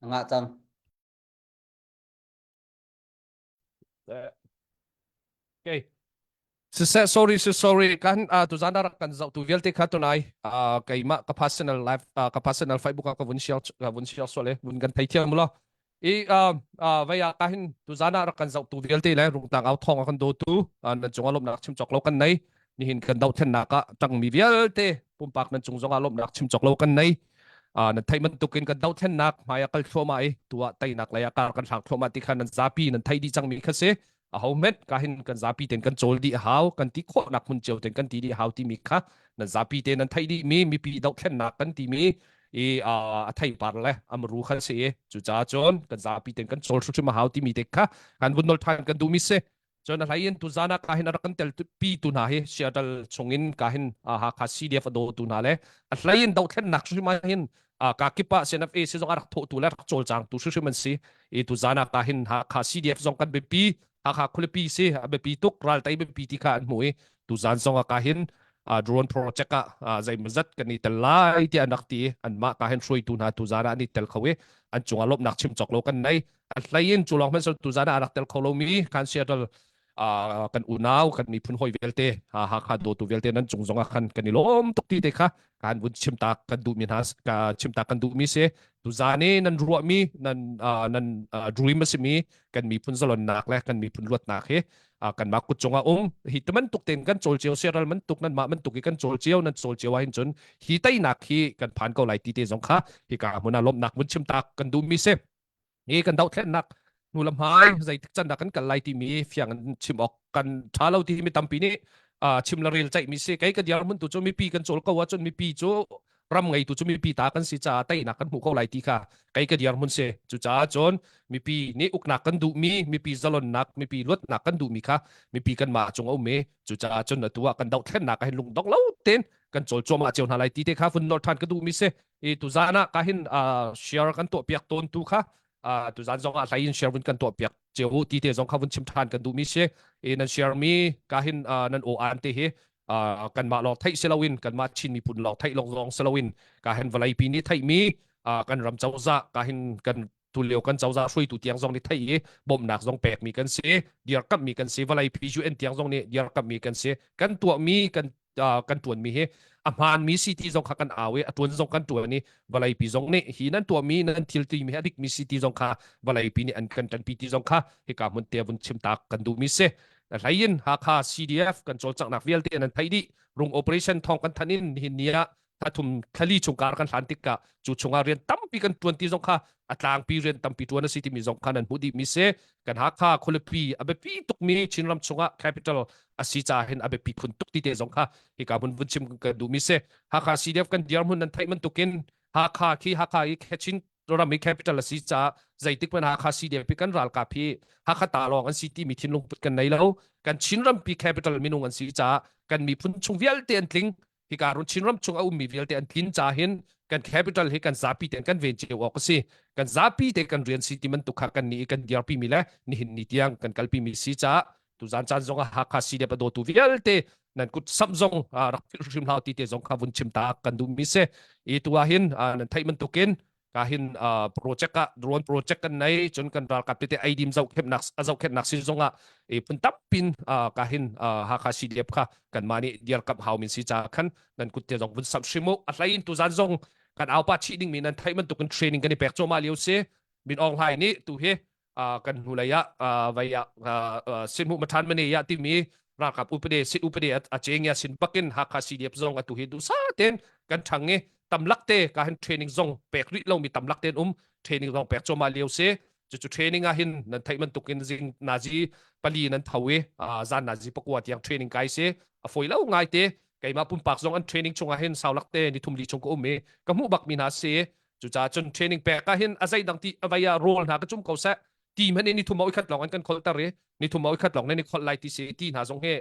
A ngah cang. Okay. Siseh sorry si sorry kan uh, tuzan rak kan zoh tu vialte kha tunai uh, keimah ka personal life uh, ka personal Facebook ah ka vun share ka vun share sual e vun kan thei thiam lo i uh, uh, vaya ka hin tuzan rak kan zoh tu vialte le rungtlang au thong a kan do tu uh, nan cung ah lomnak chim chok lo kan nei nihin kan do then nak ah tangmi vialte pumpak nan cung zong ah lomnak chim chok lo kan nei uh, nan thei bantukin kan do then nak hmai ah kal thluahmah i tua teinak lei ah kar kan hlang thluahmah ti kha nan zapi nan thei dih cangmi kha si aho hmet ka hin kan zapi ten kan cawl dih hau kan ti khawhnak hmun cio ten kan ti dih hau timi kha nan zapi te nan theih dih mi mipi dohthlennak kan ti mi i a thei par le amru khan si i cucaah cun kan zapi ten kan cawl hrimhrim a hau timi te kha kan vun nol than kan duh mi si cun a hlei in tuzan ah ka hin a rak kan tel pi tu hna hi Seattle chungin ka hin Hakha CDF a daw tu hna le a hlei in dohthlennak hrim ah hin ka kip ah CNFA si zong a rak thawh tu le rak cawlcang tu hrimhrim an si i tuzan ah ka hin Hakha CDF zong kan biapi Hakha khualipi si a biapi tuk raltai biapi ti kha an hmu i tuzan zong ah ka hin drone project ah zeimawzat kan i tel lai ti an rak ti anmah ka hin hruaitu hna tuzan ah an i tel kho i an cungah lawmhnak chim cawk lo kan nei a hlei in cu lawng hmanh tuzan ah rak tel kho lomi kan Seattle kan unau kan miphun hawi vialte Hakha dawtu vialte nan cung zong ah khan kan i lawm tuk ti te kha kan vun chimtak kan duhmi hna ka chimtak kan duhmi si tuzan i nan ruahmi nan nan dream a simi kan miphun zalonnak le kan miphun luatnak hi kanmah kut cungah um hi te bantuk ten kan cawl cio siaral bantuk nan mah bantuk i kan cawl cio nan cawl cio ah hin cun hi teinak hi kan phan ko lai ti te zong kha hi ka hmun ah lawmhnak vun chimtak kan duhmi si hi kan dohthlennak hnu le hmai zeitik can dah kan kal lai timi fiang in chim awk kan tha lo ti mi tampi nih chim le rel ceih mi si kei ka diar mun tu cu mipi kan cawl ko ahcun mipi cu ram ngeitu cu mipi ta kan si caah teinak kan hmuh ko lai ti kha kei ka diar mun si cucaah cun mipi nih uknak kan duhmi mipi zalonnak mipi luatnak kan duhmi kha mipi kan mah cung a um i cucaah cun atu ah kan dohthlennak ah hin lungdong lo tein kan cawl cuahmah cio hna lai ti te kha vun nor than ka duhmi si i tuzan ah ka hin share kan tuah piak tawn tu kha tuzan zong ah hlei in share vun kan tuah piak cio ti te zong kha vun chim than kan duhmi si i nan share mi ka hin nan aw an te hi kanmah lawng theih si loin kanmah Chin miphun lawng theih lawng lawng si loin ka hin vawlei pi nih theih mi kan ram cozah ka hin kan tulio kan cozah hruaitu tiang zong nih theih i bawmhnak zong pekmi kan si dirkamhmi kan si vawlei pi UN tiang zong nih dirkamhmi kan si kan tuahmi kan kan tuanmi hi a hmaanmi si ti zong kha kan au i a tuan zong kan tuan i vawleipi zong nih hi nan tuahmi nan thil timi hi a dikmi si ti zong kha vawleipi nih an kan ṭanpi ti zong kha hika hmun te vun chim tak kan duhmi si hlei in Hakha CDF kan cawlcanghnak vialte nan theih dih rung operation thong kan than in nihin ni ah thla thlali chung kar kan hlan tikah cu chungah rian tampi kan tuan ti zong kha a tlangpi rian tampi tuan a si timi zong kha nan hmuh dih mi si kan Hakha khualipi a biapi tukmi Chinram chungah capital a si caah hin a biapi khun tuk ti te zong kha hika hmun vun chim kan duh mi si Hakha CDF kan dirhmun nan theih bantukin Hakha khi Hakha i Chin ram i capital a si caah zeitik hmanh Hakha CDF kan ralkap hi Hakha ta lawng an si timi thinlung put kan nei lo kan Chin rampi capital minung an si caah kan miphun chung vialte an tling hika run Chinram chung a ummi vialte an tlin ca hin kan capital hi kan zapi ten kan ven cio awk a si kan zapi te kan rian si ti bantuk kha kan nih kan dirpi mi le nihin ni tiang kan kalpi mi si caah tuzan caan zong ah Hakha si le dawtu vialte nan kut sam zong rak philh hrim hlau ti te zong kha vun chim ta kan duh mi si i tu ah hin nan theih bantukin ka hin project ah drone project kan nei cun kan ralkap tete eidim zohkhenhnak a zohkhenhnak sin zongah e phun tampin ka hin Hakha CDF kha kanmah nih dirkamh hau min si ca khan nan kut te zong vun samh hrim u a hlei in tuzan zong kan aupa chih ding mi nan theih bantukin training kan i pek cuahmah lio si Min Aung Hlaing nih tu hi kan hnulei ah vai ah sinhmu mathan mane ya timi ralkap upade sit upade a cheng ya sin bakin Hakha CDF zong atu hi dusa ten kan thang i tamlak te ka hin training zong pek rih lo mi tamlak ten um training zong pek choma lio se cu cu training ah hin nan theih bantuk in zing nazi pali nan tho i zan nazi pakua tiang training kai se a foi lo ngai te keimah pumpak zong an training chungah hin saulak te ni thum li chung ka um i ka hmuh bak mi hna si Cucaah cun training pek ah hin a zei dang ti a vai ah rawl hna ka cum ko seh ti hmanh in ni thum oi khat lawng an kan kholter i ni thum oi khat lawng nan i kholh lai ti si ti hna zong hi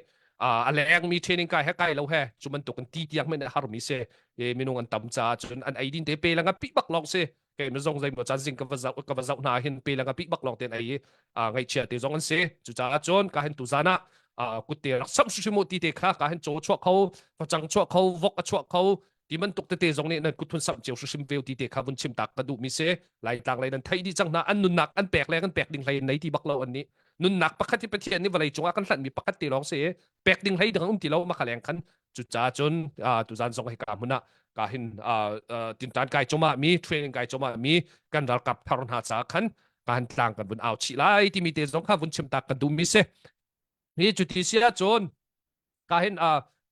a leng mi training kai he kai lo he cu bantuk in ti tiang men a har mi si e minung an tam caah cun an ei din te pe langa pi bak lawng si kei ma zong zei mo chan zing ka va zau ka va zau hna hin pe langa pi bak lawng ten ei ngaihchia te zong an si cucaah cun ka hin tu zan ah kutte rak sam hrim ti te kha ka hin chaw chuak kho facang chuak kho vok a chuak kho. Ti bantuk tete zong nih nan kut hun samh cio hrim ve ti te kha vun chim tak ka duh mi si. Laitlang lei nan theih dih cang hna an nunnak an pek le kan pek ding hlei nei ti bak lo an nih. Nunnak pakhat hi Pathian nih vawlei cungah kan hlanh mi pakhat te lawng si pek ding hlei ding um ti lo ma kha leng khan cucaah cun tuzan zong hika hmun ah ka hin tintan kai cuma mi training kai cuma mi kan ralkap thar hna ca khan ka han tlang kan vun au chih lai timi te zong kha vun chim tak kan duh mi si hi cuti si ahcun ka hin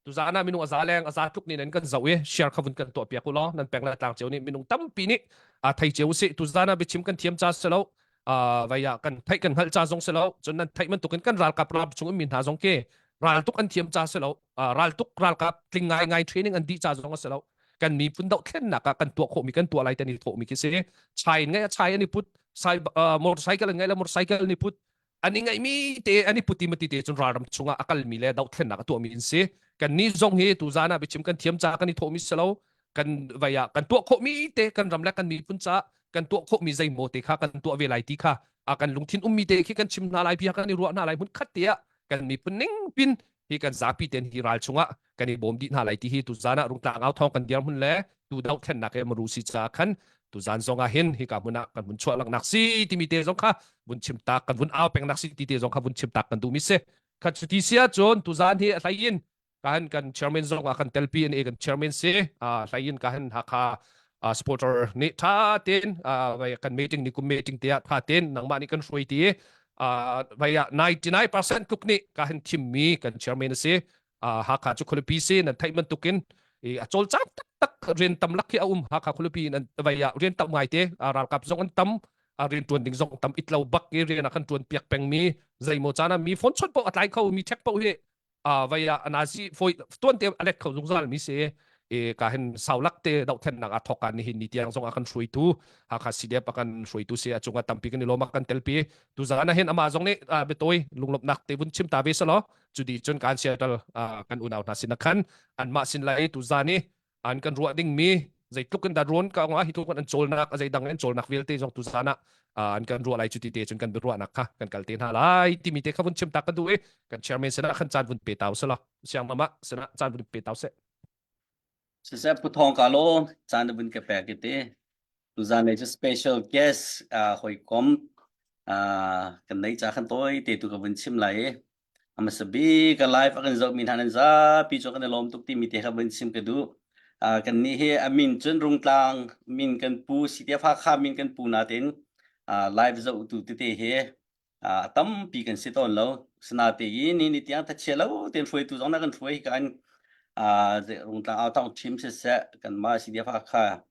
tuzan ah minung aza leng aza tluk ni nan kan zoh i share kha vun kan tuah piak u law nan peng le tlang cio nih minung tampi nih a thei cio usih tuzan ah biachim kan thiam ca si lo vai ah kan theih kan hngalh ca zong si lo cun nan theih bantukin kan ralkap ram chung mi hna zong ke raltuk an thiam ca si lo raltuk ralkap tling ngai ngai training an dih ca zong a si lo kan miphun dohthlennak ah kan tuah khawhmi kan tuah lai tan i thawhmi khi si chai in ngai chai an i put sai motorcycle an ngai le motorcycle an i put an i ngaihmi te an i puti mati te cun ralram chungah a kalmi le dohthlennak a tuahmi an si kan ni zong hi tuzan ah biachim kan thiam ca kan i thawhmi si lo kan vai ah kan tuah khawhmi te kan ram le kan miphun ca kan tuah khawhmi zeimaw te kha kan tuah ve lai ti kha a kan lungthin ummi te khi kan chim hna lai bia kan i ruah hna lai hmun khat te ah kan miphun ning pin hi kan zapi ten hi ral chungah kan i bawm dih hna lai ti hi tuzan ah rungtlang au thawng kan dir hmun le tu dohthlennak he maru si ca khan tuzan zong ah hin hika hmun ah kan vun chuah laknak si timi te zong kha vun chim tak kan vun au pengnak si ti te zong kha vun chim tak kan duh mi si kha cuti si ahcun tuzan hi a hlei in kahan kan chairman zong ah kan telpi an e kan chairman si a hlei in kahan Hakha supporter nih tha ten kan meeting ni kum meeting te ah tha ten nangmah nih kan hruai ti vai ah 99% tluk nih kahan thim mi kan chairman a si. Hakha cu khualipi si nan theih bantukin a cawlcang taktak rian tam lak khi a um. Hakha khualipi in vai ah rian tam ngai te ralkap zong an tam, rian tuan ding zong tam it lo bak i rian a kan tuan piak peng mi zeimaw caan ah mi phone chawt paoh a tlai kho mi check paoh hi vai ah anazi foi tuan te a let kho zungzal mi si e ka hin saulak te dohthlennak a thok ni hin ni tiang zong a kan hruaitu Hakha CDF a kan hruaitu si a cungah tampi kan i lawm a kan telpi tuzan ah hin ama zong nih biatawi lunglawmhnak te vun chim ta ve selaw cu di cun kan Seattle kan unau hna sin khan anmah sin lai tuzan i an kan ruah ding mi zeitluk in dah rawn ka nga hi tluk an cawlnak a zeidang an cawlnak vialte zong tuzan ah an kan ruah lai cu ti te cun kan biaruahnak kha kan kal te hna lai timi te kha vun chim ta kan duh i kan chairman sinah khan caan vun pe tau sela siang mama sinah caan vun pe tau se. Siseh Pu Thawng ka law caan na vun ka pek i te. Tuzan lei cu special guest uh, hawikom uh, kan nei ca khan tawi te tu ka vun chim lai i. A hmasa bik ka live a kan zohmi hna nan zapi cu kan i lawm tuk timi te kha vun chim ka duh. Uh, kan nih hi a min cun Rungtlang min kan pu CTF Hakha min kan pu natin uh, live zohtu tete hi a tampi kan si tawn lo. Sinatein ni ni tiang thachia lo tein hruaitu zong na kan hruai kan rungtlang au thong team siseh kanmah CDF Hakha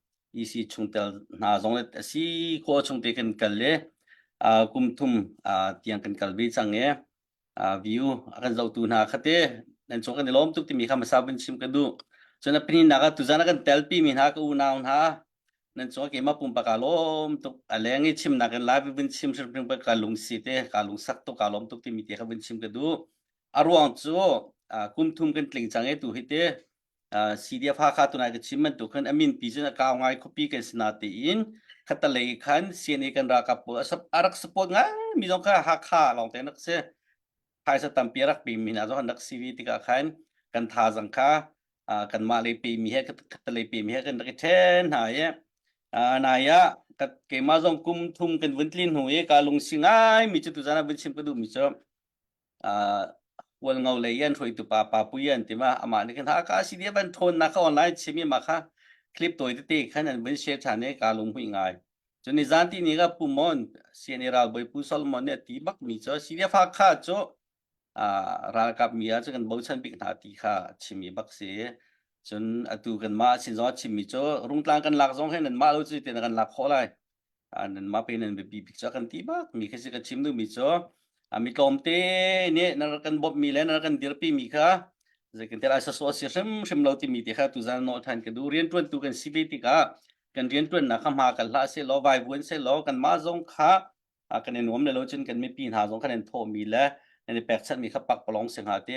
EC chungtel hna zong le a si khawh chung te kan kal le kum thum tiang kan kal ve cang e view a kan zohtu hna khate nan cung kan i lawm tuk timi kha hmasa vun chim ka duh. Cun a pahnih ah tuzan a kan telpi mi hna ka unau hna nan cung keimah pumpak kaa lawm tuk. A leng i chimnak in live vun chim hrimhrim ka lungsi te kaa lungsak tuk kaa lawm tuk timi te kha vun chim ka duh. A ruang cu kum thum kan tling cang i tu hi te CDF Hakha tunai ka chim bantuk khan a min pi cun a kau ngai khuapi kan si na tiin khatalei khan CNA kan ralkap pawl a rak support ngai mi zong kha Hakha lawng te nak si phaisa tampi a rak pemi hna zong an rak si ve tikah khan kan thazang kha kanmah lei pemi he khatalei pemi he kan rak i ṭhen hna i nai ah keimah zong kum thum kan vun tlin hnu i ka lungsi ngai mi cu tuzan ah vun chim ka duh mi cu Hualngo lei an hruaitu pa Pa Pui an ti ma amah nih khan Hakha CDF an ṭhawnnak kha online chim i mah kha clip tawi tete khan an vun share ṭhan i kaa lunghmuih ngai. Cun nizan ti ni ka Pu Mon CNA ralbawi Pu Solomon nih a ti bak mi cu CDF Hakha cu ralkap mi ah cun kan bochan bik hna ti kha a chim i bak si. Cun atu kanmah sin zong a chim mi cu Rungtlang kan lak zong he nanmah lo cu ti kan lak khawh lai. Nanmah pe nan biapi bik cu a kan ti bak mi khi si ka chim duhmi cu mi tlawmte nih nan rak kan bawmhmi le nan rak kan dirpi mi kha zeitintiah ai sasawh si hrimhrim lo timi te kha tuzan nawl ṭhan ka duh. Rianṭuantu kan si ve tikah kan rianṭuannak kha hma kal hlah sehlaw vaivuan sehlaw kanmah zong kha kan i nuam le lo cun kan mipi hna zong kha nan thawhmi le nan i pekchanhmi kha pakpalawng si hnga ti.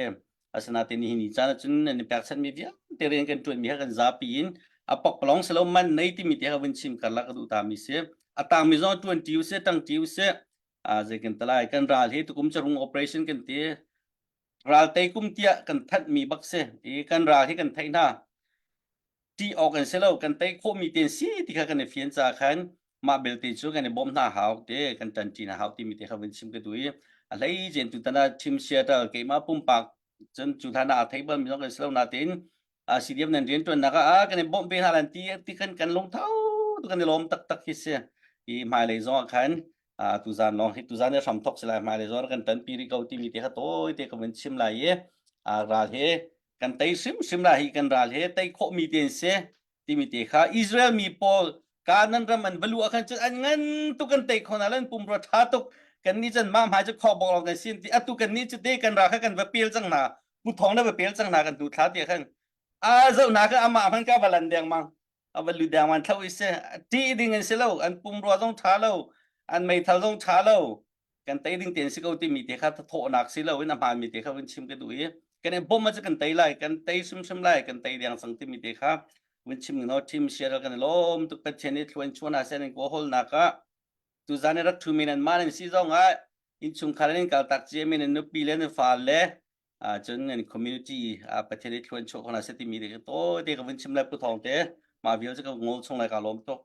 Asinain nihin ni caan ahcun nan i pekchanhmi vialte rian kan ṭuanmi kha kan zapi in a pakpalawng si lo man nei timi te kha vun chim karlak ka duh tami si. A tangmi zong ṭuan ṭi usih, ṭang ṭi usih. Zei kan talai kan ral hi tukum carung operation kan ti ral tei kum tiah kan thanhmi bak si i kan ral hi kan theih hna. ṭih awk an si lo kan tei khawhmi te an si ti kha kan i fian ca khan mah belte cu kan i bawmh hna hau te kan ṭanṭi hna hau timi te kha vun chim ka duh i a hlei cen tutan ah Team Seattle keimah pumpak cun cu hlan ah aa thei bal mi zong kan si lo natein CDF nan rianṭuannak ah kan i bawmh ve hna lan ti ti kan kan lungtho tu kan i lawm taktak hi si hi hmailei zong ah khan tuzan lawng hi tuzan i hram thok si lai hmailei zong kan ṭanpi rih ko timi te kha tawi te ka vun chim lai i ral he kan tei hrimhrim lai hi kan ral he tei khawhmi te an si timi te kha Israel mi pawl Canaan ram an va luh ah khan cun an ngan tuk an tei kho hna lan pumrua ṭha tuk kan nih cun mah hmai cu khawk bok lawng kan sin ti atu kan nih cu te kan ra kha kan va pel cang hna pu thong na va pel cang hna kan tu thla ti khan a zoh na kha amah hman ka va lan deng mang a va lu deng man thlo i se ṭih ding an si lo an pumrua zong ṭha lo an meithal zong ṭha lo kan tei ding te an si ko timi te kha thawhnak si lo in a hmaanmi te kha vun chim ka duh i kan i bawmh ah kan tei lai kan tei hrimhrim lai kan tei deng cang timi te kha vun chim no team share kan i lawm tuk Pathian nih thluan chuan ha sen in ko holnak ah tuzan i rak thu mi nan ma nan si zong ah innchungkhar in kaltak cia mi nan nupi le nan fa le cun nan community Pathian nih thluan chuah ko hna seh timi te tawi te ka vun chim lai pu thawng te mah vial cu ka ngol chung lai ka lawm tuk.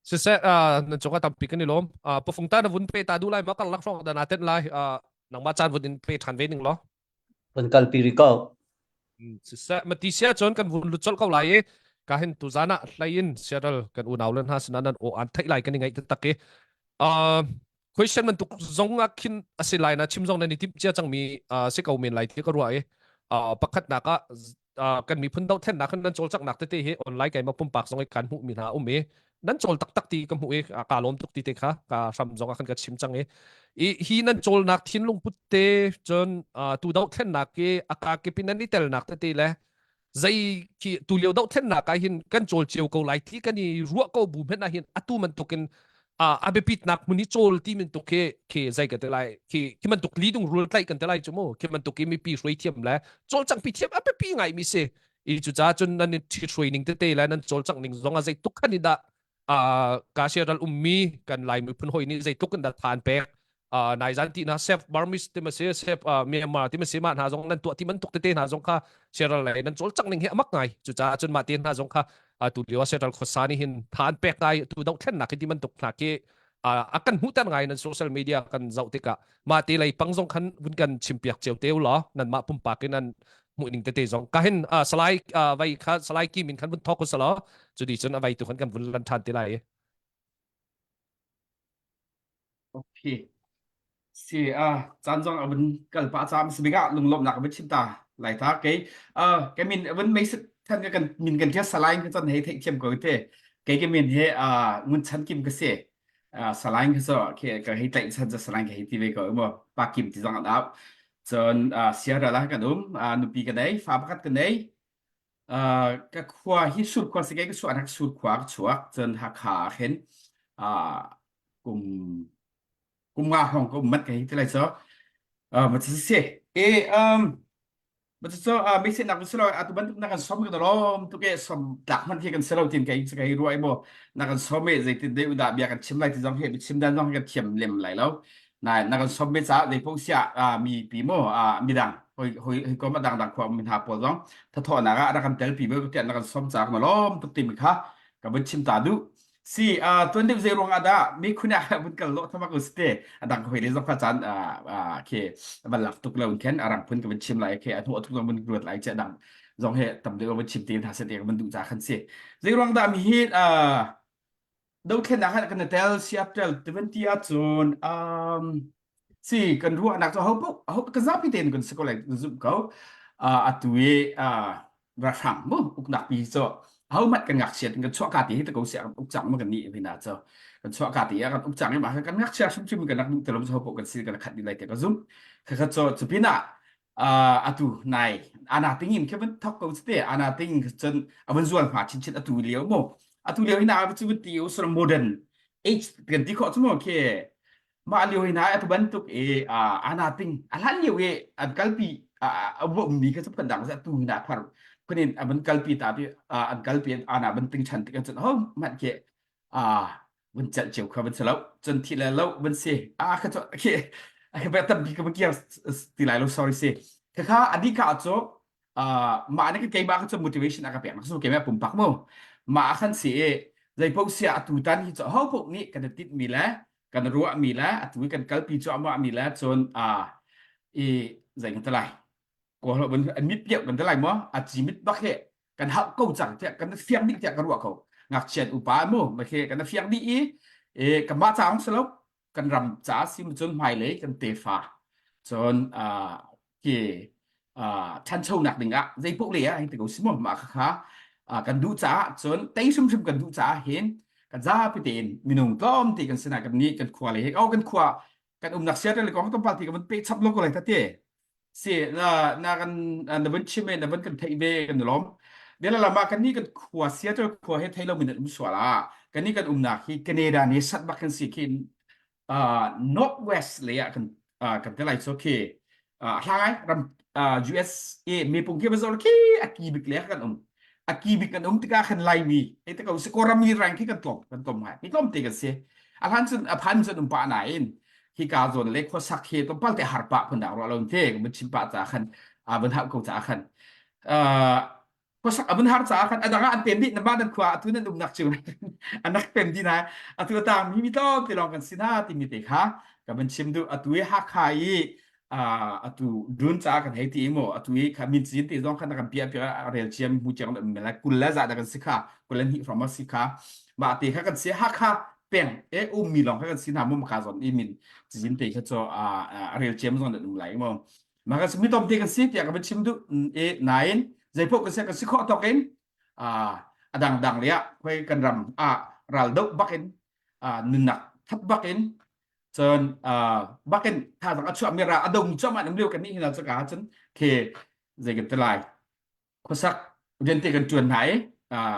Siseh nan cungah tampi kan i lawm. Pufung ta na vun pe ta duh lai ma kar lak hrawng da na tenh lai. Nangmah caan vun in pe ṭhan ve ning law. Vun kalpi rih ko. Siseh mati sia cun kan vun lut colh ko lai i ka hin tuzan ah hlei in Seattle kan unau le hna sinah nan aw an theih lai kan i ngaih taktak i question bantuk zong ah khin a si lai na chim zong nan i timh cia cangmi si ko men lai ti ka ruah i pakhatnak ah kan miphun dohthlennak kan nan cawlcanghnak tete hi online keimah pumpak zong i kan hmuhmi hna um i nan cawl taktak ti ka hmuh i ka lawm tuk ti te kha ka hram zong ah khan ka chim cang i hi nan cawlnak thinlung put te cun tu dohthlennak i a ka kip in nan i telnak tete le zei khi tu lio dohthlennak ah hin kan cawl cio ko lai ti kan i ruah ko bu hmenh ah hin atu bantukin a biapitnak hmun i cawl ti bantuk khi khi zei ka ti lai khi khi bantuk lidung rul tlaih kan ti lai cu mu khi bantuk i mipi hruai thiam le cawlcangh pi thiam a biapi ngai mi si i cucaah cun nan i hruai ning tete le nan cawlcangh ning zong ah zei tuk khan in dah ka sia ral ummi kan lai miphun hoi nih zeitluk in dah tha an pek nai zan ti na chef Burmese ti ma si chef Myanmar ti ma si ma hna zong nan tuah ti man tuk tete hna zong kha Seral lei nan cawl cang ning hi amak ngai cucaah cun mah te hna zong kha tu lio Seral khuasa nih hin tha an pek ngai tu doh thlennak hi ti man tuk hna khi a kan hmuhter ngai nan social media kan zoh tikah mah te lei pang zong khan vun kan chimpiak cio te u law nan mah pumpak in nan hmuh ning tete zong ka hin salai vai kha salai ki min khan vun thok usalaw cu di cun a vai tu khan kan vun lan than te lai Okay. Si a caan zong a vun kal pah caam si bikah lunglawmhnak a vun chim ta lai ta kei ka min a vun mei than ka kan min kan ṭial salai ka chan hei theih thiam ko te kei ka min he ngun chan kim ka si salai ka so ke ka hei tlaih chan ca salai ka hei ti ve ko mo pa kim ti zong an au cun Sierra la kan um nupi ka nei fa pakhat ka nei ka khua hi sur khua si ke ka suah nak sur khua ka chuak cun Hakha ah khin kum kum nga hrawng ka um mat ka hei ti lai so ma si si e um ma cu mei nak si lo atu bantuk na kan som kan lawm tuk e som tlak hman khi kan si lo tin kai kai ruai mo na kan som e zeitin dei udah bia kan chim lai ti zong he chim dan zong kan thiam lem lai lo na na kan som me ca dei pong sia mi pi mo midang hoi hoi hoi ko ma dang dang khua min ha pawl zong thatho na ga ra kan tel pi mo tian na kan som cha ma lom tuk ti mi kha ka bun chim ta du si tuan deuh zei ruang ah dah mi khun ah vun kal lo thama ko ste adang hoi le zong kha caan ke van lak tuk lo khen arang phun ka vun chim lai ke anu tuk zong vun ruat lai che dang zong he tam deuh vun chim te ha se te ka vun duh cha khan si zei ruang dah mi hi dothlennak ah kan tel siap tel tivanti ahcun um si kan ruahnak cu ho ho kan zapi tein kan si ko lai zumh ko atu i ralhrang mu uknak pi cu ho mat kan ngakchia kan chuah ka ti hi te ko sia uk cang ma kan ni hina cu kan chuah ka ti ah kan uk cang i ma kan ngakchia hrimhrim kan rak duh te lo ho kan si kan khat ni lai te ka zum kha kha cu cupinah atu nai ana tingin khe van thok ko te ana ting cun avan zual hma chin chin atu lio mo atu lio hina cu ti usur modern age kan ti kho chu mo khe mah lio hina atu bantuk e ana ting a hlan lio e an kalpi a ummi kha chu phan dang atu hina phar kunin avan kalpi ta ti an kalpi ana ban ting chan tik cun ho man ke a vun celh cio kha vun si lo cun thi le lo vun si a kha cu khi a kha tampi ka kiar ti lai lo sorry si kha kha adi ka cu. Mah nih keimah ka cu motivation a ka pek nak su keimah pumpak mu mah khan si i zeipoh sia atu tan hi cu ho poh nih kan i tinh mi le kan ruah mi le atu i kan kalpi cuahmah mi le cun i zei kan ti lai kawl an mit piak kan ti lai maw a ci mit bak he kan hauh ko cang tiah kan fiang dih tiah ka ruah ko ngakchian upa mu ma khi kan fiang dih i e kanmah ca hong si lo kan ram ca si cun hmailei kan tefa cun khi ṭhanchonak ding ah zeipoh le ah hei ti ko si mu mah kha kan duh caah cun tei hrimhrim kan duh caah hin kan zapi tein minung tlawm te kan sinah kan nih kan khua le he oh kan khua kan umnak Seattle le kong tlawmpal ti ka van pe chap lo ko lai ta te si na na kan na vun chim na vun kan theih ve kan lawm bia lama kan ni kan khua Seattle khua he thei lo min um sual a kan ni kan umnak hi Canada ne sat bak kan si khin northwest le ah kan kan te lai so khi hlangai ram USA mi pung khi bazor khi a ki bik le kan um a ki bik kan um tikah khan lai mi ei te ko si ko ram mi rang khi kan tlom kan tlom ngai mi tlom te kan si a hlan cun a phan cun um pa na in hi ka zon le khua sak hi tlawmpal te har pa phun dak ro lo te kan chim pa cha khan a ban hau ko cha khan khuasak a vun har caah khan a dang ah an pem dih na nan khua atu nan umnak cu an rak pem dih na atu tang mi mi tlawm te lawng kan si hna timi te kha ka van chim duh atu i Hakha i atu dun caah kan hei ti mu atu i kha min cin te zong khan kan piah piah a rel chiam mu chiang le la kul le za da kan si kha kul le hnih from si kha mah te kha kan si Hakha peng e um mi lawng kha kan si hna mu ka zon i min cin te kha cho a rel chiam zong da um lai mu Mah kan mi tom te kan si tiah ka van chim duh i nain zeipoh kan si kan si khawh tawk in a dangdang le ah khoi kan ram ah ral doh bak in nunnak thap bak in cun bak in thazang a chuah mi ra a dong cuahmah nam lio kan nih hina caka cun khi zei kan ti lai khuasak rian te kan ṭuan hna i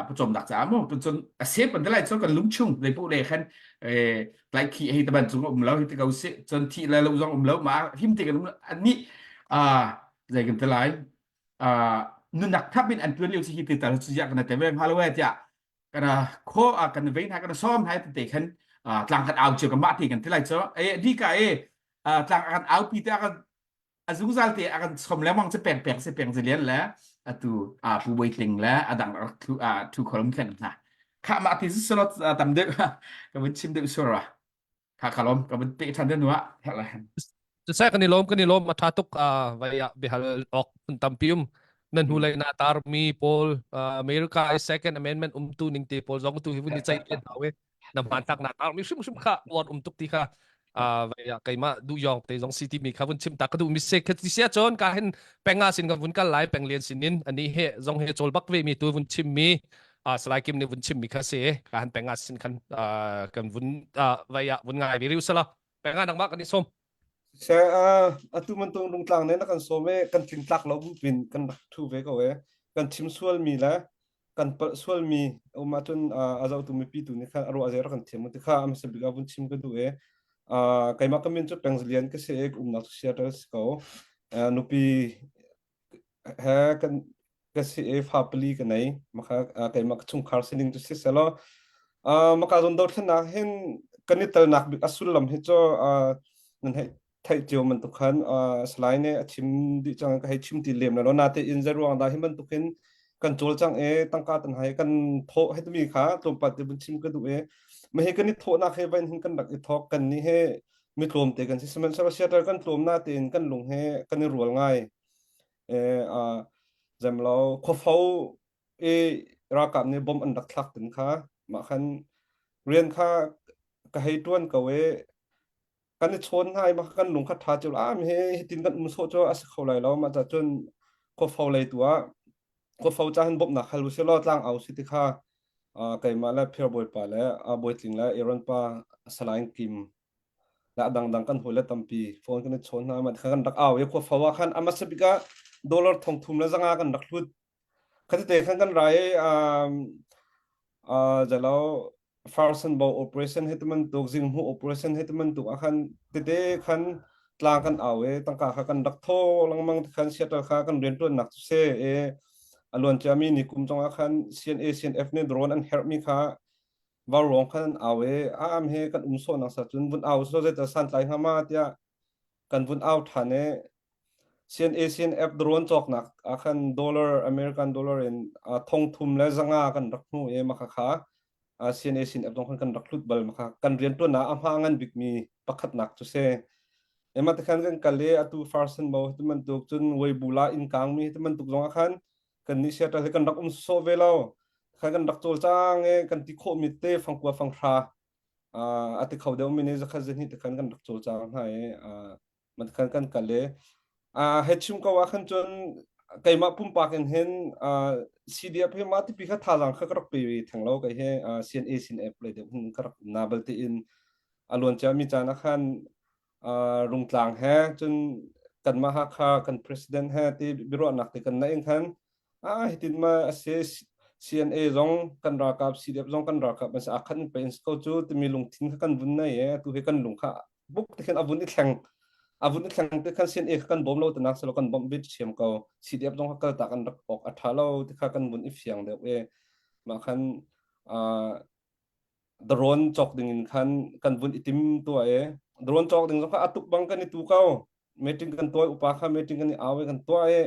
pawcawmnak caah mu cun a sep kan ti lai cun kan lungchung zeipoh le khan tlai khi hei taban cung um lo hi ti ko si cun thi le lo zong um lo ma him te kan um ani zei kan ti lai nunak thap in an ṭuan lio si hi ti tal cu ya kan te ve hnga lo e tiah kana kho kan vei hna kana som hna te khan tlang kan au cio kan mah te kan ti lai cho e di ka e tlang kan au pi te kan a zungzal te a kan chom lengmang cu peng peng si peng zilian le atu a pu boi tling le a dang rak thu a thu kholum thlen hna kha ma ti su slot tam deuh ka vun chim deuh sura kha khalom ka vun pe than den wa hela Siseh kan i lawm kan i lawm a tha tuk vai ah biahal awk phun tampi um nan hnu lei na tarmi pawl America i second amendment umtu ning te pawl zong tu hi vun i ceih te hna we na hmantlak na tarmi hrimhrim kha uar um tuk ti kha keimah duh yong te zong si timi kha vun chim ta ka duh mi se kha ti sia chon ka hin penga sin kan vun kal lai peng lian sin in ani he zong he chol bak ve mi tu vun chim mi salai kim ne vun chim mi kha se ka han penga sin khan kan vun vaya vun ngai vi riu sala penga nangma kan i som Se atu man tung lungtlang ne na kan som e kan tling tlak lo bu pin kan rak thu ve ko e kan chim sual mi le kan palh sualmi um ahcun a zohtu mipi tu nih khan a ruah zei rak kan thiam ti kha a hmasa bik ah vun chim ka duh i keimah ka min cu Pengzalian ka si i ka umnak cu Seattle si ko nupi he kan ka si i fa pali ka nei maka keimah ka chungkhar sining cu si selaw maka zon dothlennak hin kan i telnak bik a sullam hi cu nan hei theih cio bantuk khan Salai nih a chim dih cang ka hei chim ti lem lo natein zeiruang dah hi bantuk hin kan cawlcang i tangka tan hai kan thawh he timi kha tlawmpal te vun chim ka duh i mah hi kan i thawhnak he vain hin kan rak i thawk kan nih he mi tlawm te kan si sihmanhsehlaw Seattle kan tlawm na tein kan lung he kan i rual ngai e zemlo khuafo i ralkap nih bomb an rak thlak tin kha mah khan rian kha ka hei tuan ko i kan i chawn hna i mah kan lung kha ṭha cio ah hi hitin kan um sawh cu a si kho lai lo mah cun khuafo lei tu ah khuafo ca hin bawmhnak hal usih law tlang au si ti kha keimah le Phir Bawipa le Bawitling le Aaron pa Salain Kim le a dangdang kan hawi le tampi phone kan i chawn hna mah kha kan rak au i khuafo ah khan a hmasa bik ah dollar thong thum le zanga kan rak hlut khatite khan kan rai zalo Farsan bo operation he tibantuk zinghmuh operation he tibantuk ah khan tete khan tlang kan au i tangka kha kan rak thaw lengmang ti khan Seattle kha kan riantuannak cu si i a luan ciami ni kum zong ah khan CNA CNF nih drone an herhmi kha vauruang khan an au i am he kan um sawhnak sa cun vun au so zeital santlai hnga ma tiah kan vun au ṭhan i. CNA CNF drone cawknak ah khan dollar American dollar in thong thum le zanga kan rak hmu i maka kha CNA CNF zong khan kan rak hlut bal maka kan riantuan ah a hma ngan bikmi pakhatnak cu si. Ema te khan kan kal i atu farsan mo ti bantuk cun weibula in kang mi ti bantuk zong ah khan kan nih Seattle hi kan rak um so ve lo khan kan rak cawlcang i kan ti khawh mi te fangkua fanghra a ti kho deuh mi nih zakhat zahnih te khan kan rak cawlcang hna i man khan kan kal i he chim ko ah khan cun keimah pumpak in hin CDF hi mah tipi kha thazaang kha ka rak pe theng lo kei he CNA CNF lei deuh hin ka rak um na balte in a luan cia mi caan ah khan Rungtlang he cun kanmah Hakha kan president he ti biaruahnak te kan neih in khan ah hitin ma a si CNA zong kan ralkap CDF zong kan ralkap an si a khan pe in ko cu timi lungthin kha kan vun nei e tu hi kan lung kha buk te khan a vun i thleng a vun i thleng te khan CNA kha kan bawm lo tanak selo kan bawmh bit thiam ko CDF zong kha kal ta kan rak awk a tha lo ti kha kan vun i fiang deuh e mah khan drone cawk ding in khan kan vun i tim tuah e drone cawk ding zong kha atuk bang kan i tu ko meeting kan tuah upa kha meeting kan i au i kan tuah i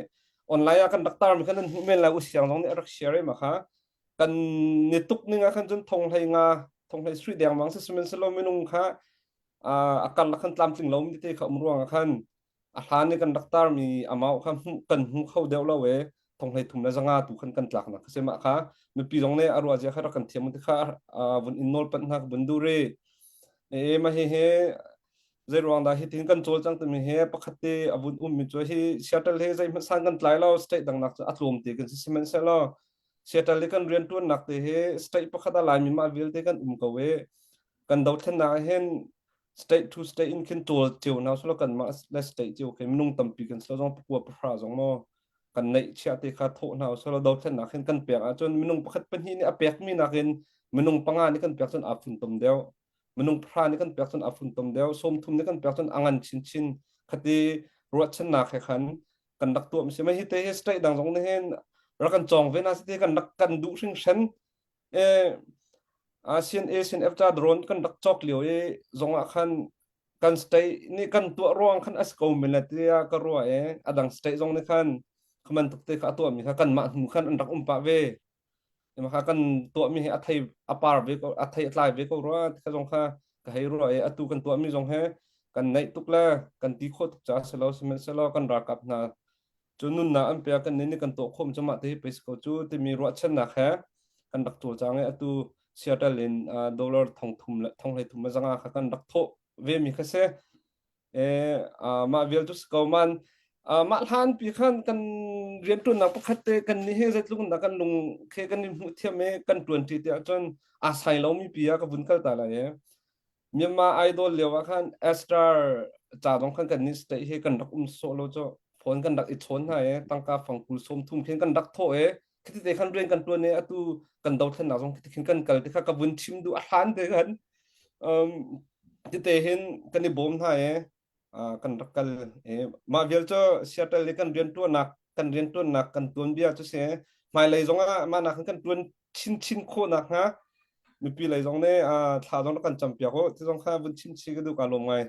online ah kan rak tar mi khan nan hmuh men lai u siang zong nih a rak share i ma kha kan ni tuk ning ah khan cun thong hlei nga thong hlei sui deng mang si sihmanhsehlaw minung kha a karlak khan tlamtling lo mi te kha um ruang ah khan a hlan i kan rak tarmi amount kha hmuh kan hmu kho deuh lo e thong hlei thum le zanga tu khan kan tlak nak kha mah kha mipi zong nih a ruah zia kha rak kan thiam ti kha vun in nawl panh hna ka vun dur i e ma hi he zei ruang dah hi tin kan cawl cang timi he pakhat te a vun um mi cu hi Seattle he zei hmanh san kan tlai lo state dang nak cu a tlawm te kan si sihmanhsehlaw Seattle i kan rian tuan nak te he state pakhat a lai mi mah vialte kan um ko e kan dothlennak ah hin state to state in khin cawl cio hna selaw kanmah le state cio khi minung tampi kan selaw zong pakua pahra zong maw kan neih chia te kha thawh hna selaw dothlennak hin kan pek ahcun minung pakhat pahnih nih a pekmi nakin minung panga nih kan pek cun aa funtom deuh minung pahra nih kan pek cun aa funtom deuh sawmthum nih kan pek cun a ngan chinchin khati ruahchannak he khan kan rak tuah mi si mai hi te hi state dang zong nih hin rak kan cawng ve na si te kan rak kan duh hringhran Eh, ASEAN ASEAN EFTA drone kan rak cawk lio i zong ah khan kan state nih kan tuah ruang khan a si ko men le tiah ka ruah i a dang state zong nih khan khaman tuk te kha a tuahmi kha kanmah hnu khan an rak um pah ve. Ima kha kan tuahmi hi a thei a par ve ko a thei a tlai ve ko rua ti kha zong kha ka hei ruah i atu kan tuahmi zong he kan neih tuk le kan ti khawh tuk caah si lo sihmanhsehlaw kan ralkap hna cu nunnak an pek kan nih kan tuah khawm cu mah te hi pei si ko cu timi ruahchannak he kan rak cawlcang i atu Seattle in dollar thong thum le thong hlei thum le zanga kha kan rak thawh ve mi kha si e mah vial cu si ko man mah hlan pi khan kan riantuannak pakhat te kan nih he zeitluk in dah kan lung khe kan i hmuh thiam i kan tuan ṭi tiah cun aa sai lomi pi ah ka vun kal ta lai e Myanmar Idol lio ah khan Esther ca zong khan kan nih state hi kan rak um sawh lo cu phone kan rak i chawn hna i tangka fangkul sawm thum khin kan rak thawh i khiti te khan rian kan tuan i atu kan dothlennak zong khiti khin kan kal ti kha ka vun chim duh a hlan te khan um, tite hin kan i bawm hna i kan rak kal i mah vial cu Seattle i kan riantuannak kan riantuannak kan tuanbia cu si hmailei zong ah mah nak kan tuan chinchin khawh nakhnga mipi lei zong nih thla zong rak kan campiak u ti zong kha vun chim chi ka duh ka lawm ngai.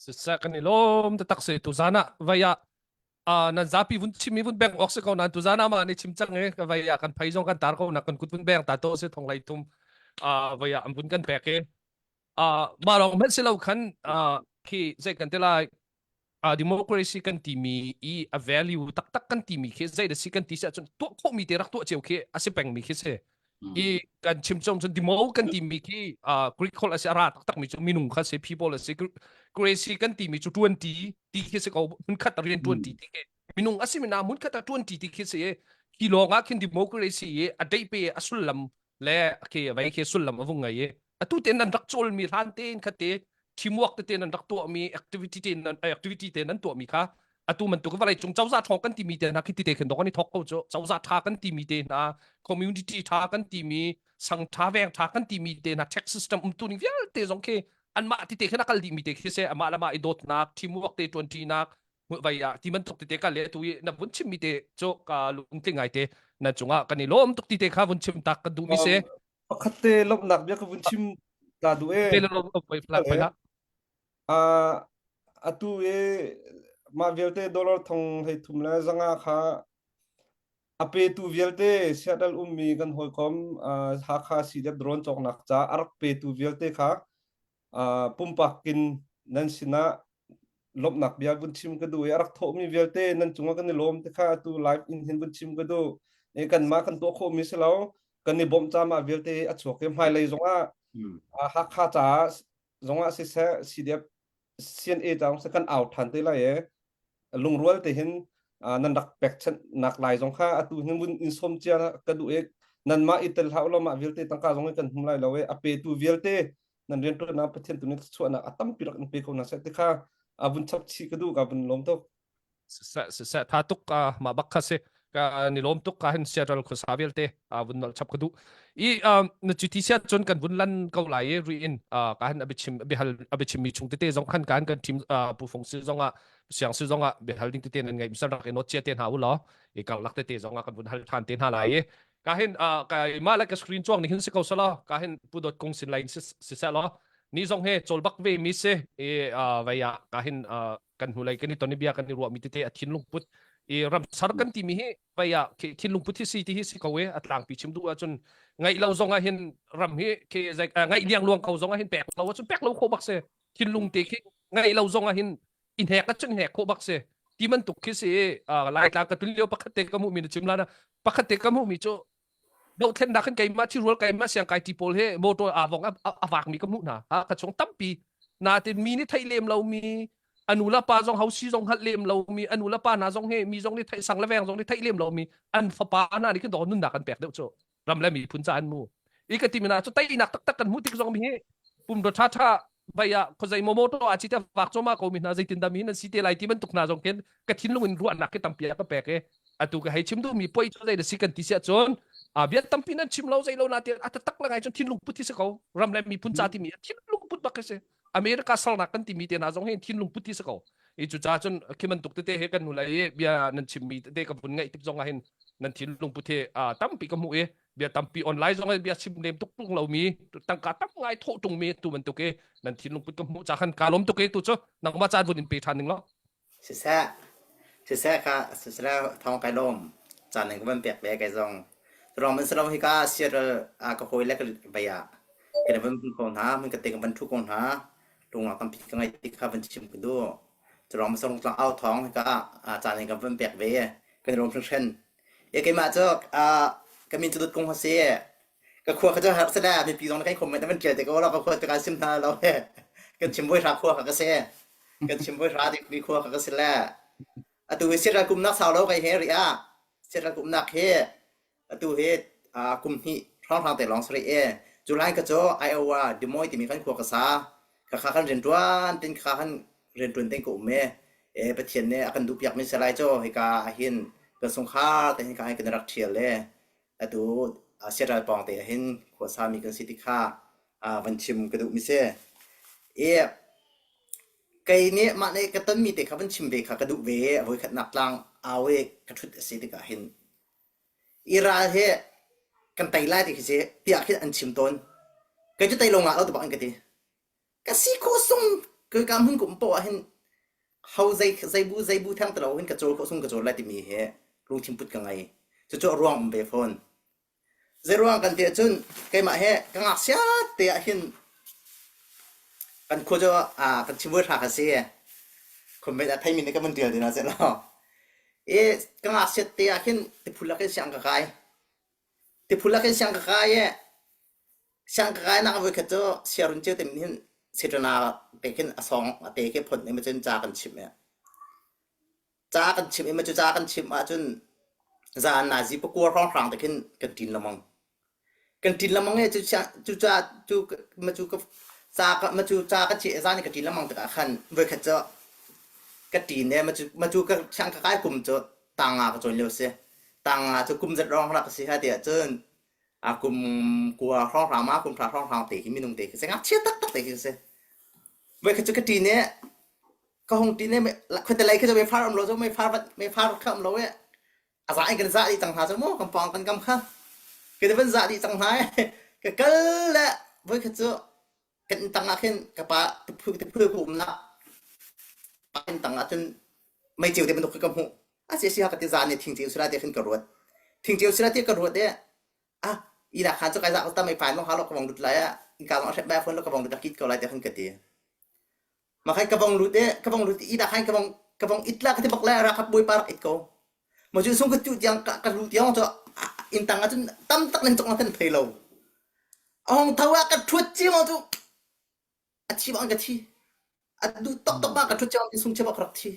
Siseh kan i lawm taktak si tuzan ah vai ah nan zapi vun chim i vun beng awk si ko nan tuzan ah mah nih chim cang i vai ah kan phei zong kan tar ko na kan kut vun beng ta to si thong lei thum vai ah an vun kan pek i mah lawng hmanh si lo khan khi zei kan ti lai democracy kan timi i a value taktak kan timi khi zei da si kan ti si ahcun tuah khawhmi te rak tuah cio khi a si pengmi khi si i kan chim chom cun demo kan timi khi Greek holh a si a ra taktak mi cu minung kha si people a si crazy kan timi cu tuan ti ti khi si ko hmunkhat a rian tuan ti ti khi minung a si mi na hmunkhat a tuan ti ti khi si hi lawng ah khin democracy i a dei pe a sullam le khi vai khi sullam a vung ngei i atu ten nan rak cawl mi hlan tein kha te teamwork tete nan rak tuah mi activity te nan activity te nan tuah mi kha atu man tu vawlei cung cozah ṭhawng kan timi te hna khi ti te khin dok an i thok ko cu cozah ṭha kan timi te hna community ṭha kan timi sang ṭha veng ṭha kan timi te hna tax system um tu ning vialte zong khi anmah ti te khin a kal dih mi te khi se amah le mah i dawtnak teamwork te ṭuanṭinak vai ah ti bantuk tete ka le tu i na vun chim mi te cu ka lungtling ngai te na cungah kan i lawm tuk ti te kha vun chim tak kan duh mi se Pakhat te lawmhnak bia ka vun chim ta duh e. Te lawm poi pla poi la. Atu i mah vialte dollar thong hlei thum le zanga kha a petu vialte Seattle ummi kan hawikom uh, Hakha CDF drone cawknak ca a rak petu vialte kha uh, pumpak in nan sinah lawmhnak bia vun chim ka duh i a rak thawhmi vialte nan cungah kan i lawm te kha atu live in hin vun chim ka duh. E kanmah kan tuah khawhmi si lo kan i bawmh ca mah vialte a chuak i hmailei zongah Hakha caah zongah siseh CDF CNA caah siseh kan au ṭhan te lai i lungrual te hin nan rak pekchanhnak lai zong kha atu hin vun in sawm cia ka duh i nanmah i tel hlah ulaw mah vialte tangka zong in kan hmu lai lo i a petu vialte nan rianṭuannak Pathian tu nih chuahnak a tampi rak in pe ko hna seh ti kha a vun chap chih ka duh ka vun lawm tuk. Siseh siseh tha tuk ka mah bak kha si ka ni lawm tuk ka hin Seattle khuasa vialte a vun nol chap ka duh i na cu ti sia cun kan vun lan ko lai i ri in ka hin abichim abihal abichim mi chung tete zong khan kan kan team pu fong si zong ah siang si zong ah bihal ding tete nan ngai misal rak i note chia te hna u law i karlak tete zong ah kan vun hal than te hna lai i ka hin ka ma le ka screen chuang ni hin si ko sala ka hin pu dot kong sin lain si si se law ni zong he chol bak ve mi si i vei ah ka hin kan hnulei kan i ton i bia kan i ruahmi tete a thinlung put i ramsar kan timi hi vei ah thinlung put hi si ti hi si ko i a tlangpi chim duh ahcun ngaih lo zong ah hin ram hi khi ngaih liang luang ko zong ah hin pek lo ahcun pek lo kho bak si thinlung te khi ngaih lo zong ah hin i hnek ahcun hnek kho bak si ti bantuk khi si laitlang ka tun lio pakhat te ka hmuhmi na chim la na pakhat te ka hmuhmi cu dohthlennak hin keimah thirual keimah siangkai ti pawl he motor aa vong a vakmi ka hmuh hna ha ka chung tampi natin mi nih theih lem lomi anu la pa zong hausi zong hngalh lem lomi anu la pa hna zong he mi zong nih theih sang le veng zong nih theih lem lomi an fapa hna nih khin dawh nunnak an pek deuh cu ram le miphun ca an mu i ka ti mina cu teinak taktak kan hmuh tik zong mi hi pum do tha tha vai ah khozei mo motor a chi te vak choma ko mi hna zeitin dah mi nan si te lai ti bantuk hna zong khin ka thinlung in ruahnak ke tampi a ka pek i atu ka hei chim duh mi poi cu zei na si kan ti siah cun a bia tampi nan chim lo zei lo na ti a tak la ngai cun thinlung put hi si ko ram le miphun ca timi thinlung put bak si America salnak kan timi te na zong hi thinlung put hi si ko i cu ca cun khi bantuk tete he kan nu lai bia nan chim mi tete ka vun ngaih tik zong ah hin nan thinlung put hi tampi ka hmuh i bia tampi online zong bia chim lem tuk tung lo mi tangka tam ngai thawh tung mi tu bantuk i nan thinlung put ka hmuh ca khan ka lawm tuk i tu cu nangmah caan vun in pe ṭhan ning lo Siseh, siseh kha siseh thawng kai lawm. Caan in ka van pek ve kei zong. Ruang man si lo hika Seattle ah ka hawi le ka vei ah kan i van hmu ko hna, hmun ka te kan van ṭhu ko hna. Lungah tampi ka ngaih ti kha van chim ka duh. Cu ruang man tlang au thawng hika ah caan in kan van pek ve. Kan i lawm hringhran. E keimah cu ka min cu Dut Kung a si. Ka khua kha cu har sila mipi zong kan comment van ṭial te ko lo ka khua cu kan sim hna lo he. Kan chim voi hra khua kha ka si. Kan chim voi hra dik mi khua kha ka si le. Atu hi siral kumnak sau lo kai he ri ah. Siral kumnak hi atu hi kum hnih hrawnghrang te lawng si rih e. Cu lai ka cu Iowa Des Moines timi kan khua ka sa. Ka kha kan rianṭuan tin kha kan rianṭuan tin ka um e. E Pathian nih a kan duh piak mi si lai cu hika ahhin kan sungkhar te hin ka hin kan rak ṭhial e. Atu Seattle pawng te ahhin khuasami kan si ti kha van chim ka duhmi si. I kei nih mah nih ka tonmi te kha van chim ve kha ka duh ve. A voikhatnak tlang au i ka ṭhut a si tikah hin i ral hi kan tei lai ti khi si tiah khin an chim tawn. Kei cu tei lo ngah lo ti bak in ka ti. Ka si khawh sung ka hmun kum poah hin ho zei zei bu zei bu theng ti lo hin ka cawl khawh sung ka cawl lai timi hi lungthin put ka ngei. Cucu a ruang um ve fawn. Zei ruang kan ti ahcun keimah he ka ngakchia te ah hin kan khua cu ah kan chimvui hra ka si. Khuamet ah theimi nih ka van tial ding ah seh law. I ka ngakchiat te ah khin tiphul lak in siang ka kai. Tiphul lak in siang ka kai i Siang ka kainak voikhat cu siarun cio te hin Setana te khin a song a te khi phon i cun ca kan chimh i ca kan chimh i cu ca kan chimh ahcun zan nazi pakua hrawnghrang te khin kan ṭin lengmang. Kan ṭin lengmang i cu cu ca cu ma cu ka ca ka ma cu ca ka cheh zan i ka ṭin lengmang tikah khan voikhat cu ka ṭin i ma cu ma cu ka siang ka kai kum cu tanga ka cawn lio a si. Tanga cu kum zat rawng rak a si ha ti ahcun a kum kua hrawnghrang ma kum hra hrawnghrang te khi minung te khi si ngakchia taktak te khi si voi khat cu ka ṭin i ka hung ṭin i khuate lei khi cu meifar um lo cu meifar meifar kha um lo i a za in kan zah dih cang hna cu mu kan pawng kan kam kha kan van zah dih cang hna i ka kal le voi khat cu kan inn tang ah khin ka pa tiphu tiphu ka umnak inn tang ah cun. Meiceu te bantuk khi ka hmuh. A si a si ha ka ti zan i thingceu sila ti khin ka ruat. Thingceu sila ti ka ruat i ah ina khan cu kai za ta mei pai long ha lo ka vong lut lai ah innka zong a hrep bai phone lo ka vong lut a kit ko lai ti khin ka ti. Ma khan ka vong lut i ka vong lut i ina khan ka vong ka vong it la ka ti bak le rakap bawipa rak it ko. Ma cu sung ka tu tiang ka ka lu tiang cu inn tang ah cun tam tak nan cong kan thei lo. A hong tho ah ka thuat ci ma cu a thi bang ka thi. A duh tok tok ma ka thuat chiang sung chia bak rak thi.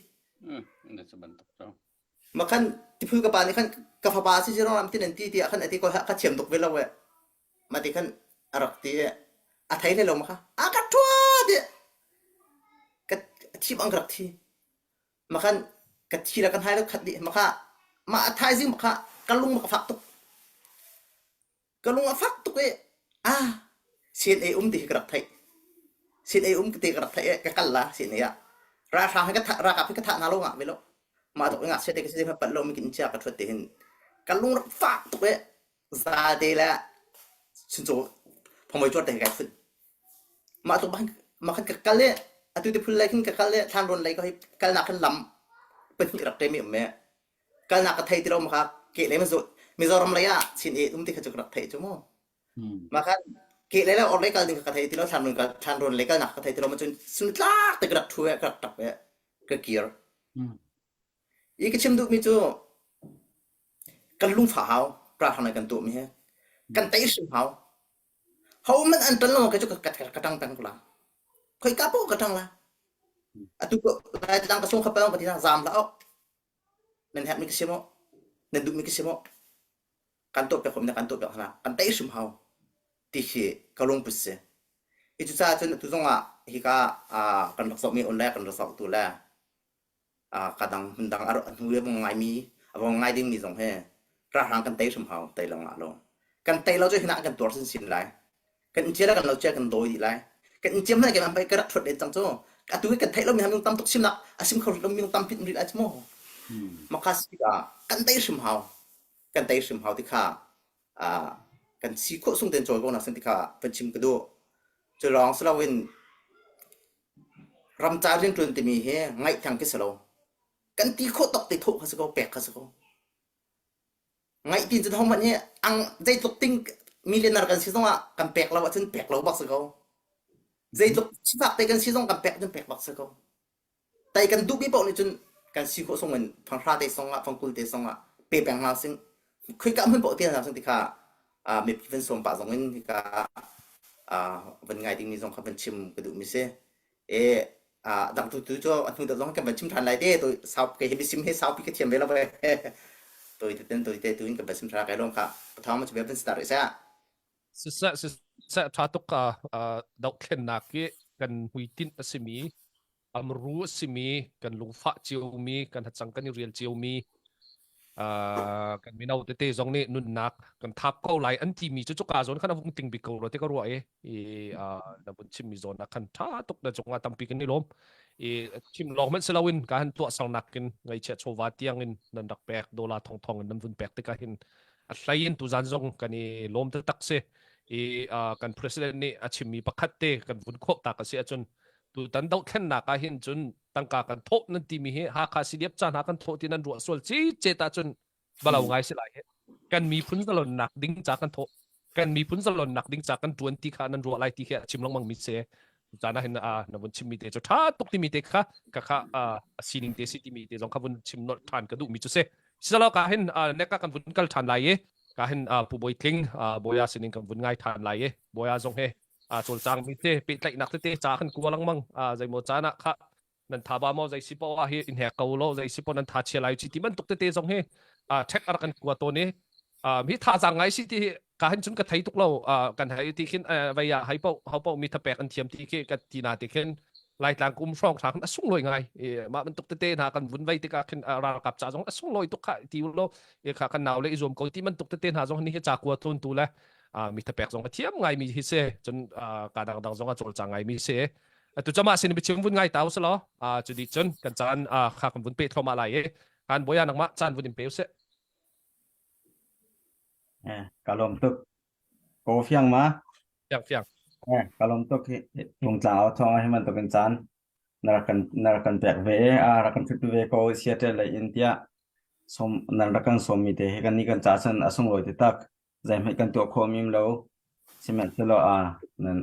Na cu bantuk cu. Ma khan tiphul ka pa nih khan ka fapa si si ram tin an ti tiah khan ati ko ka thiam tuk ve lo we. Ma ti khan a rak ti i a thei hlei lo ma kha a ka thua ti ka thi bang ka rak thi. Ma khan ka thi le kan hai lo khat dih ma kha ma a thaizing ma kha ka lung ma ka fak tuk. Ka lung a fak tuk i ah CNA um ti hi ka rak theih. CNA um ti ka rak theih i ka kal la CNA ah. Ralhrang hi ka thah ralkap hi ka thah hna lo ngah ve lo. Mah tuk ngakchia te ka si pat lo mi kin chia ka thuat te hin ka lung rak fak tuk i zate le chuncaw phomoi cuar te hi kai phun. Mah tuk mah khan ka kal i atu ti phul lei khin ka kal i thlanrawn lei ka hei kalnak khan lam pahnih rak ṭem i um i kalnak ka thei ti lo maka kehlei Mizoram lei ah Chin i um ti kha cu ka rak theih cu mu. Mah khan kehlei le orhlei kal ding kha ka thei ti lo thlanrawn kal thlanrawn lei kalnak ka thei ti lo ma cun sunitlak te ka rak ṭhu ka rak ṭap i ka kir. I ka chim duhmi cu kan lungfah hau ralhrang kan tuahmi hi kan tei hrim hau. Ho hmanh an ṭan lo ka cu ka ka ṭang peng ko la. Khoika paoh ka ṭang la. Atu ko Laitlang ka sung kha peng ka ti na zaam hlah awk. Nan herhmi ka si maw? Nan duhmi ka si maw? Kan tuahpiak khawhmi kan tuahpiak hna. Kan tei hrim hau ti khi ka lungput si. Hi cucaah cun atu zongah hika kan rak zohmi online kan rak zohtu le ka dang hmundang a hnu i a vung ngaimi a vung ngai dingmi zong hi ralhrang kan tei hrim hau tei lo ngah lo. Kan tei lo cu hinah kan tuar sinsin lai. Kan in cia le kan lo cia kan dawi dih lai. Kan in ciam hmanh kan pei ka rak ṭhuat len cang cu. Atu hi kan theih lomi minung tam tuk simnak a sim kho rih minung tampi rih lai cu mu. Maka si ah kan tei hrim hau. Kan tei hrim hau ti kha kan si khawh sung ten cawl ko na sin ti kha van chim ka duh. Cu lawng si loin ramca rianṭuan timi hi ngaih thang khi si lo. Kan ti khawh tawk te thawh kha si ko, pek kha si ko. Ngaih tin cun hohmanh hi ang zeitluk ting millionaire kan si zongah kan pek lo ahcun pek lo bak si ko. Zeitluk sifak te kan si zong kan pek cun pek bak si ko. Tai kan duhmi paoh nih cun kan si khawh sung in fanghra te song ah fangkul te song ah pe peng hna sing khoika hmun paoh te hna sing ti kha mipi van sawm pah zong in hika van ngai dingmi zong kha van chim ka duhmi si. E dang tu tu cu a hnu deuh zong kan van chim ṭhan lai te toi sau ke hi bisim he saupi ka thiam ve lo ve toi te ten toi te tu in kan van sim ṭhan kai lawm kha pathawng ma chu van start sa Siseh siseh ṭha tuk ka dohthlennak hi kan hmuitinh a simi amru a simi kan lungfah ciomi kan hacang kan i rial ciomi kan mino tete zong nih nunnak kan thap ko lai an timi cu cuka zawn khan a vung ting bik ko lo te ka ruah i i na vun chimmi zawn ah khan ṭha tuk na cungah tampi kan i lawm i chim lawng hmanh si loin ka han tuah sarnak in ngaihchiah chawva tiang in nan rak pek dollar thong thong in nan vun pek tikah hin a hlei in tuzan zong kan i lawm taktak si i kan president nih a chimmi pakhat te kan vun khawh tak a si ahcun tutan dohthlennak ah hin cun tangka kan thawh nan timi hi Hakha CDF ca hna kan thawh ti nan ruah sual ci cet ahcun balo ngai si lai kan miphun zalonnak ding ca kan thawh kan miphun zalonnak ding ca kan tuan ti kha nan ruah lai ti khi a chim lengmang mi si caan ah hin na vun chimmi te cu ṭha tuk timi te kha ka kha a sining te si timi te zong kha vun chim nolh ṭhan ka duhmi cu si sisalo ka hin neka kan vun kal ṭhan lai i ka hin pu Bawi Tling Bawia sinin kan vun ngai ṭhan lai i Bawia zong he cawlcang mi te pehtlaihnak tete ca kan kua lengmang zeimaw caan ah kha nan tha ba maw zei si poah hi in hek ko lo zei si poah nan tha chia lai chi ti bantuk tete zong hi check ar kan kua tawn i hi thazaang ngai si ti ka hin cun ka thei tuk lo kan hei ti khin vei ah hai po hau po mi thapek an thiam ti khi ka ti na ti khin laitlang kum hrawng thla khin a sunglawi ngai mah bantuk tete hna kan vun vei tikah khin ralkap ca zong a sunglawi tuk kha ti lo kha kan nau le i zuam ko ti bantuk tete hna zong ni hi ca kua tlun tu le mi thapek zong a thiam ngai mi hi se cun ka dang dang zong a cawlcang ngai mi se atu chama sin bichim vun ngai tau selo cu di cun kan caan kha kan vun pe thloma lai i kan boya nangmah caan vun in pe usih Eh, ka lawm tuk. Ko fiang ma? Fiang fiang. Eh, ka lawm tuk hi. Lungtlang au thawng ah hi bantuk in caan. Na rak kan na rak kan pek ve a rak kan ṭhut ve ko Seattle lei in tiah som nan rak kan sawmmi te hi kan nih kan ca cun a sunglawi taktak. Zeihmanh kan tuah khawh mim lo. Sihmanhsehlaw a nan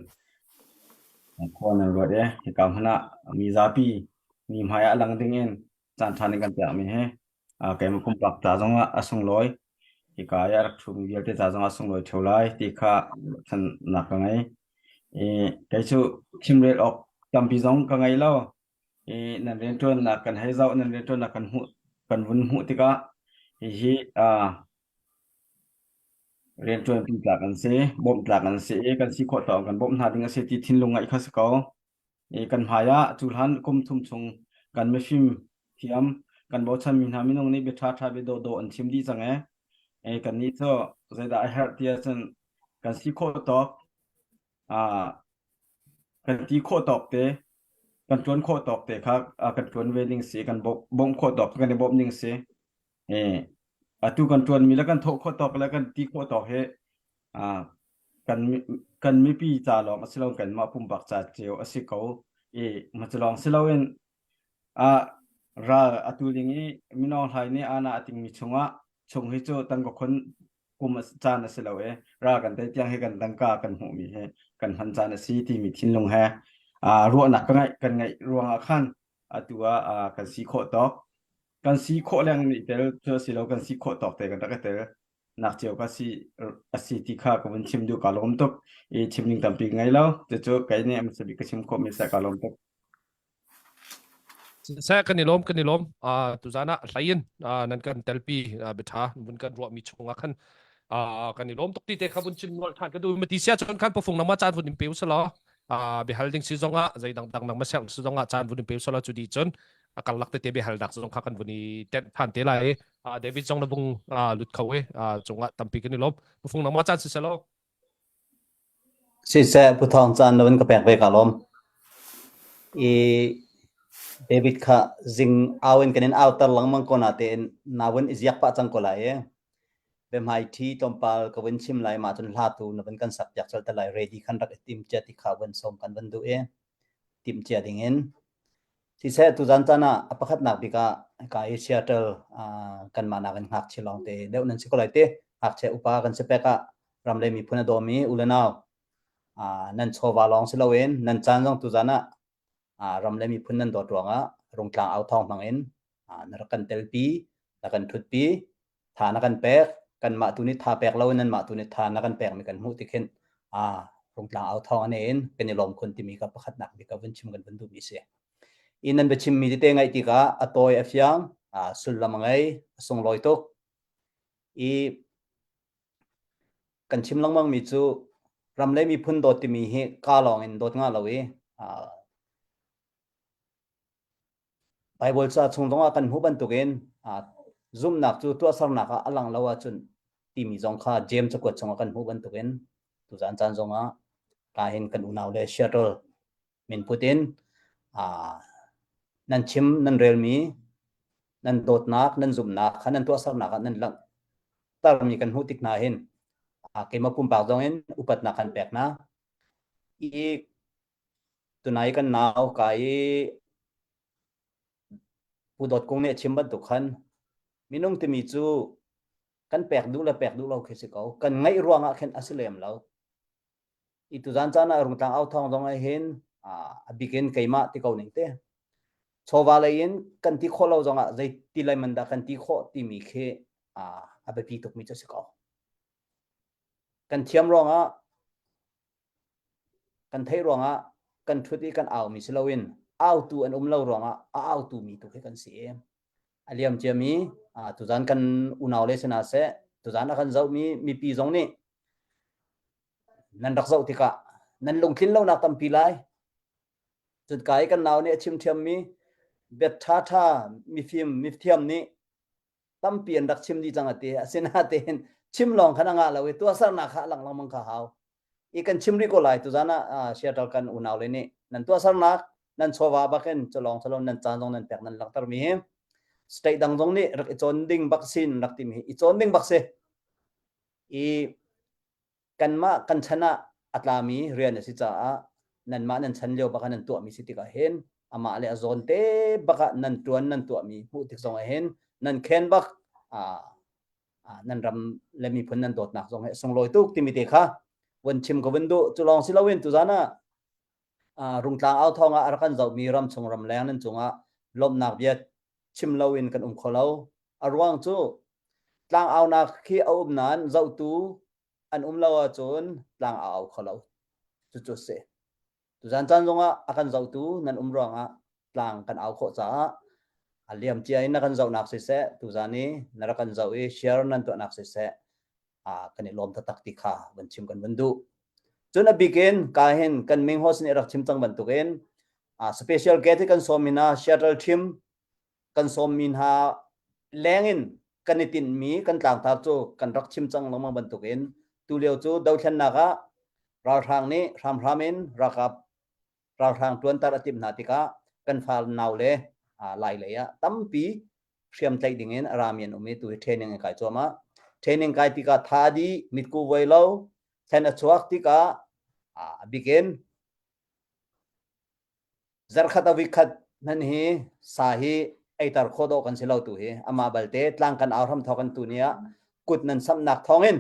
khua nan ruat i hika hmun ah mi zapi mi hmai ah lang ding in caan ṭha nih kan pekmi hi keimah pumpak ca zong ah a sunglawi. Hika i a rak ṭhumi vialte ca zong ah a sunglawi ṭheo lai ti kha ruahchannak ka ngei. I kei cu chimrel awk tampi zong ka ngei lo. I nan rianṭuannak kan hei zoh, nan rianṭuannak kan hmuh kan vun hmuh tikah hihi rianṭuanpi tlak an si, bawmh tlak an si i kan si khawh tawk kan bawmh hna ding a si ti thinlung ngeih kha si ko. I kan hmai ah cuhlan kum thum chung kan mifim thiam kan bochanmi hna minung nih bia ṭhaṭha bia dawhdawh an chim dih cang ee. E kannih cu zeidah a herh ti ahcun kan si khawh tawk ah kan ti khawh tawk te kan ṭuan khawh tawk te kha kan ṭuan ve ding si kan bawmh khawh tawk kan i bawmh ding si. E atu kan ṭuanmi le kan thawh khawh tawk le kan ti khawh tawk hi kan kan mipi ca lawng a si lo kanmah pumpak ca cio a si ko i macu lawng si loin ah ral atu ding i Mino Hlai nih ana a tingmi chungah chung hi cu tangka khon kum caan a si lo i ral kan tei tiang hi kan tangka kan hmuhmi hi kan hman caan a si timi thinlung he ruahnak ka ngeih kan ngeih ruangah khan atu ah kan si khawh tawk kan si khawh leng nih tel cu a si lo kan si khawh tawk te kan rak i tel nak cio ka si a si ti kha ka vun chim duh ka lawm tuk i chim ning tampi ngei lo cucu kei nih a bik ka chim khawh mi sa ka lawm tuk Seh kan i lawm kan i lawm uh, tuzan ah hlei in uh, nan kan telpi uh, biatha vun kan ruah mi chungah khan uh, kan i lawm tuk ti te kha vun chim nol than ka du mati sia chon khan pofung nama caan vun in pe usalaw uh, bihal ding si zongah zei dang dang nang ma sel si zongah caan vun in pe usalaw cu di chun a karlak tete biahal dak zong kha kan vun i tenh than te lai i David zong na vung lut kho i cungah tampi kan i lawm pufung nangmah caan si selaw Siseh Pu Thawng caan lo in ka pek ve ka lawm. I David kha zing au in kan in au tar lengmang ko na tein na vun i ziak pah cang ko lai i biahmai thi tlawmpal ka vun chim lai mah cun hla tu na vun kan sak piak colh te lai ready khan rak i tim cia ti kha vun sawm kan vun duh i timh cia ding in Siseh tuzan caan ah a pakhatnak bik ah hika i Seattle kanmah nakin ngakchia lawngte deuh nan si ko lai ti. Ngakchia upa kan si pek ah ram le miphun a dawmi u le nau nan chawva lawng si loin nan caan zong tuzan ah ram le miphun nan dawt ruangah Rungtlang au thawng hmang in na rak kan telpi, na kan ṭhutpi, tha na kan pek kanmah tu nih tha pek lo in nanmah tu nih tha na kan pekmi kan hmuh ti khin a rungtlang au thawng ane in kan i lawm khun timi ka pakhatnak bik ka vun chim kan vun duhmi si i nan biachim mi tete ngaih tikah a tawi a fiang a sullam a ngei a sunglawi tuk i kan chim lengmang mi cu ram le miphun dawt timi hi ka lawng in dawt nga lo i Baibal ca chung zongah kan hmuh bantukin zumhnak cu tuahsernak ah a lang lo ahcun timi zong kha Jeim cakuat chungah kan hmuh bantukin tuzan caan zongah ka hin kan unau le Seattle minput in nan chim nan relmi nan dawtnak nan zumhnak kha nan tuahsernak ah nan langhtermi kan hmuh tik hna hin keimah pumpak zong in upatnak kan pek hna i Tunai kan nau ka i Pu Dawt Kung nih a chim bantuk khan minung timi cu kan pek duh le pek duh lo khi si ko. Kan ngaih ruangah khin a si lem lo. I tuzan caan ah Rungtlang au thawng zong ah hin a bik in keimah ti ko ning te. Chawva lei in kan ti khawh lo zongah zei ti lei man dah kan ti khawh timi khi a biapi tukmi cu a si ko. Kan thiam ruangah Kan theih ruangah kan ṭhut i kan aumi si loin autu an um lo ruangah a autu mi tu khi kan si. A liam ciami tuzan kan unau le sinah seh tuzan a kan zohmi mipi zong nih nan rak zoh tikah nan lungtlin lonak tampi lai. Cun ka i kan nau nih a chim ṭhiammi bia ṭhaṭha mifim mithiam nih tampi an rak chim dih cang a ti. Asinain chim lawng khan a ngah lo i tuahsernak kha a lang lengmang kha hau. I kan chim rih ko lai tuzan ah Seattle kan unau le nih nan tuahsernak nan chawva bakin culong chalon nan caan zong nan pek nan langhter mi hi state dang zong nih rak i cawn ding bak sin rak timi hi i cawn ding bak si. I kanmah kan chan ah a tlami rian a si caah nanmah nan chan lio bak ah nan tuahmi si tikah hin Amah le a zawn te bak ah nan tuan nan tuahmi hmuh tik zong ah hin nan khen bak nan ram le miphun nan dawtnak zong hi sunglawi tuk timi te kha vun chim ka vun duh. Cu lawng si loin tuzan ah Rungtlang au thawng ah a rak kan zohmi ramchung ramleng nan cungah lawmhnak bia chim loin kan um kho lo. A ruang cu tlang aunak khi a um nain zohtu an um lo ahcun tlang a au kho lo. Cucu si. Tuzan caan zongah a kan zohtu nan um ruangah tlang kan au khawh caah a liam cia in na kan zohnak siseh tuzan i na rak kan zoh i share nan tuahnak siseh kan i lawm taktak ti kha van chim kan van duh. Cun a bik in ka hin kan ming host nih rak chim cang bantukin special guest hi kan sawm hna Seattle team kan sawmmi hna leng in kan i tinhmi kan tlangtar cu kan rak chim cang lengmang bantukin tulio cu dothlennak ah ralhrang nih hramhram in ralkap ralhrang tuantar a timh hna tikah kan fa nau le lai lei ah tampi hriam tlaih ding in a rami an um i tu hi training an kai cuahmah. Training kai tikah tha dih mitku voi lo thlen a chuak tikah a bikin Zarhkhat a vikhat hmanh hi sa hi eitar khawh dawh kan si lo tu hi amah balte tlang kan au hram thawk an tu ni ah kut nan samnak thawngin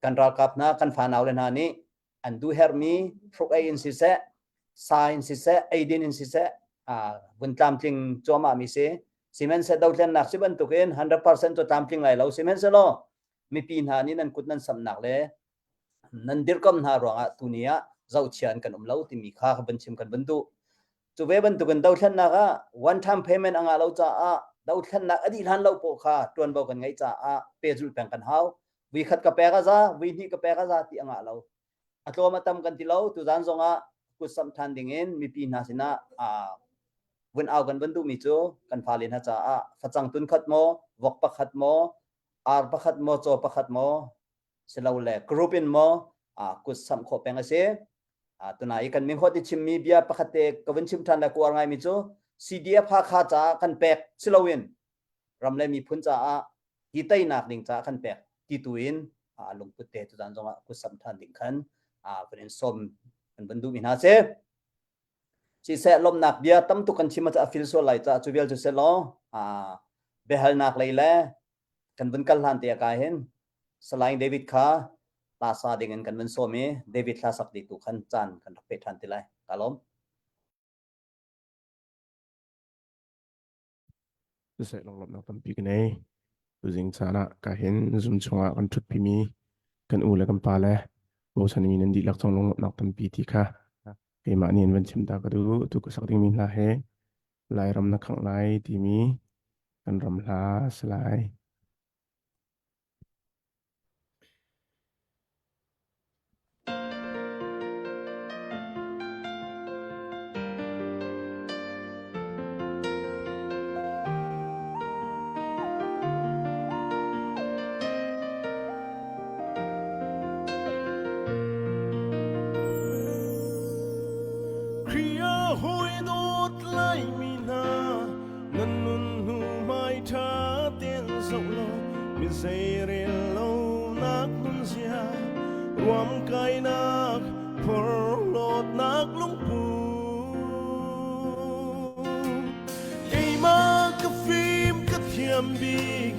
kan ralkap hna kan fanau le hna nih an duh herhmi hruk ei in siseh sa in siseh eidin in siseh vun tlamtling cuahmah mi si sihmanhseh dothlennak si bantukin 100% cu tlamtling lai lo sihmanhsehlaw mipi hna nih nan kut nan samnak le nan dirhkamh hna ruangah tuni ah zohchia in kan um lo timi kha ka van chim kan van duh. Cu ve bantukin dothlennak ah one time payment a ngah lo caah dothlennak a dih hlan lo poh kha tuanvo kan ngeih caah pehzulh peng kan hau. Vui khat ka pek a za, vui hnih ka pek a za ti a ngah lo. A tlawm a tam kan ti lo. Tuzan zongah kut samh than dingin mipi hna sinah vun au kan van duhmi cu kan fale hna caah facang tun khat maw, vok pakhat maw, ar pakhat maw, caw pakhat maw, silole group in maw kut samh khawh peng a si. Tuna i kan minghawt i chimmi bia pakhat te ka vun chim ṭhan le kuar ngaimi cu CDF Hakha caah kan pek siloin ram le miphun caah hi teinak ding caah kan pek ti tu in lungput te tuzan zongah kut samh ṭhan ding khan vun in sawm kan vun duhmi hna si. Siseh lawmhnak bia tam tuk kan chim a fil sual lai caah cu vial cu selaw biahalnak lei le kan vun kal hlan te ah ka hin Salai David kha hla sa ding in kan vun sawm i David hla sak dih tu khan caan kan rak pe ṭhan ti lai. Ka lawm. Siseh lunglawmhnak tampi ka nei. Tuzing caan ah ka hin Zoom chungah kan ṭhutpimi kan u le kan pa le bochanmi nan dihlak cung lunglawmhnak tampi ti kha keimah nih in van chim ta ka duh. Tu ka sak dingmi hla he Lairam na khangh lai timi kan ram hla a si lai. Khrih a hawi dawt laimi hna nan nun hnu hmai ṭha tein zoh law mi zeirel lonak nunzia ruamkainak phorhlawtnak lungput keimah ka fim ka thiam bik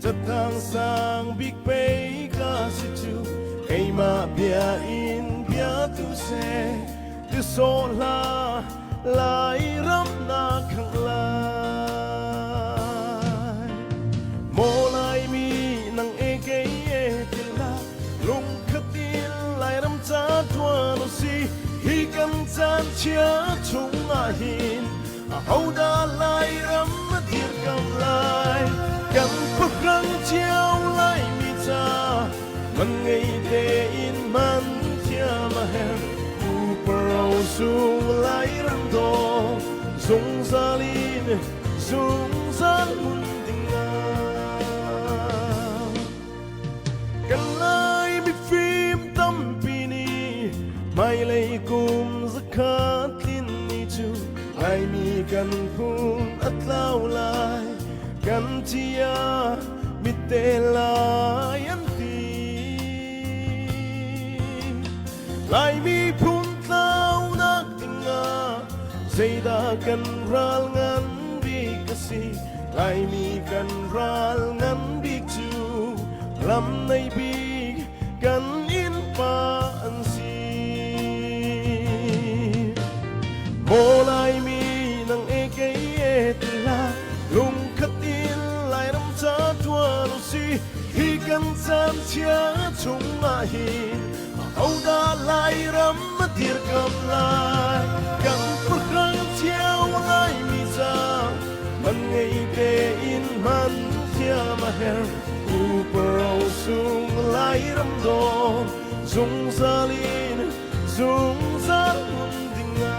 Catang sang bik pei ka si cu keimah bia in bia tu seh ti sawh hlah Lairam na khangh lai. Maw Laimi nang e kei e tila lungkhat in Lairam ca tuan usi hi kan caan chia chung ah hin Ahodah Lairam a dirkamh lai? Kan pahrang cio Laimi ca man ngei tein hman thiam a herh. Pupa rosung Lairam daw zungzal in zungzal hmun ding ah. Kan Lai mifim tampi nih hmailei kum zakhat tlin ni cu Laimi kan phun a tlau lai kan cia mitte lai an ti. Laimi phun tlaunak dingah Zeidah kan ral ngan bik a si? Laimi kan ral ngan bik cu lam nei bik kan innpa an si. Maw Laimi nang e kei e ti hlah lungkhat in Lairam ca ṭuan u si hi kan caan chia chung ah hin ahodah Lairam a dirkamh lai kan pahrang cio Laimi ca man ngei tein hman thiam a herh Uparo sung Lairam dawt zungzal in zungzal hmun ding ah.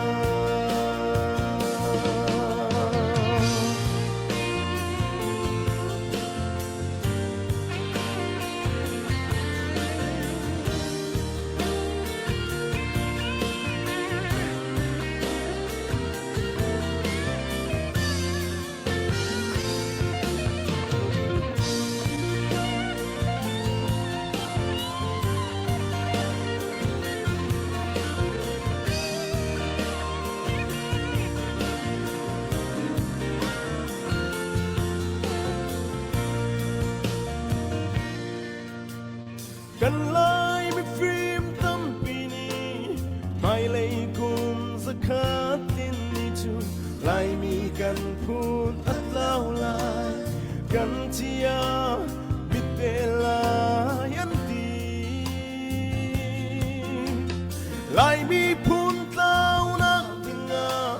Kan Lai mifim tampi nih hmailei kum zakhat tin ni cu Laimi kan phun a tlau lai kan chia mit lai an ti. Laimi phun tlaunak dingah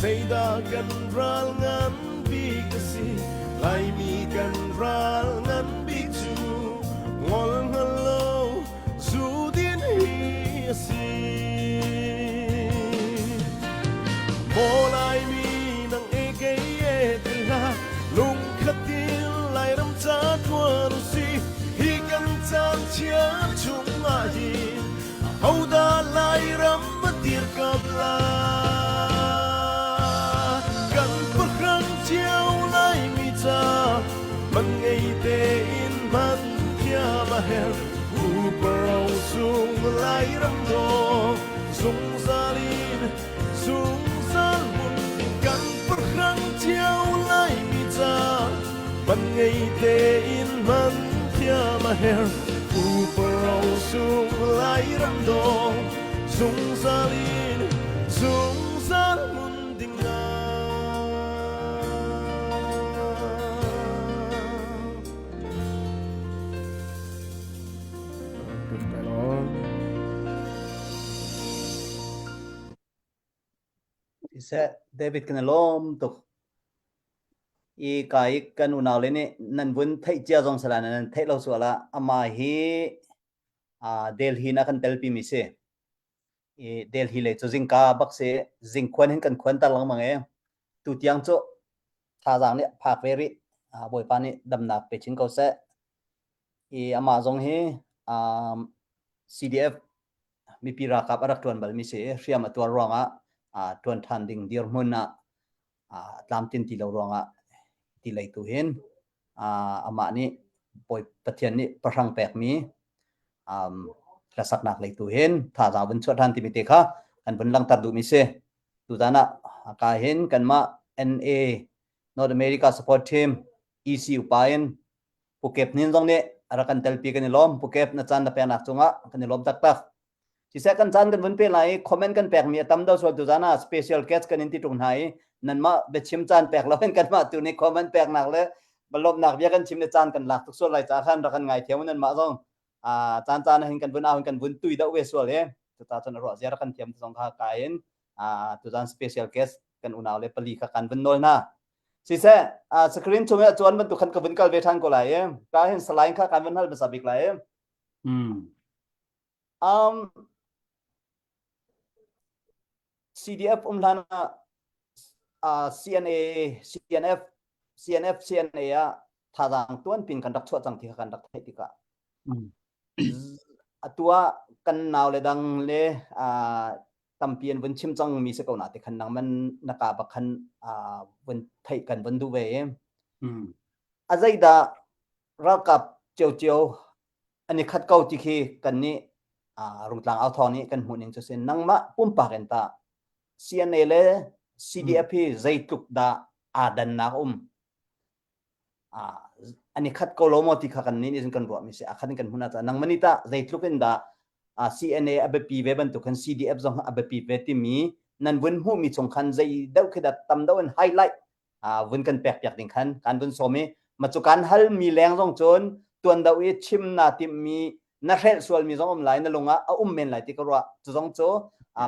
zeidah kan ral ngan bik a si? Laimi kan ral ngan bik cu ngol hngal lo zu din hi a si. Maw Laimi nang e kei e ti hlah lungkhat in Lairam ca tuan u si hi kan caan chia chung ah hin ahodah Lairam a dirkamh lai kan pahrang cio Laimi ca man ngei tein hman thiam a herh uparo sung Lairam dawh zungzal in zungzal hmun kan pahrang cio Laimi ca man ngei tein hman thiam a herh uparo sung Lairam dawh zungzal in zungzal hmun ding ah. Siseh, David kan i lawm tuk. I ka i kan unau le nih nan vun theih cia zong sala nan theih lo sual ah amah hi uh, Delhi na kan telpi mi si. I Delhi le cu zingka bak si zingkhuan hin kan khuan tar lengmang e. Tu tiang cu thazaang nih phak ve rih. Uh, Bawipa nih damnak pe chin ko seh. I amah zong hi um, CDF mipi ralkap a rak ṭuan balmi si i hriam a tuar ruangah ṭuan ṭhan ding dirhmun ah tlamtlin ti lo ruangah ti lei tu hin amah nih Bawi Pathian nih pahrang pekmi hlasaknak lei tu hin thazaang vun chuah ṭhan timi te kha kan vun langhter duhmi si. Tuzan ah ka hin kanmah NA North America Support Team EC upa in Pu Kep Hnin zong nih a rak kan telpi kan i lawm. Pu Kep na caan na peknak cungah kan i lawm taktak. Siseh kan caan kan vun pe lai i comment kan pekmi a tam do sual tu zan ah special guest kan in ti ṭung hna i nanmah biachim caan pek lo in kanmah tu nih comment peknak le lawmhnak bia kan chim le caan kan lak tuk sual lai ca khan rak kan ngai thiam nanmah zong a caan caan hin kan vun au kan vun tui deuh ve sual he cuta cun a ruah zia rak kan thiam zong kha ka in tuzan special guest kan unau le pali kha kan vun nawl hna Siseh, uh, screen chung i a cuan bantuk khan ka vun kal ve ṭhan ko lai i ka hin saline kha kan vun hal hmasa bik lai. Mm. Um, CDF um hlan ah uh, CNA, CNF, CNF, CNA ah thazaang tuan pin kan rak chuah cang ti kha kan rak theih tikah Mm. atu ah kan nau le dang le uh, tampi an vun chim cang mi si ko na te khan nang man na ka bak khan vun theih kan vun duh ve i a zeidah ralkap cio an i khat ko ti khi kan nih rungtlang au thawng nih kan hmuh ning cu sin nangmah pumpak in ta CNA le CDF hi zeitluk dah aa dannak um an i khat ko lo maw ti kha kan nih nih kan ruahmi si a khat in kan hmun ah nangmah nih tah zeitluk in dah CNA a biapi ve bantuk khan CDF zong a biapi ve timi nan vun hmuhmi chung khan zei deuh khi dah tam deuh in highlight vun kan pek piak ding khan kan vun sawm i ma cu kan hal mi leng zong cun tuan deuh i chim na timmi na hrelh sual mi zong um lai na lung ah a um men lai ti ka ruah cu zong cu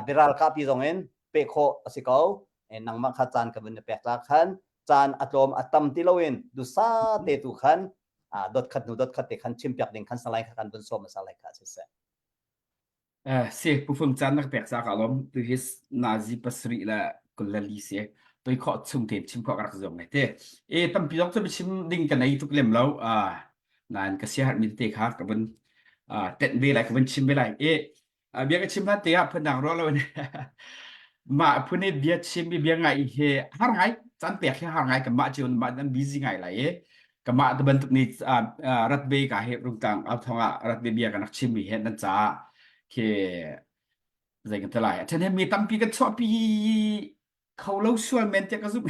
biaral kapi zong in pe khawh a si ko nangmah kha caan ka vun na pek ta khan caan a tlawm a tam ti loin dusa te tu khan dot khat hnu dot khat te khan chim piak ding khan salai kha kan vun sawm salai kha si seh. Eh, si pufung caan nak pek ca ka lom tu his nazi pasri la kulali se toi kho chung te chim kho rak zong te e tampi zong chu chim ding ka nei tuk lem lo a nan ka sia har mi te kha ka bun tet ve lai ka bun chim ve lai e bia ka chim hlan te ah phundang ruah lo in mah phun i bia chim i bia ngai hi har ngai caan pek hi har ngai kanmah cio mah nan busy ngai lai i kanmah te bantuk ni rat ve ka he rungtang au thong ah rat ve bia kan rak chim mi he nan caah khi zei kan ti lai a then he mi tampi kan chuahpi kho lo sual men tiah ka zumh.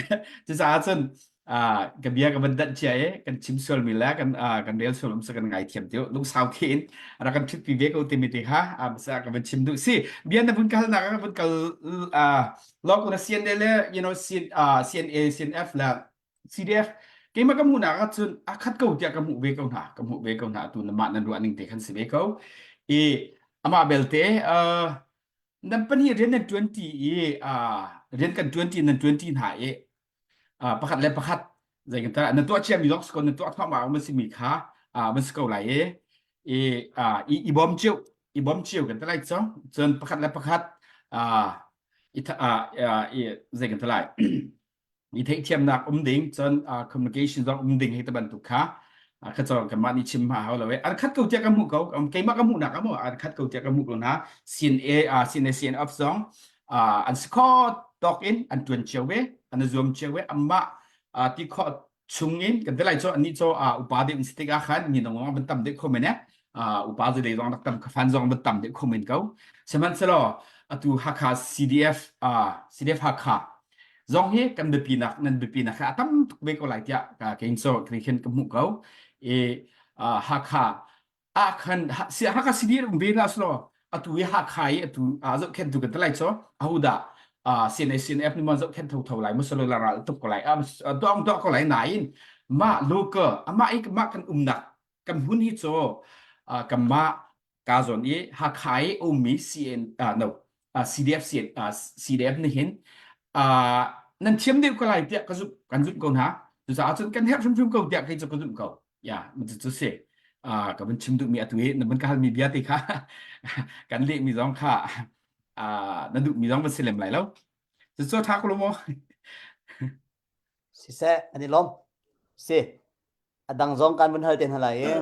Cucaah cun ka bia ka van danh cia i kan chim sual mi le kan kan rel sual um sa kan ngai thiam tiu lungsau tein rak kan ṭhutpi ve ko timi te kha masa ka van chim duh si bia na vun kal nak ka vun kal lok na CNA le you know CNA CNF le CDF keimah ka hmuh nak ah cun a khat ko tiah ka hmuh ve ko hna ka hmuh ve ko hna tu na mah nan ruah ning te khan si ve ko i amah belte nan pahnih rian nan ṭuanṭi i rian kan ṭuanṭi nan ṭuanṭi hna i pakhat le pakhat zei kan na tuah ciami zong si ko na tuah thluahmah ma simi kha ma si ko lai i i i bawm cio i bawm cio kan ti lai cu cun pakhat le pakhat i zei kan ti lai i theihthiamnak um ding cun communication zong um ding hei te bantuk kha kha cu kanmah nih chim ma hau lo e an khat ko tiah ka hmuh ko keimah ka hmuhnak a mu an khat ko tiah ka hmuh ko hna CNA CNA CNF zong an si kho tawk in an tuan cio ve an zuam cio ve amah ti kho chung in kan te lai cho ani cho upa deuh in si tikah khan mi nong ban tam deuh kho men eh upa zu lei zong rak tam kha fan zong ban tam deuh kho men ko sihmanhsehlaw atu Hakha CDF CDF Hakha zong hi kan biapi nak nan biapi nak a tam tuk ve ko lai tiah ka kein so khin ka hmuh ko i Hakha ah khan Hakha CDF um ve la slo atu i Hakha i atu zohkhen tu kan te lai cho ahuda CNA CNF ni mon zohkhen tho tho lai musalo la ral tuk ko lai dong dong ko lai nain ma local ama i ma kan umnak kan hun hi cho kanmah ka zawn i Hakha i ummi CN no CDF CN CDF nih hin nan thiam deuh ko lai tiah ka zumh kan zumh ko hna cucaah cun kan herh hrimhrim ko tiah kei cu ka zumh ko ya cu si ka vun chim duhmi atu hi na vun ka halmi bia te kha kan lehmi zong kha na duhmi zong van si lem lai lo cucu tha ko lo maw siseh an i lawm si a dang zong kan vun hal te hna lai i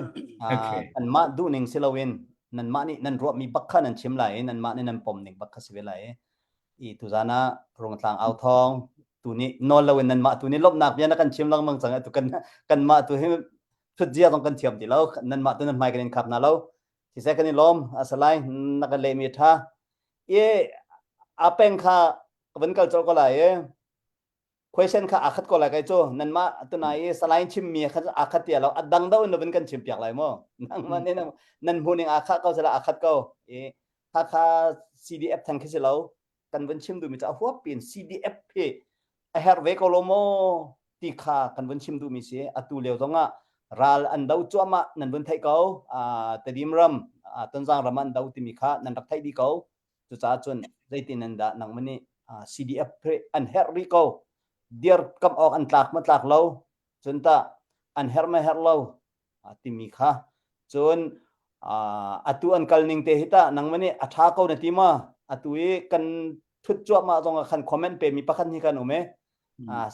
okay. anmah duhning si loin nanmah nih nan ruahmi bak kha nan chim lai i nanmah nih nan pom ning bak kha si ve lai i tuzan ah rungtlang au thawng tu nih nawl loin nanmah tu nih lawmhnak bia na kan chim lengmang cang atu kan kanmah tu hi thut zia zong kan thiam ti lo nanmah tu nan hmai kan in khap na lo siseh kan i lawm asalai na kan lehmi tha i a peng kha van kal cawk ko lai i question kha aa khat ko lai kai cu nanmah tunai i salai chimmi kha aa khat ti lo a dang deuh in van kan chim piak lai mu nangmah nih nan hmuhning aa khah ko sila aa khat ko i Hakha CDF thang khi si lo kan vun chim duhmi cu a huap pin CDF hi a herh ve ko lo maw ti kha kan vun chim duhmi si atu lio zong ah ral an do cuahmah nan vun theih ko Tedim ram Tonzang ram an do timi kha nan rak theih dih ko Cucaah cun zeitin an dah nangmah nih CDF an herh rih ko. Dirkamh awk an tlak ma tlak lo. Cun tah an herh ma herh lo timi kha. Cun atu an kal ning te hi tah nangmah nih a ṭha ko na ti ma? Atu i kan thut cuahmah zong ah khan comment pe mi pakhat hi kan um e.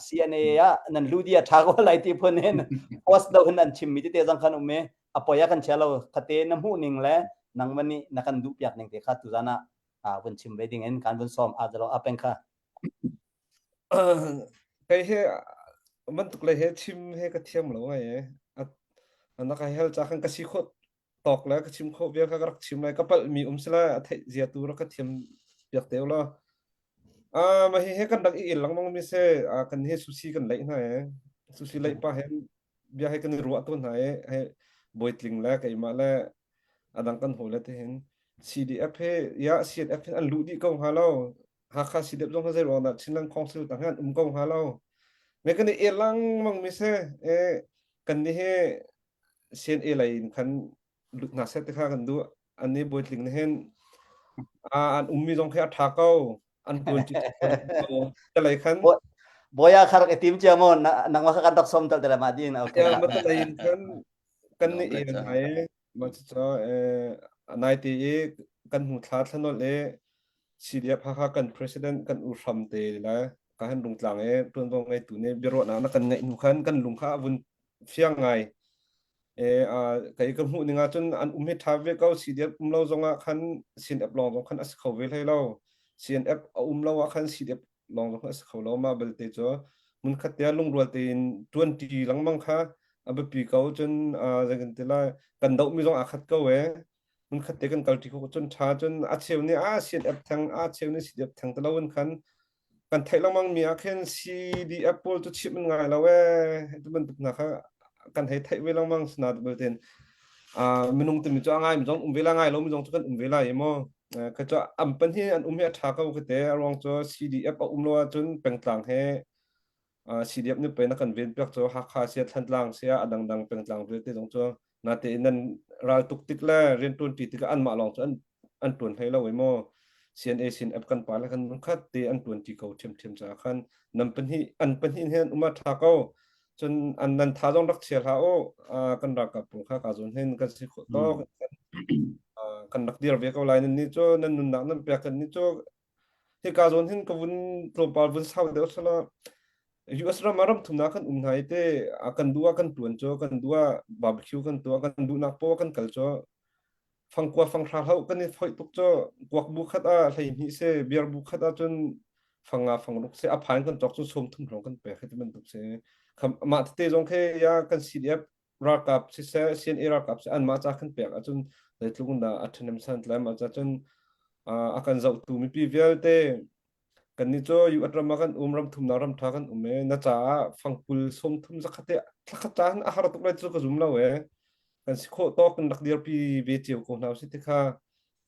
CNA ah nan lu di a ṭha ko lai ti phun in post do hin an chim mi tete zong khan um e. A poi ah kan chia lo khate na hmuh ning le nangmah nih na kan duh piak ning te kha tuzan ah vun chim ve ding in kan vun sawm a zalo a peng kha. Kei he bantuk le he chim he ka thiam lo ngai e. A na ka hel cha khan ka si khawh tawk le ka chim khawh vial kha ka rak chim lai ka palh mi um sila a theih zia tu rak ka thiam piak te la. Ah, mah hi he kan rak i el lengmang mi se ah, kan he sushi kan leih hna e. Sushi leih pa he bia he kan i ruah tawn hna e. He Bawitling le keimah le adang kan hawi le te hin CDF he ya CNF hin an luh dih ko hnga lo. Hakha CDF zong kha zei ruang dah Chinland Council tang hin an um ko hnga lo. Me kan i el lengmang mi se e kan ni he CNA lei in khan lut hna seh ti kha kan duh. An ni Bawitling nih hin an ummi zong khi a ṭha ko. An tuan ṭi ko. Lei khan Boya kha rak i tim cia maw nangmah kha kan rak som tal te la ma din okay. Ma lei in khan kan ni e ngai ma cu nai te i kan hmu thla thlanol e CDF Hakha kan president kan u hram te la ka han rungtlang e tuanvo ngei tu ne biaruahnak na kan ngaih hnu khan kan lung kha a vun fiang ngai Kei ka hmuh ning ahcun an um hi ṭha ve ko. CDF um lo zongah khan CNF lawng zong khan a si kho ve hlei lo. CNF a um lo ah khan CDF lawng zong khan a si kho lo. Mah belte cu hmunkhat te ah lungrual tein ṭuanṭi lengmang kha a biapi ko. Cun zei kan ti lai, kan dohmi zong aa khat ko ee. Hmunkhat te kan kalṭi khawh cun ṭha. Cun a cheu nih ah CNF theng, a cheu nih CDF theng ti loin khan kan theih lengmang mi ah khin CDF pawl cu chimh an ngai lo ee ti bantuk hna kha kan hei theih ve lengmang sina belte minung timi cu a ngai mi zong um ve la ngai lo mi zong cu kan um ve lai maw ka cu am pan hi an um hi a tha ko ka te a ruang cu CDF a um lo ahcun pengtlang he CDF nih pei na kan ven piak cu Hakha sia Thantlang sia a dangdang pengtlang vialte zong cu natein nan ral tuk tik le rian ṭuan ṭi tikah anmah lawng cu an an ṭuan hlei lo i maw CNA sin app kan pa le kan khat te an ṭuan ṭi ko ṭhiamṭhiam caah khan nan pahnih an pahnih hin um a ṭha ko cun an nan tha zong rak chia hlah u kan ralkap pawl kha ka zawn hin kan si khawh tawk kan rak dir ve ko lai nan nih cu nan nunnak nan pek kan nih cu hika zawn hin ka vun tlawmpal vun sau deuh sala US ram ah ram thumnak kan um hna i te kan duh ah kan tuan cu kan duh ah barbecue kan tuah kan duhnak poah kan kal cu fangkua fanghra hlo kan i foih tuk cu kuak bu khat ah 12 se beer bu khat ah cun fanga fangruk se a phan kan cawk cu 30 hrawng kan pek ti bantuk se mah tete zong khe ya kan CDF ralkap siseh CNA ralkap siseh anmah ca kan pek ahcun zeitluk in dah a ṭhahnem santlai mah ca cun a kan zohtu mipi vialte kannih cu US ram ah kan um ram thumnak ram ṭha kan um e na caah fangkul 30 zakhat te thlakhat ca a har tuk lai cu ka zum lo e kan si khawh tawk kan rak dirpi ve cio ko hna usih ti kha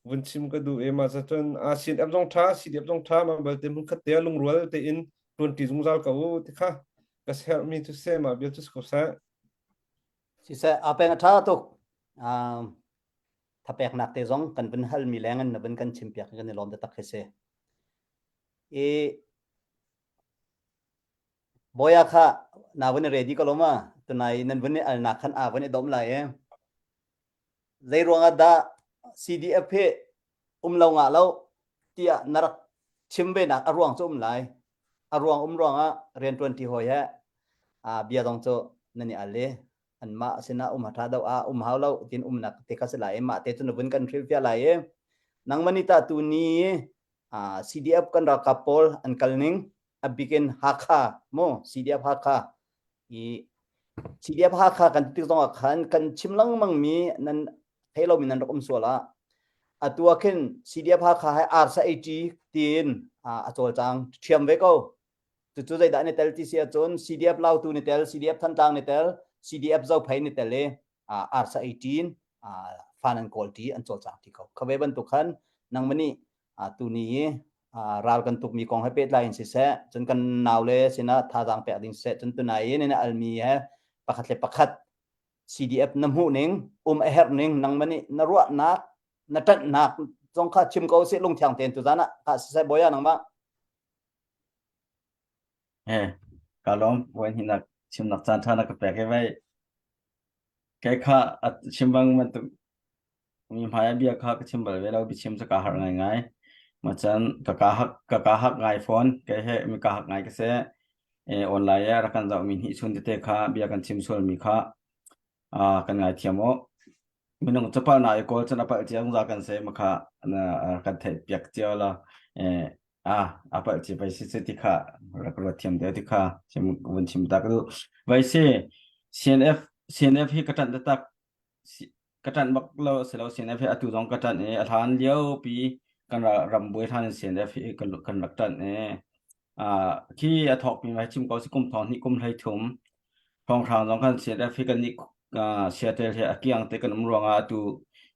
vun chim ka duh e mah ca cun a CNF zong ṭha CDF zong ṭha mah balte hmun khat te lungrual tein ṭuanṭi zungzal ko u ti kha ka sermi cu seh mah bia cu si ko seh. Siseh a peng a ṭha tuk. Thapeknak te zong kan vun halmi leng in na vun kan chimpiak kan i lawm taktak khi si. I Boya kha na vun i ready ko lo ma? Tunai nan vun i alnak khan a vun i dom lai e. Zei ruangah dah CDF hi um lo ngah lo tiah na rak chim ve nak a ruang cu um lai. A ruang um ruangah rianṭuan ṭi hawi he bia dong cu nan i al i anmah sinah um ha do ah um hau lo tin umnak te kha si lai i mah te cu na vun kan hrilhfiah lai i nangmah nih tah tu ni CDF kan ralkap pawl an kal ning a bikin Hakha mu CDF Hakha i CDF Hakha kan ti tik zong ah khan kan chim lengmang mi nan thei lomi nan rak um sual ah atu ah khin CDF Hakha hai arsa 80 tiin a cawlcang ṭhiam ve ko cucu zeidah ni tel ti si ahcun CDF Lautu ni tel CDF Thantlang ni tel CDF Zophei ni tel i arsa 18 fan an kawl ti an cawlcang ti ko khave bantuk khan nangmah nih tuni i ral kan tukmi kong he pehtlai in siseh cun kan naule sinah thazaang pek ding siseh cun tunai in na almi he pakhat le pakhat CDF na hmuh ning um a herh ning nangmah nih na ruahnak na ṭanhnak zong kha chim ko sih lungthiang tein tuzan ah kha siseh boya nangmah He ka lawm wen hinak chimnak caan ṭha na ka pek i vai Kei kha a chim bang bantuk mi hmai ah bia kha ka chim bal ve lo, biachim cu kaa harh ngaingai. Macan ka kaa hak ka kaa hak ngai fawn. Kei he mi kaa hak ngai ka si. E, online ah rak kan zohmi hnihchun tete kha bia kan chim sualmi kha ah kan ngaithiam u. Minung cu palh na i kawl cun a palh cia zungzal kan si ma kha na kan theih piak cio la. E, ah a palh ci vai si cu ti kha rak ruat thiam deuh ti kha chim vun chim ta ka duh. Vai si CNF CNF hi ka ṭanh taktak. Ka ṭanh bak lo si lo CNF hi atu zong ka ṭanh i a hlan lio pi Kan ram buai hlan in CNF hi kan kan rak ṭanh i khi a thawkmi vai chim ko si kum thong hnih kum hlei thum hrawnghrang zong khan CNF hi kan nih Seattle he a kiang te kan um ruangah atu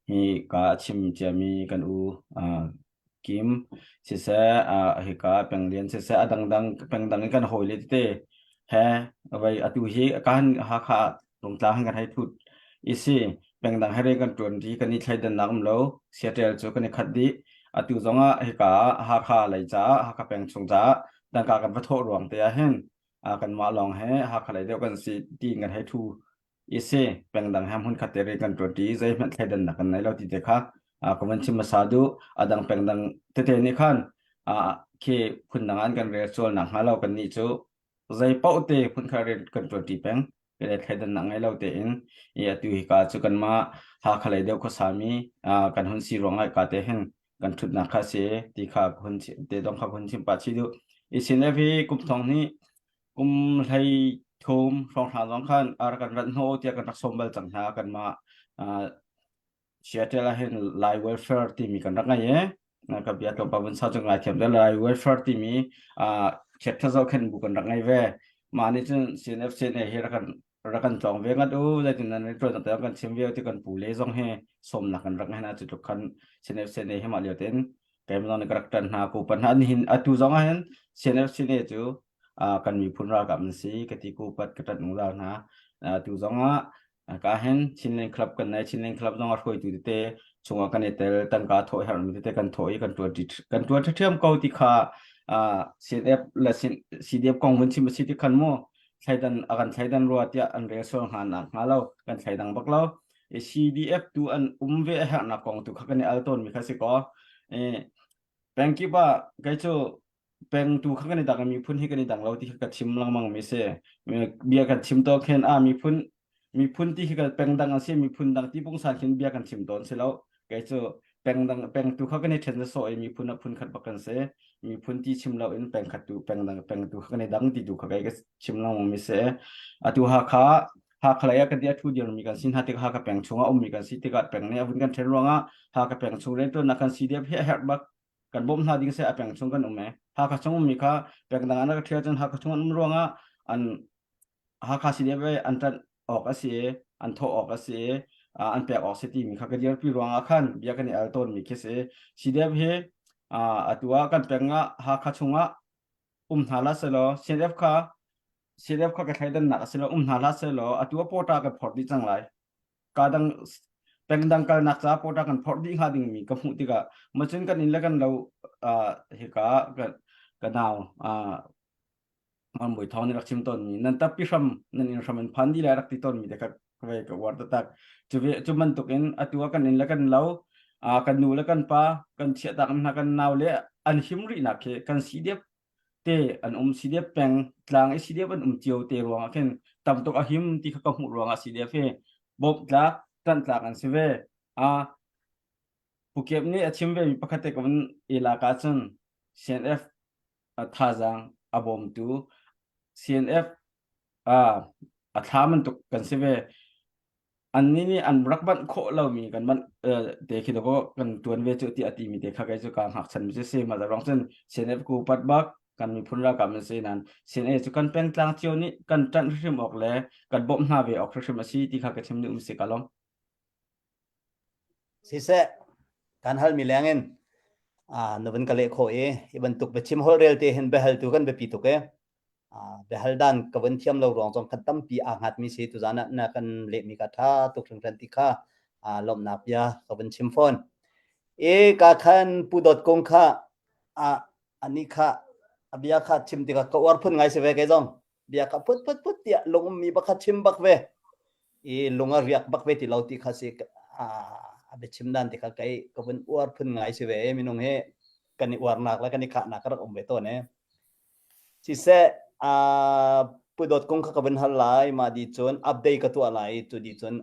hi ka chim ciami kan u Kim siseh hika Penglian siseh a dangdang pengdang in kan hawile tete he vai atu hi kan Hakha Rungtlang hin kan hei thut i si pengdang he rian kan ṭuan ṭi kan i thleidannak um lo Seattle cu kan i khat dih atu zongah hika Hakha lei caah Hakha peng chung caah tangka kan va thawh ruang te ah hin kanmah lawng he Hakha lei deuh kan si tiin kan hei thu i si pengdang he hmun khat te rian kan ṭuan ṭi zeihmanh thleidannak kan nei lo ti te kha ka van chim hmasa duh a dang pengdang tete nih khan khi phundang an kan rel sual nak hnga lo kan nih cu zei paoh te phunkhat rian kan ṭuanṭi peng. Kei thleidannak ngei lo tein i atu hika cu kanmah Hakha lei deuh khuasami kan hun si ruangah ka te hin kan ṭhutnak kha si ti kha hun te dong kha hun chim pah chih duh. I CNF hi kum thong hnih kum hlei thum hrawnghrang zong khan a rak kan rat hnawh tiah kan rak sawm bal cang hna kanmah Seattle ah hin Lai welfare timi kan rak ngei i ka bia tlawmpal vun sau cu ngai thiam te Lai welfare timi chapter zohkhenh bu kan rak ngei ve. Mah nih cun CNF CNA hi rak kan rak kan tlawng ve ngat u zeitin nan ṭuan te kan chim ve ti kan pu le zong hi sawmnak kan rak ngei hna cu tluk khan CNF CNA hi mah lio tein keimah zong nih ka rak ṭan hna ko pan hna nihin atu zong ah hin CNF CNA cu kan miphun ralkap an si ka ti ko pat ka ṭanh zungzal hna atu zong ah Ka hin Chinland Club kan nei. Chinland Club zong a hruaitu tete chungah kan i tel, tangka thawh herhmi tete kan thawh i kan ṭuan kan ṭuan ṭhiamṭhiam ko ti kha CNF le CDF kong vun chim a si ti khan mu thleidan a kan thleidan rua tiah an rel sual hnga nak hnga lo kan thleidang bak lo. CDF tu an um ve a herhnak kong tu kha kan i al tawnmi kha si kaw. Peng kip ah kei cu peng tu kha kan i dang i miphun hi kan i dang lo ti kha ka chim lengmang mi si. Bia kan chim to khin a miphun miphun ti khi ka peng dang a si miphun dang ti pungsan khin bia kan chim tawn si lo. Kei cu peng dang peng tu kha kan i ṭhen so i miphun a phun khat bak kan si. Miphun ti chim lo in peng khat tu peng dang peng tu kha kan i dang ti tu kha kei ka chim lengmang mi si. Atu Hakha Hakha lei ah kan ti a thu dirmi kan si hna tikah Hakha peng chungah ummi kan si tikah peng nih a vun kan ṭhen ruangah Hakha peng chung rianṭuannak kan CDF hi a herh bak kan bawmh hna ding seh a peng chung kan um e Hakha chung ummi kha peng dang an rak ṭhial cun Hakha chung an um ruangah an Hakha CDF an ṭanh awk a si i an thawh awk a si i an pek awk si timi kha ka dirpi ruangah khan bia kan i al tawnmi khi si CDF hi atu ah kan peng ah Hakha chungah um hna la selaw CNF kha CNF kha ka thleidannak a si lo um hna hlah selaw atu ah pawṭa kan phorh dih cang lai ka dang pengdang kalnak ca pawṭa kan phorh dih hnga dingmi ka hmuh tikah macun kan inn le kan lo hika ka nau Mang Thawng nih rak chim tawnmi nan tappi hram nan inn hram in phan dih lai rak ti tawnmi te kha ve ka uar taktak cu ve cu bantukin atu ah kan inn le kan lo kan nu le kan pa kan chiahtak hna kan nau le an him rihnak khi kan si dep te an um CDF peng tlang i CDF an um cio te ruangah khin tam tuk a him ti kha ka hmuh ruangah CDF hi bawmh tlak ṭanh tlak an si ve a Pukep nih a chim ve mi pakhat te ka vun i lak ahcun CNF thazaang a bawmtu CNF a thla bantuk kan si ve annih nih an rak banh khawh lomi kan banh te khi dawkaw kan tuan ve cu tiah a timi te kha kei cu kaa ngakchan mi cu si mah ruang cun CNF ku pat bak kan miphun ralkap an si nain CNA cu kan pengtlang cio nih kan ṭanh hrimhrim awk le kan bawmh hna ve awk hrimhrim a si ti kha ka chim duh um si ka lawm. Siseh, kan halmi lengin na vun ka leh khawh i hi bantuk biachim holhrel te hin biahaltu kan biapi tuk e. Biahal dan ka vun thiam lo ruang zong khan tampi aa hngatmi si tuzan ah na kan lehmi ka ṭha tuk hringhran ti kha lawmhnak bia ka vun chim fawn. E ka khan Pu Dawt Kung kha ani kha a bia kha chim tikah ka uar phun ngai si ve kei zong. Bia kha put put put tiah lung ummi bakha chim bak ve. I lung a riak bak ve ti lo ti kha si a biachim dan ti kha kei ka vun uar phun ngai si ve minung hi kan i uarnak le kan i khahnak ka rak um ve tawn e. Siseh, Pu Dawt Kung kha ka vun hal lai. Mah dih cun update ka tuah lai i cu dih cun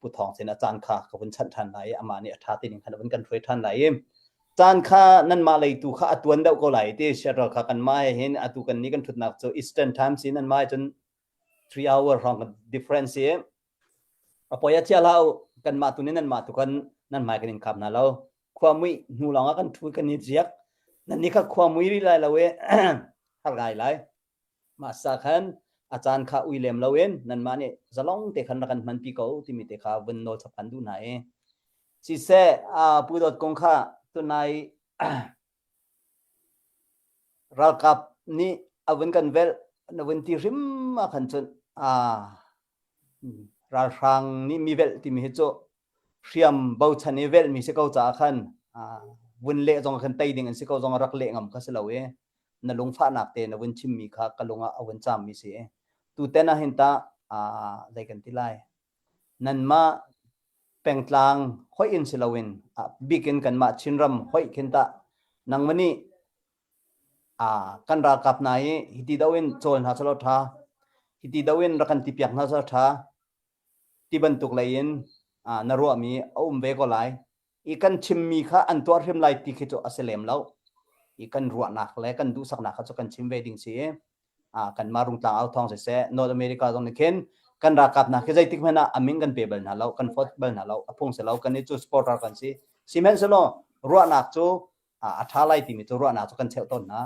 Pu Thawng sin a caan kha ka vun chanh ṭhan lai i amah nih a ṭha ti ning khan a vun kan hruai ṭhan lai i caan kha nanmah lei tu kha a tuan deuh ko lai ti Seattle kha kanmah he hin atu kan nih kan ṭhutnak cu Eastern Time si nanmah he cun 3 hour hrawng difference i a poi a chia hlah u kanmah tu nih nanmah tu kan nan hmai kan in khap hna lo. Khua mui hnu lawng ah kan ṭhu kan i ziak. Nan nih kha khua mui rih lai lo i har ngai lai. Mah sa khan a caan kha ui lem loin nanmah nih zalong te khan rak kan hmanpi ko timi te kha vun nawl chap kan duh hna i siseh Pu Dawt Kung kha tunai ralkap nih a vun kan velh na vun ti hrim ah khan cun ralhrang nih mi velh timi hi cu hriam bochan i velhmi si ko caah khan vun leh zong khan tei ding an si ko zong rak leh ngam kha si lo i na lungfahnak te na vun chimmi kha ka lung ah a vun caammi si. Tuten ah hin tah zei kan ti lai? Nanmah pengtlang hoih in si loin bik in kanmah Chinram hoih khin tah nangmah nih kan ralkap hna hi hiti do in cawl hna selaw ṭha, hiti do in rak kan ti piak hna selaw ṭha ti bantuk lei in na ruahmi a um ve ko lai. I kan chimmi kha an tuah hrim lai ti khi cu a si lem lo. I kan ruahnak le kan duhsaknak kha cu kan chim ve ding si i kanmah Rungtlang au thawng siseh North America zong nih khin kan ralkap hna khi zeitik hmanh ah a min kan pe bal hna lo, kan fawt bal hna lo, a phung si lo, kan i cu supporter kan si. Sihmanhsehlaw ruahnak cu a ṭha lai timi cu ruahnak cu kan cheuh tawn hna.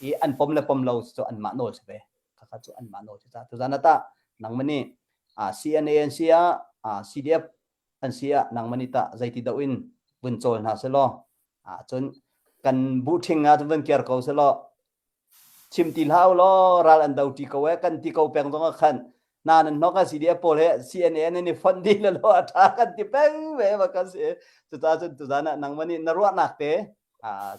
I an pom le pom lo cu anmah nawl si ve. Khakha cu anmah nawl si ca. Tuzan ah tah nangmah nih CNA an si ah CDF an si ah nangmah nih tah zeiti doh in vun cawl hna selaw cun kan buhṭhing ah cun vun kiar ko selaw chim ti hlah law ral an do ṭi ko e kan ti ko peng zong ah khan na nan hnok a CDF pawl he CNA nan i fonh dih le law a ṭha kan ti peng ve ma kan si cucaah cun tuzan ah nangmah nih na ruahnak te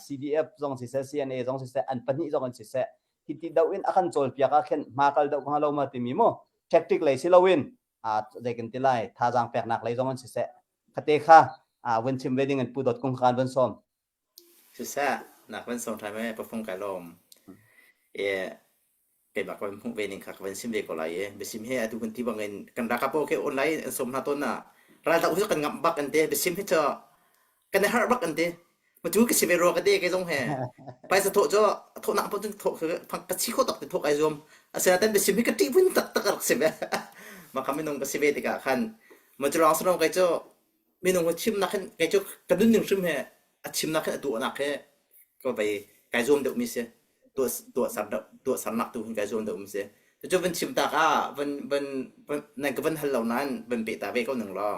CDF zong siseh CNA zong siseh an pahnih zong an siseh hiti do in a kan cawlpiak ah khin hma kal deuh hnga lo ma timi mu tactic lei si loin zei kan ti lai thazaang peknak lei zong an siseh khate kha vun chim ve ding in pu dot kung khan vun sawm Siseh nak van sawm ṭhan me pafung kai lawm. E keimah ka van hmuh ve ning kha ka van sim ve ko lai i biasim he atu kan ti bangin kan ralkap pawl khi online an sawm hna tawn na raldoh hi kan ngamh bak an ti biasim hi cu kan i harh bak an ti ma cu ka si ve rua ka ti kei zong he paisa thawh cu thawhnak paoh cun thawh ka chi kho tak ti thawh kai zuam asinain biasim hi ka ṭih vun tak tak rak si ve mah kha minung ka si ve tikah khan ma cu lawng sanong kei cu minung hi chimnak hin kei cu ka nunning hrim he a chimnak hin a tuahnak he ka vei kai zuam deuhmi si tuah tuahser deuh tuahsernak tu hin kai zuam deuhmi si cucu van chim tak ah van van nan ka van hal lo nain van peh ta ve ko ning law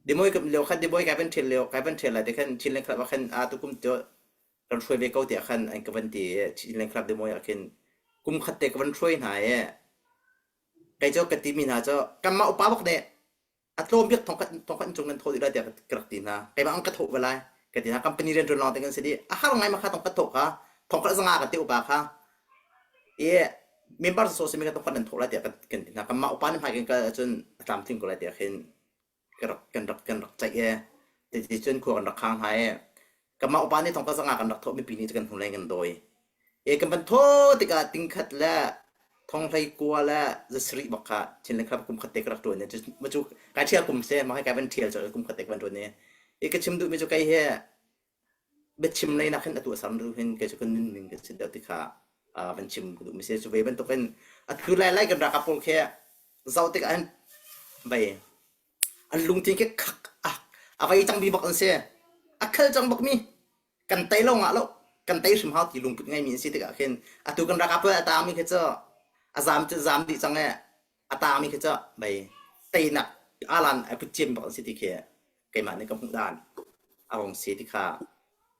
Demawi ka lio khan demawi kai van ṭhial lio kai van ṭhial lai te khan Chinland Club ah khan a tukum cu kan hruai ve ko tiah khan an ka van ti i Chinland Club demawi ah khin kum khat te ka van hruai hna i kei cu ka timi hna cu kanmah upa bak nih a tlawm bik thongkhat thongkhat cung nan thawh dih lai tiah ka rak ti hna keimah ang ka thawh ve lai ka ti hna company rian ṭuan lawng te kan si dih a har ngai ma kha thongkhat thawh kha thongkhat zanga kan ti upa kha i member so simi kha thongkhat nan thawh lai tiah kan ti hna kanmah upa nih hmai kan kal ahcun a tlamtling ko lai tiah khin kan rak kan rak kan rak ceih i titi cun khua kan rak khang hna i kanmah upa nih thongkhat zanga kan rak thawh mipi nih kan hnulei kan dawi i kan van thaw tikah tingkhat le thonghlei kua le zasarih bak kha Chinland Club kum khat te ka rak ṭuan i cu cu kai ṭhial kum si mah hi kai van ṭhial cu kum khat te ka van ṭuan i i ka chim duhmi cu kei hi biachim lei nak hin a tuahsam duh hin kei cu ka nunning ka si deuh ti kha van chim ka duhmi si cu ve bantukin a thu lai lai kan ralkap pawl khi zoh tikah hin vei an lungthin khi khak a vei cang mi bak an si a khal cang bak mi kan tei lo ngah lo kan tei hrim hau ti lungput ngeimi an si tikah khin atu kan ralkap pawl a taangmi khi cu a zam cu zam dih cang e a taangmi khi cu mei teinak alan ai put ciam bak an si ti khi keimah nih ka hmuh dan a rong si ti kha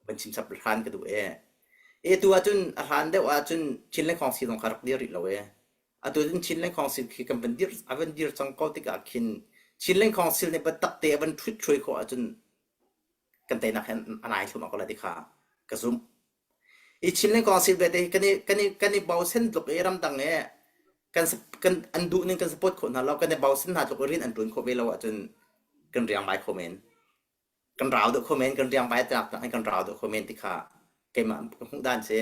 van chim chap hlan ka duh e e tu ahcun a hlan deuh ahcun Chinland Council zong kha rak dir rih lo e atu cun Chinland Council khi kan van dir a van dir cang ko tikah khin Chinland Council nih biatak te a van ṭhut hruai khawh ahcun kan teinak hin a nai thluahmah ko lai ti kha ka zumh. I Chinland Council belte hi kan i kan i kan i bochan tluk i ramdang i kan kan an duh ning kan support khawh hna lo kan i bochan hna tluk i rian an ṭuan khawh ve lo ahcun kan riangvai kho men. Kan rau deuh kho men kan riangvai tlak in kan rau deuh kho men ti kha keimah ka hmuh dan si.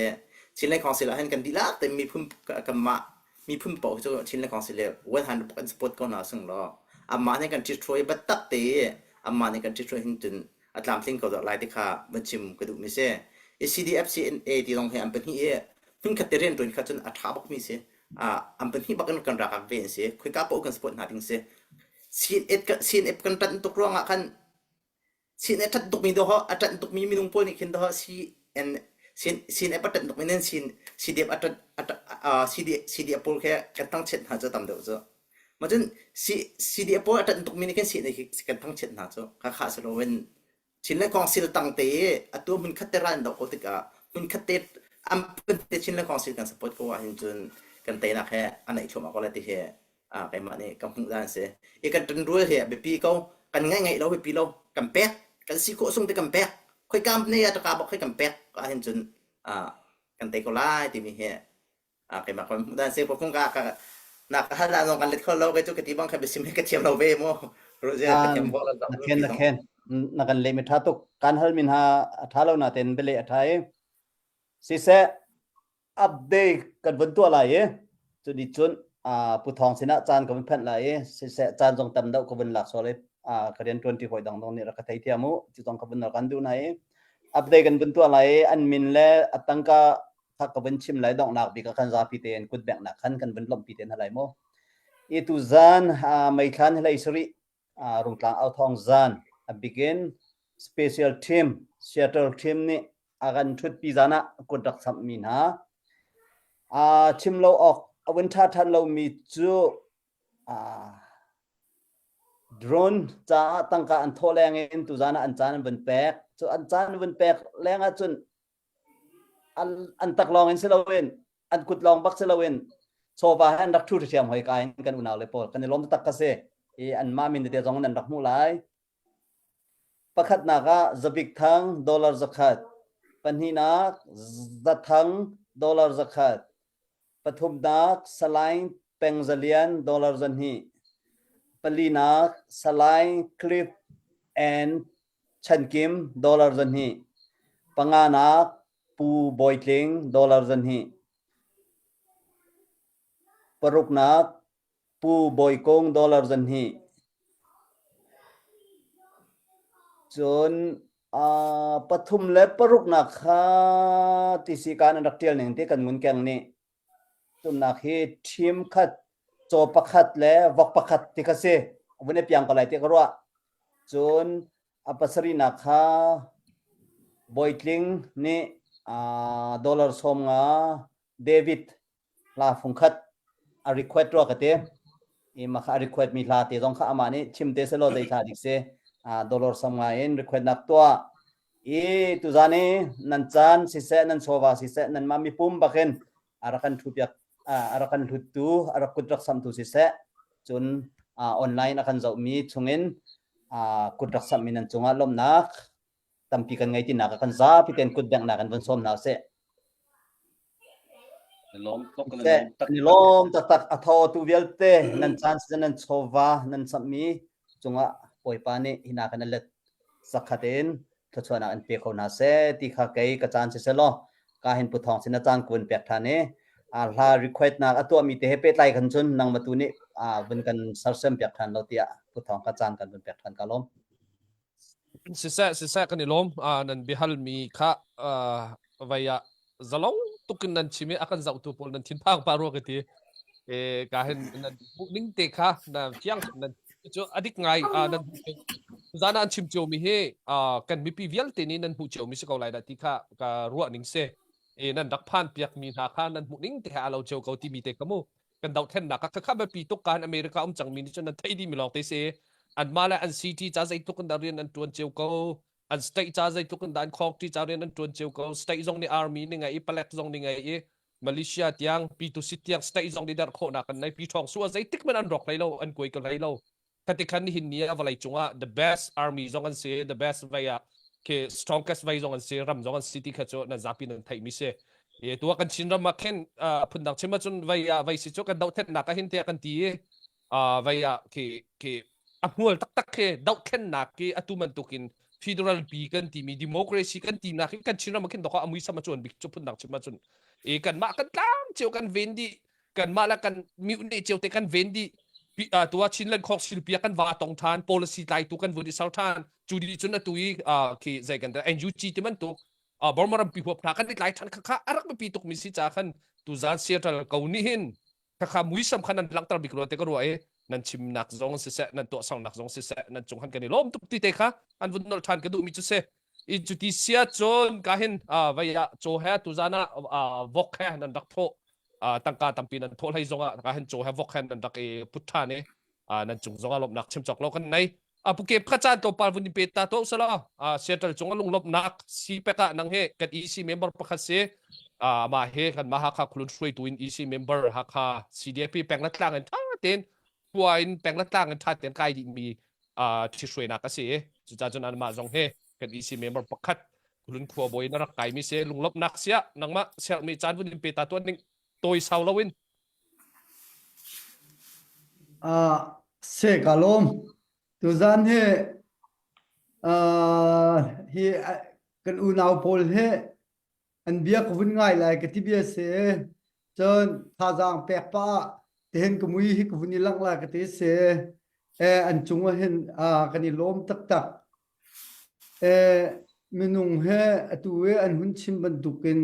Chinland Council ah hin kan dihlak te miphun kanmah miphun paoh cu Chinland Council le 100 kan support ko hna sing law amah nih kan ṭhithruai biatak te i amah nih kan ṭhithruai hin cun a tlamtling ko dawh lai ti kha van chim ka duhmi si. I CDF CNA ti zong hi an pahnih i hmunkhat te rianṭuan kha cun a ṭha bakmi si. Ah an pahnih bak in kan ralkap ve an si. Khoika paoh kan support hna ding si. CNF CNF kan ṭanh tuk ruangah khan. CNA ṭanh tukmi dawh a ṭanh tukmi minung pawl nih khin dawh CN CNF a ṭanh tukmi nan sin CDF a ṭanh CDF pawl khi kan thangchiat hna cu tam deuh cu. Mah cun CDF pawl a ṭanh tukmi nih khin CNA khi kan thangchiat hna cu. Khakha si loin Chinland Council tang te i atu hmunkhat te ral an doh ko tikah hmunkhat te an te Chinland Council kan support ko ahhin cun kan teinak he a naih thluahmah ko lai ti hi keimah nih ka hmuh dan si. I kan ṭanrual hi a biapi ko. Kan ngaih ngaih lo biapi lo. Kan pek. Kan si khawh sung te kan pek. Khoi kam ne ya taka bak khoi kan pek ahhin cun kan tei ko lai timi hi keimah kan hmuh dan si. Ko ka ka na ka hal zong kan let kho lo ke cu ka ti bang kha biasim hi ka thiam lo ve mu. Roger ka thiam ko lo Na khen na khen na kan le mi tha tuk kan hal min ha a tha lo na ten bele a tha i siseh update kan vun tuah lai i cuni cun Pu Thawng sinah caan ka vun phanh lai i siseh caan zong tam deuh ka vun lak sual i ka rian ṭuanṭi hawi dang zong nih rak ka theithiam u cu zong ka vun kan duh hna i update kan vun tuah lai i an min le a tangka kha ka vun chim lai donghnak bik ah khan zapi tein kut benghnak khan kan vun lawmhpi te hna lai mu i tuzan meithlan hlei sarih Rungtlang Authawng zan a bikin special team Seattle team nih a kan ṭhutpi zan ah kut rak samhmi hna. Chim lo awk a vun ṭha ṭhan lomi cu drone caah tangka an thawh leng in tuzan ah an caan an vun pek. Cu an caan an vun pek leng ahcun an an tak lawng in si loin an kut lawng bak si loin chawva he an rak ṭhu ṭhiam hoi ka in kan unau le pawl kan i lawm taktak ka si i anmah min tete zong nan rak hmuh lai pakhatnak ah Zabik Thang dollar zakhat pahnihnak Zathang dollar zakhat pathumnak Salai Peng Zalian dollar zahnih palinak Salai Cliff and Chankim dollar 200, panganak Pu Bawi Tling dollar 200, paruknak Pu Bawi Kung dollar 200, cun uh, pathum le paruknak kha tisi kan an rak tial ning ti kan ngun keng nih Tumnak hi ṭhim khat, caw pakhat le vok pakhat ti kha si. Vun i piang ko lai ti ka ruah. Cun a pasarihnak kha Bawitling nih uh, dollar 50 David hla fung khat a request rua ka ti. I mah kha a request mi hla te zong kha amah nih chim te selaw zei hla dik si. Uh, dollar 50 in request nak tuah. I tuzan i nan caan siseh nan chawva siseh nanmah mipum bakin a rak kan ṭhupiak a rak kan hluttu a rak kut rak samhtu siseh cun online a kan zohmi chungin kut rak samhmi nan cungah lawmhnak tampi kan ngei tinak kan zapi ten kut benghnak in vun sawm hna usih. Lawm tuk Kan i lawm taktak a tho tu vialte nan caan siseh nan chawva nan samhmi cungah Bawipa nih hina kan let zakhat in thluachuahnak in pe kho hna seh ti kha kei ka caan si selaw ka hin pu thawng sin a caan kun pek than i a hla request nak a tuahmi te he pehtlai khan cun nangmah tu nih vun kan sarsem piak than lo tiah pu thawng ka caan kan vun pek than ka lawm. Siseh siseh kan i lawm nan biahal mi kha vai ah zalong tukin nan chim i a kan zohtu pawl nan thinphang pa rua ka ti e ka hin nan hmuh ning te kha na fiang nan cu adik ngai nan zan an chim cio mi hi kan mipi vialte nih nan hmuh cio mi si ko lai dah ti kha ka ruah ning si e nan rak phan piak mi hna kha nan hmuh ning te ha alo cio ko ti mi te ka mu kan dohthlennak kha kha biapi tuk kan America um cangmi nih cun nan theih dih mi lawng te si anmah le an city ca zeitluk in dah rian an tuan cio ko an state ca zeitluk in dah an county ca rian an tuan cio ko state zong nih army nih ngei i palek zong nih ngei i Malaysia tiang P2C tiang state zong nih der khawhnak an nei pi thong su zeitik man an rawk hlei lo an kuai ko hlei lo khati khan nihin ni ah vawlei cungah the best army zong an si the best vai ah ke strongest vai zong an si ram zong an si ti kha cu nan zapi nan theih mi si e tua kan Chin ram ah khin phundang chim ahcun vai ah vai si cu kan dohthlennak ah hin tiah kan ti i vai ah khi khi a hmual taktak khi dohthlennak ki atu bantukin federal pi kan timi democracy kan tinak hi kan Chin ram ah khin doka amui sama chuan bik cu phundang chim ahcun e kan mah kan tlang cio kan ven dih kanmah le kan mihne cio te kan ven dih tua Chinland khok silpia kan va tong than policy tlaitu kan vun i ser than cu di cun atu i khi zei kan NUG ti bantuk Burma rampi huap hna kan i tlai than kha a rak biapi tuk mi si ca khan tuzan Seattle ko nih hin khakha muisam khan an langhter bik rua te ka ruah i. Nan chimnak zong siseh, nan tuahsernak zong siseh, nan cung han kan i lawm tuk ti te kha an vun nolh ṭhan ka duhmi cu si. I cuti sia cun ka hin vei ah caw he tuzan ah vok he nan rak thawh tangka tampi nan thawh hlei zongah ka hin caw he vok he nan rak i put ṭhan i nan cung zongah lawmhnak chim cawk lo kan nei. Pukep kha caan tlawmpal vun in pe ta to sala Seattle cung a lunglawmhnak si pek ah nang he kan EC member pakhat si amah he kan mah Hakha khulun hruaitu in EC member Hakha CDP peng le tlang in tha tein khua in peng le tlang in tha tein kai dih mi ṭhihruainak a si i cucaah cun anmah zong hi kan EC member pakhat khulun khua bawi in a rak kaimi si lunglawmhnak siah nangmah sermi caan vun in pe ta tuan ding tawi sau loin Uh, se ka lawm. Tuzan hi uh, hi kan unau pawl hi an bia ka vun ngai lai ka ti bia si. Cun thazaang pek pa ah tihin ka mui hi ka vun i langh lai ka ti si. Eh, an cung ah hin uh, kan i lawm taktak. Eh, minung he atu i an hun chim bantukin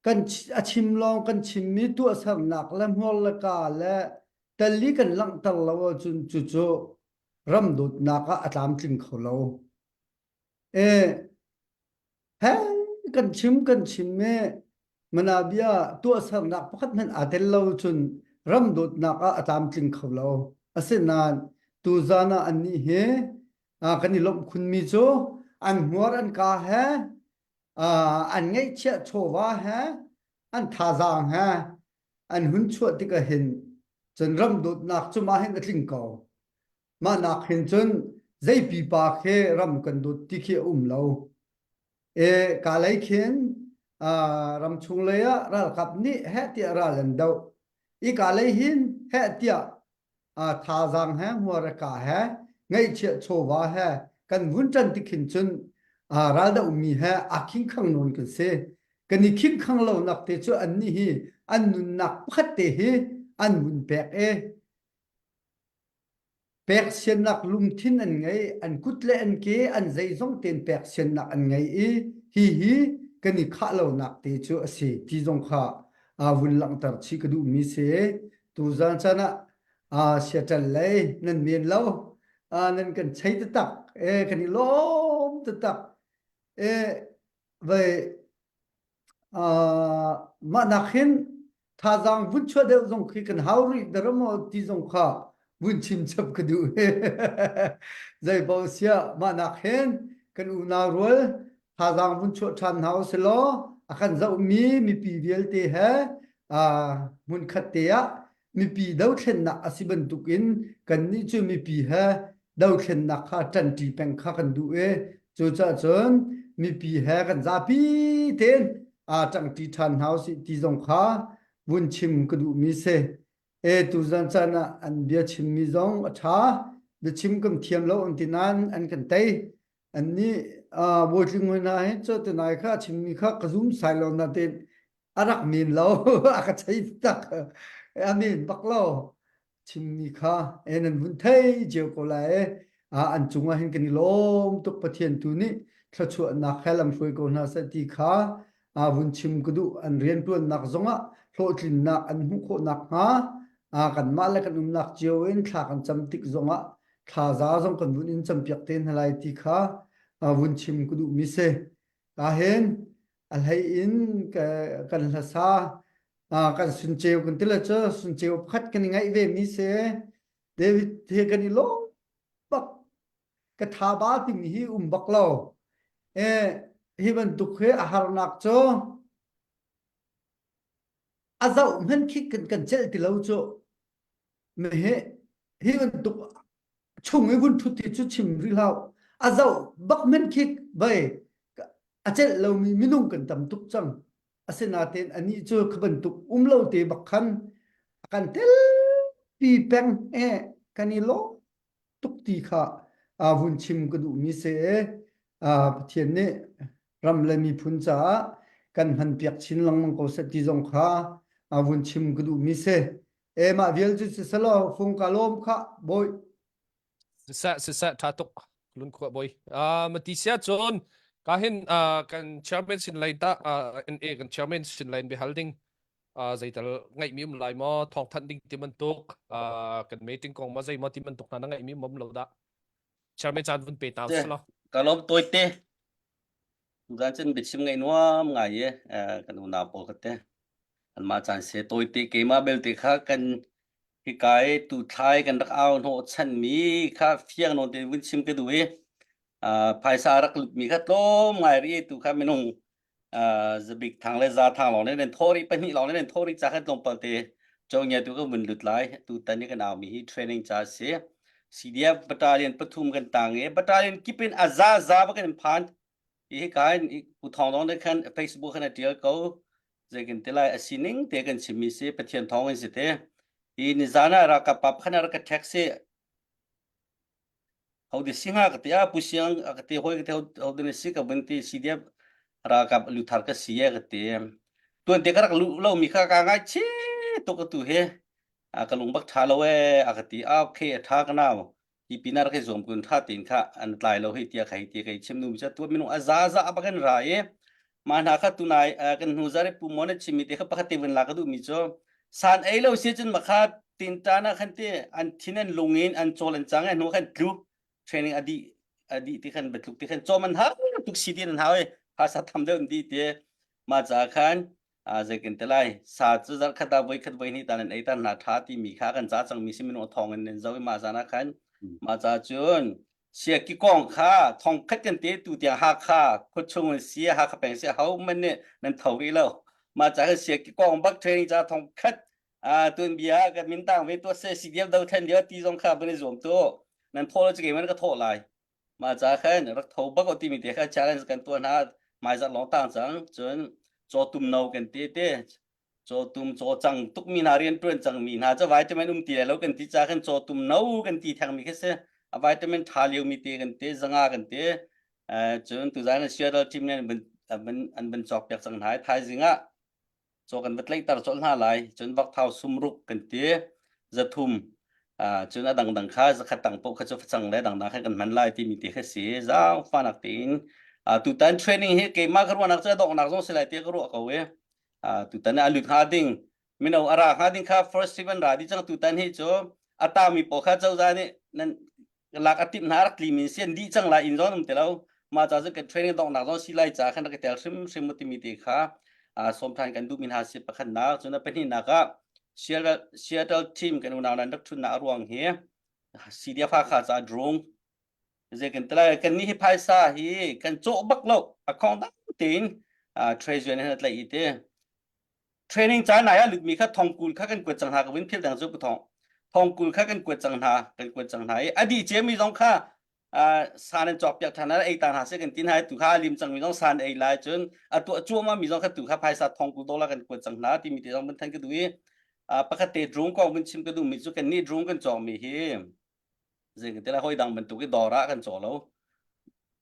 kan a chim lawng kan chimmi tuahsernak le hmur le ka le tel i kan langhter lo ahcun cucu ram dawtnak ah a tlamtling kho lo. E he kan chim kan chim i manabia tuahsernak pakhat hmanh aa tel lo cun ram dawtnak ah a tlamtling kho lo. Asinain tuzan ah annih hi kan i lawmh khunmi cu an hmuar an ka he an ngeihchiah chawva he an thazaang he an hun chuah tikah hin cun ram dawtnak cu mah hin a tling ko. Mah nak hin cun zei pipa khi ram kan dawt ti khi a um lo. E ka lei khin ram chung lei ah ralkap nih heh tiah ral an doh. I ka lei hin heh tiah thazaang he hmuareka he ngaihchiah chawva he kan vun ṭan tik hin cun raldoh mi he aa khingkhang nawn kan si. Kan i khingkhang lonak te cu annih hi an nunnak pakhat te hi an vun pek i pek siannak lungthin an ngei, an kut le an ke an zeizong tein pek siannak an ngei i hi hi kan i khah lonak te cu a si ti zong kha vun langhter chih ka duhmi si. Tuzan chan ah Seattle lei nan men lo nan kan chei taktak e kan i lawm taktak e vei mah nak hin thazaang vun chuah deuh zong khi kan hau rih dara maw ti zong kha vun chim chap ka duh zei bo sia mah nak hin kan unau rual thazaang vun chuah ṭhan hna usih law a kan zohmi mipi vialte he hmunkhat te ah mipi dothlennak a si bantukin kannih cu mipi he dothlennak kha ṭanṭi peng kha kan duh i cucaah cun mipi he kan zapi tein aa ṭangṭi ṭhan hna usih ti zong kha vun chim ka duhmi si. E tuzan caan ah an bia chimmi zong a ṭha. Biachim kan thiam lo an ti nain an kan tei. Annih Bawitling hna hi cu tunai kha a chimmi kha ka zum sai lo nain a rak men lo a ka chei tak a men bak lo chimmi kha e nan vun thei cio ko lai e an cungah hin kan i lawm tuk Pathian tu nih thluachuahnak he lam hruai ko hna seh ti kha vun chim ka duh an rianṭuannak zongah hlawhtlinnak an hmuh khawh nakhnga kanmah le kan umnak cio in thla kan cam tik zongah thlaza zong kan vun in campiak te hna lai ti kha vun chim ka duhmi si. Ka hin a hlei in kan hlasa kan sunceu kan ti le cu sunceu pakhat kan i ngaih ve mi si. David he kan i lawm bak ka tha ba timi hi um bak lo. E, hi bantuk hi a harnak cu a zoh hmanh khi kan kan celh ti lo cu. Hi hi bantuk chung i vun ṭhut hi cu chim rih hlah. A zoh bak men khi vei a celh lomi minung kan tam tuk cang. Asinain anih cu kha bantuk um lo te bak khan a kan telpi peng e kan i lawm tuk ti kha vun chim ka duhmi si. Pathian nih ram le miphun caah kan hmanpiak chin lengmang ko seh ti zong kha vun chim ka duhmi si. E mah vial cu si selaw fung ka lawm kha bawi. Siseh siseh tha tuk lun khua bawi. Ah mati sia cun ka hin kan chairman sin lai ta NA kan chairman sin lai be hal ding. Zeital ngaihmi um lai maw thawngthanh ding ti bantuk kan meeting kong ma zei maw ti bantuk hna na ngaihmi um lo dah? Chairman caan vun pe ta usih Ka lawm tawite. Tuzan cun biachim ngaih nuam ngai i kan unau pawl ka te. Anmah caan se tawite keimah belte kha kan hika i tuthlai kan rak au hnawh chanmi kha fiang nawn tein vun chim ka duh i phaisa rak lutmi kha tlawm ngai rih tu kha minung zabik thang le za thang lawng nih nan thawh rih pahnih lawng nih nan thawh rih ca kha tlawmpal te cawngya tu ka vun lut lai tu tan i kan au mi hi training ca si CDF battalion pathum kan tang i battalion kip in a za za ba kan phan hi ka in pu thong dong de khan Facebook khan a tial ko zei kan te lai a sining te kan chimmi si Pathian thong in si te hi nizan ah ralkap pa khan rak ka text si Ho di si hnga ka ti ah Pu Siang ka ti hoi ka ti ho di si ka vun ti CDF ralkap luthar ka si e ka ti. Tuan te ka rak lu lo mi kha ka ngai chi tuk tu he a ka lung bak tha lo e a ka ti a okay a tha ka nau hi pinar ke zuam kun tha tin kha an tlai lo hi tia khai ti kai chim nu cha tu minung a za za ba kan ra e ma hna kha tunai kan hnu zare pu mon chimi te kha pakhat te vun la ka du mi chu san ei lo si cun makha tinta na khan te an thin an lung in an chawl an chang hnu khan tlu training adi adi ti khan betluk ti khan chom an har tuk si tin an hau e phasa tham deuh di te ma cha khan a zei kan te lai sa chu zar khata voi khat voi ni tan an ei tan na tha ti mi kha kan cha chang mi si minu thong in nen zo ma zana khan ma cha chun sia ki kong kha thong khat kan te tu tiang Hakha khuachung in sia Hakha peng sia ho man nih nan tho rih lo ma cha sia ki kong bak training cha thong khat a tun bia ka min tang ve to se CDF do then dio ti zong kha ban zuam tu nan tho lo chi man ka tho lai ma cha khan rak tho bak o ti mi te kha challenge kan tu na mai za long tang chang chun cho tum no kan te te cawtum cawcang tukmi hna rianṭuan cangmi hna cu vitamin um ti lai lo kan ti ca khan cawtum no kan ti thengmi khi si a vitamin ṭha liomi te kan ti zanga kan ti cun tuzan Seattle team nih an an an van cawk piak cang hna i thaizing ah caw kan va tlaihter colh hna lai cun vakthau sumruk kan ti zathum cun a dangdang kha zakhat tang paoh kha cu facang le dangdang kha kan hman lai timi te kha si zaangfahnak tein tutan training hi keimah ka ruahnak cu a donghnak zong si lai tiah ka ruah ko i tutan ah a lut hnga ding mino a ra hnga ding kha first seven ra di cang tutan hi cu a tami pawl kha cozah nih nan lak a timh hna rak tli min sian dih cang lai inn zon um ti lo mah ca cu kan training donghnak zong si lai ca khan rak i tel hrim hrim timi te kha sawm than kan duh mi hna si pakhatnak cun a pahnihnak ah Seattle Seattle team kan unau nan rak thunnak a ruang hi CDF Hakha ca drone zei kan tilai kan ni hi phaisa hi kan cawh bak lo a khong dang tein treasury nih a tlaih i te training caan nai ah lutmi kha thongkul kha kan kuat cang hna ka vun phil dang cu pu thong thongkul kha kan kuat cang hna kan kuat cang hna i a dih ciami zong kha san an cawk piak than ei ta hna se kan tin hai tu kha lim cang mi zong san ei lai cun a tuah cuahmah mi zong kha tu kha phaisa thongkul dollar kan kuat cang hna timi te zong vun than ka duh i pakhat te drone kong vun chim ka duh mi cu kan nih drone kan cawk mi hi zei kan ti lai hoi dang bantuk i dawr ah kan caw lo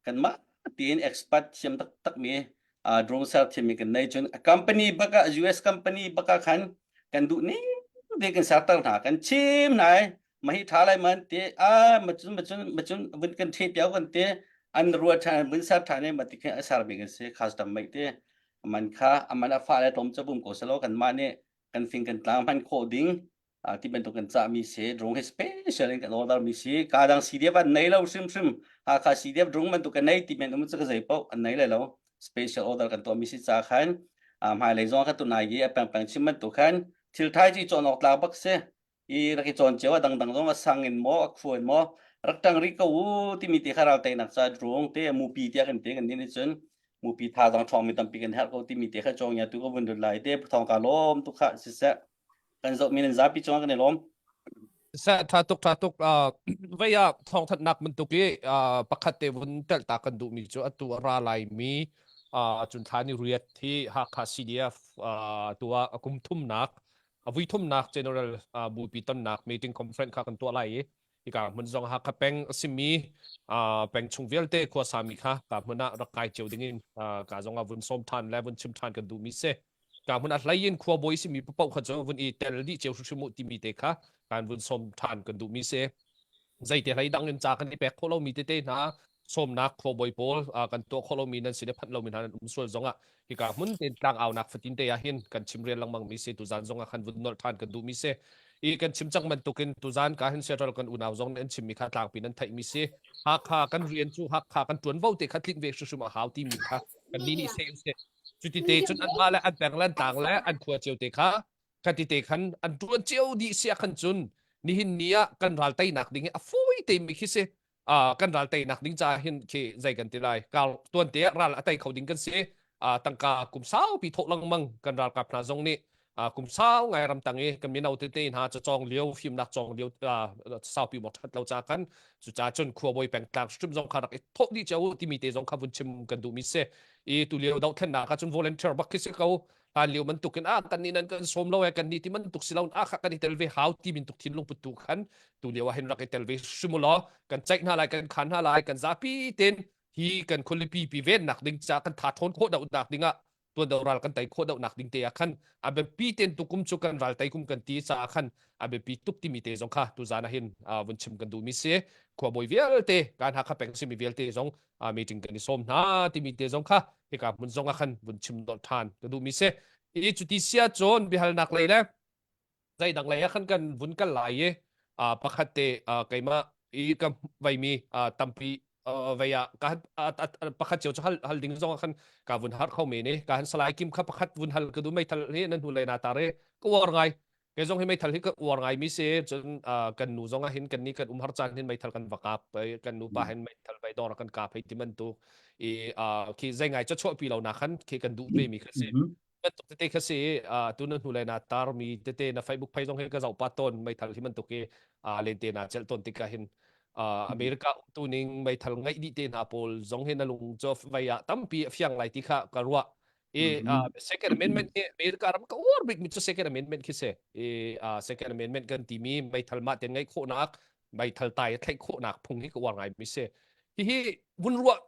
kanmah tiin expert thiam taktak mi uh, drone ser thiam mi kan nei cun a company baka US company baka khan kan duh ning te kan serter hna kan chim hna ma hi tha lai man te a ma cun ma cun ma cun vun kan the piao kan te an ruat than vun ser than ma ti khe a ser mi kan se custom mai te man kha aman a fa le tom chabum ko salo kan ma ne kan fing kan tlang hman khawh ding ti bantuk kan cahmi si drone hi special in kan order mi si ka dang CDF an nei lo hrimhrim Hakha CDF drone bantuk kan nei ti men um cu ka zei paoh an nei lai lo special order kan tuah mi si ca khan hmailei zong kha tunai i a pengpeng chim bantuk khan thil thai ci cawn awk tlak bak si i rak i cawn cio a dangdang zong a sang in maw a khu in maw rak tang rih ko u timi te kha ral teinak ca drone te mupi tiah kan ti kan ni cun mupi thazaang ṭhawng mi tampi kan herh ko timi te kha cawng ya tu ka vun lut lai te thong ka lawm tu kha siseh kan zoh mi nan zapi cungah kan i lawm. Sa tha tuk tha tuk vei ah thawngthanhnak bantuk i pakhat te vun telh ta kan duhmi cu atu a ra lai mi cun thla ni riat hi Hakha CDF tu ah a kum thumnak a vui thumnak general bupi tonnak meeting conference kha kan tuah lai i hika hmun zong Hakha peng a simi peng chung vialte khuasami kha ka hmun ah rak kai cio ding in ka zong ah vun sawm than le vun chim than kan duhmi si. Ka hmun a hlei in khuabawi simi paoh kha cu vun i tel dih cio hrimhrim u timi te kha kan vun sawm ṭhan kan duhmi si. Zeite hlei dang in ca kan i pek khawh lomi tete hna. Sawmnak khuabawi pawl kan tuah khawh lomi nan sin i phanh lomi hna nan um sual zongah hika hmun tein tlang aunak fatin te ah hin kan chim rian lengmang mi si tuzan zongah khan vun nolh than kan duh mi si. I kan chim cang bantukin tuzan ka hin Seattle kan unau zong nih an chimmi kha tlangpi nan theih mi si. Hakha kan rian cu Hakha kan tuanvo te kha tlinh ve hrimhrim a hau timi kha kan nih nih se usih. Cuti te cun anmah le an peng le an tlang le an khua cio te kha khati te khan an ṭuan cio dih sia khan cun nihin ni ah kan ral teinak ding hi a fawi te mi khi si. Kan ral teinak ding ca hin khi zei kan ti lai kar tuan te ah ral a tei kho ding kan si. Tangka kum saupi thawh lengmang kan ralkap hna zong nih kum sau ngai ramtang i kan mino tete hna cawng lio fimnak cawng lio saupi mok that lo ca kan cuca cun khuabawi pengtlang hrim zong kha rak i thawh dih cio timi te zong kha vun chim kan duh mi si. I tu lio dohthlennak ah cun volunteer bak khi si ko. Hlan lio bantuk in ah kan nih nan kan sawm lo e kan nih ti bantuk si lo ah kha kan i tel ve hau ti min tuk thinlung put tu khan tu lio ah hin rak i tel ve hrim law kan ceih hna lai kan khan hna lai kan zapi ten hi kan khualipi pi ven nak ding ca kan tha thawn khawh deuh nak ding ah tuan do ral kan tei khawh deuh nak ding te ah khan a biapi ten tukum cu kan ral tei kum kan ti ca ah khan a biapi tuk timi te zong kha tu zan ah hin vun chim kan duh mi si. Khuabawi vialte kan Hakha peng simi vialte zong meeting kan i sawm hna timi te zong kha hika hmun zong ah khan vun chim dolh ṭhan ka duh mi si. I cuti sia cun biahalnak lei le zeidang lei ah khan kan vun kal lai i pakhat te keimah i ka veimi tampi vei ah ka pakhat cio cu hal hal ding zong ah khan ka vun har kho me ne ka han salai kim kha pakhat vun hal ka du meithal hi nan hnu lei na tar i ka uar ngai. Kei zong hi meithal hi ka uar ngai mi si. Cun kan nu zong ah hin kan ni kan umhar caan hin meithal kan va kap kan nu pa hin meithal vai dor kan kap hei ti bantuk i khi zei ngai cha chuah pi lo na khan khi kan duh ve mi kha si bantuk tete kha si. Tu na hnu le na tar mi tete na Facebook phai zong hi ka zoh pa ton meithal hi bantuk i lente na cel ton tikah hin America tu ning meithal ngaih dih te hna pawl zong hi na lung cho vai ah tampi a fiang lai ti kha ka ruah. I second amendment hi America ram ka uar bik mi cu second amendment khi si. I second amendment kan timi meithal mah ten ngeih khawhnak meithal tai a thlaih khawhnak phung hi ka uar ngai mi si. Hihi vun ruah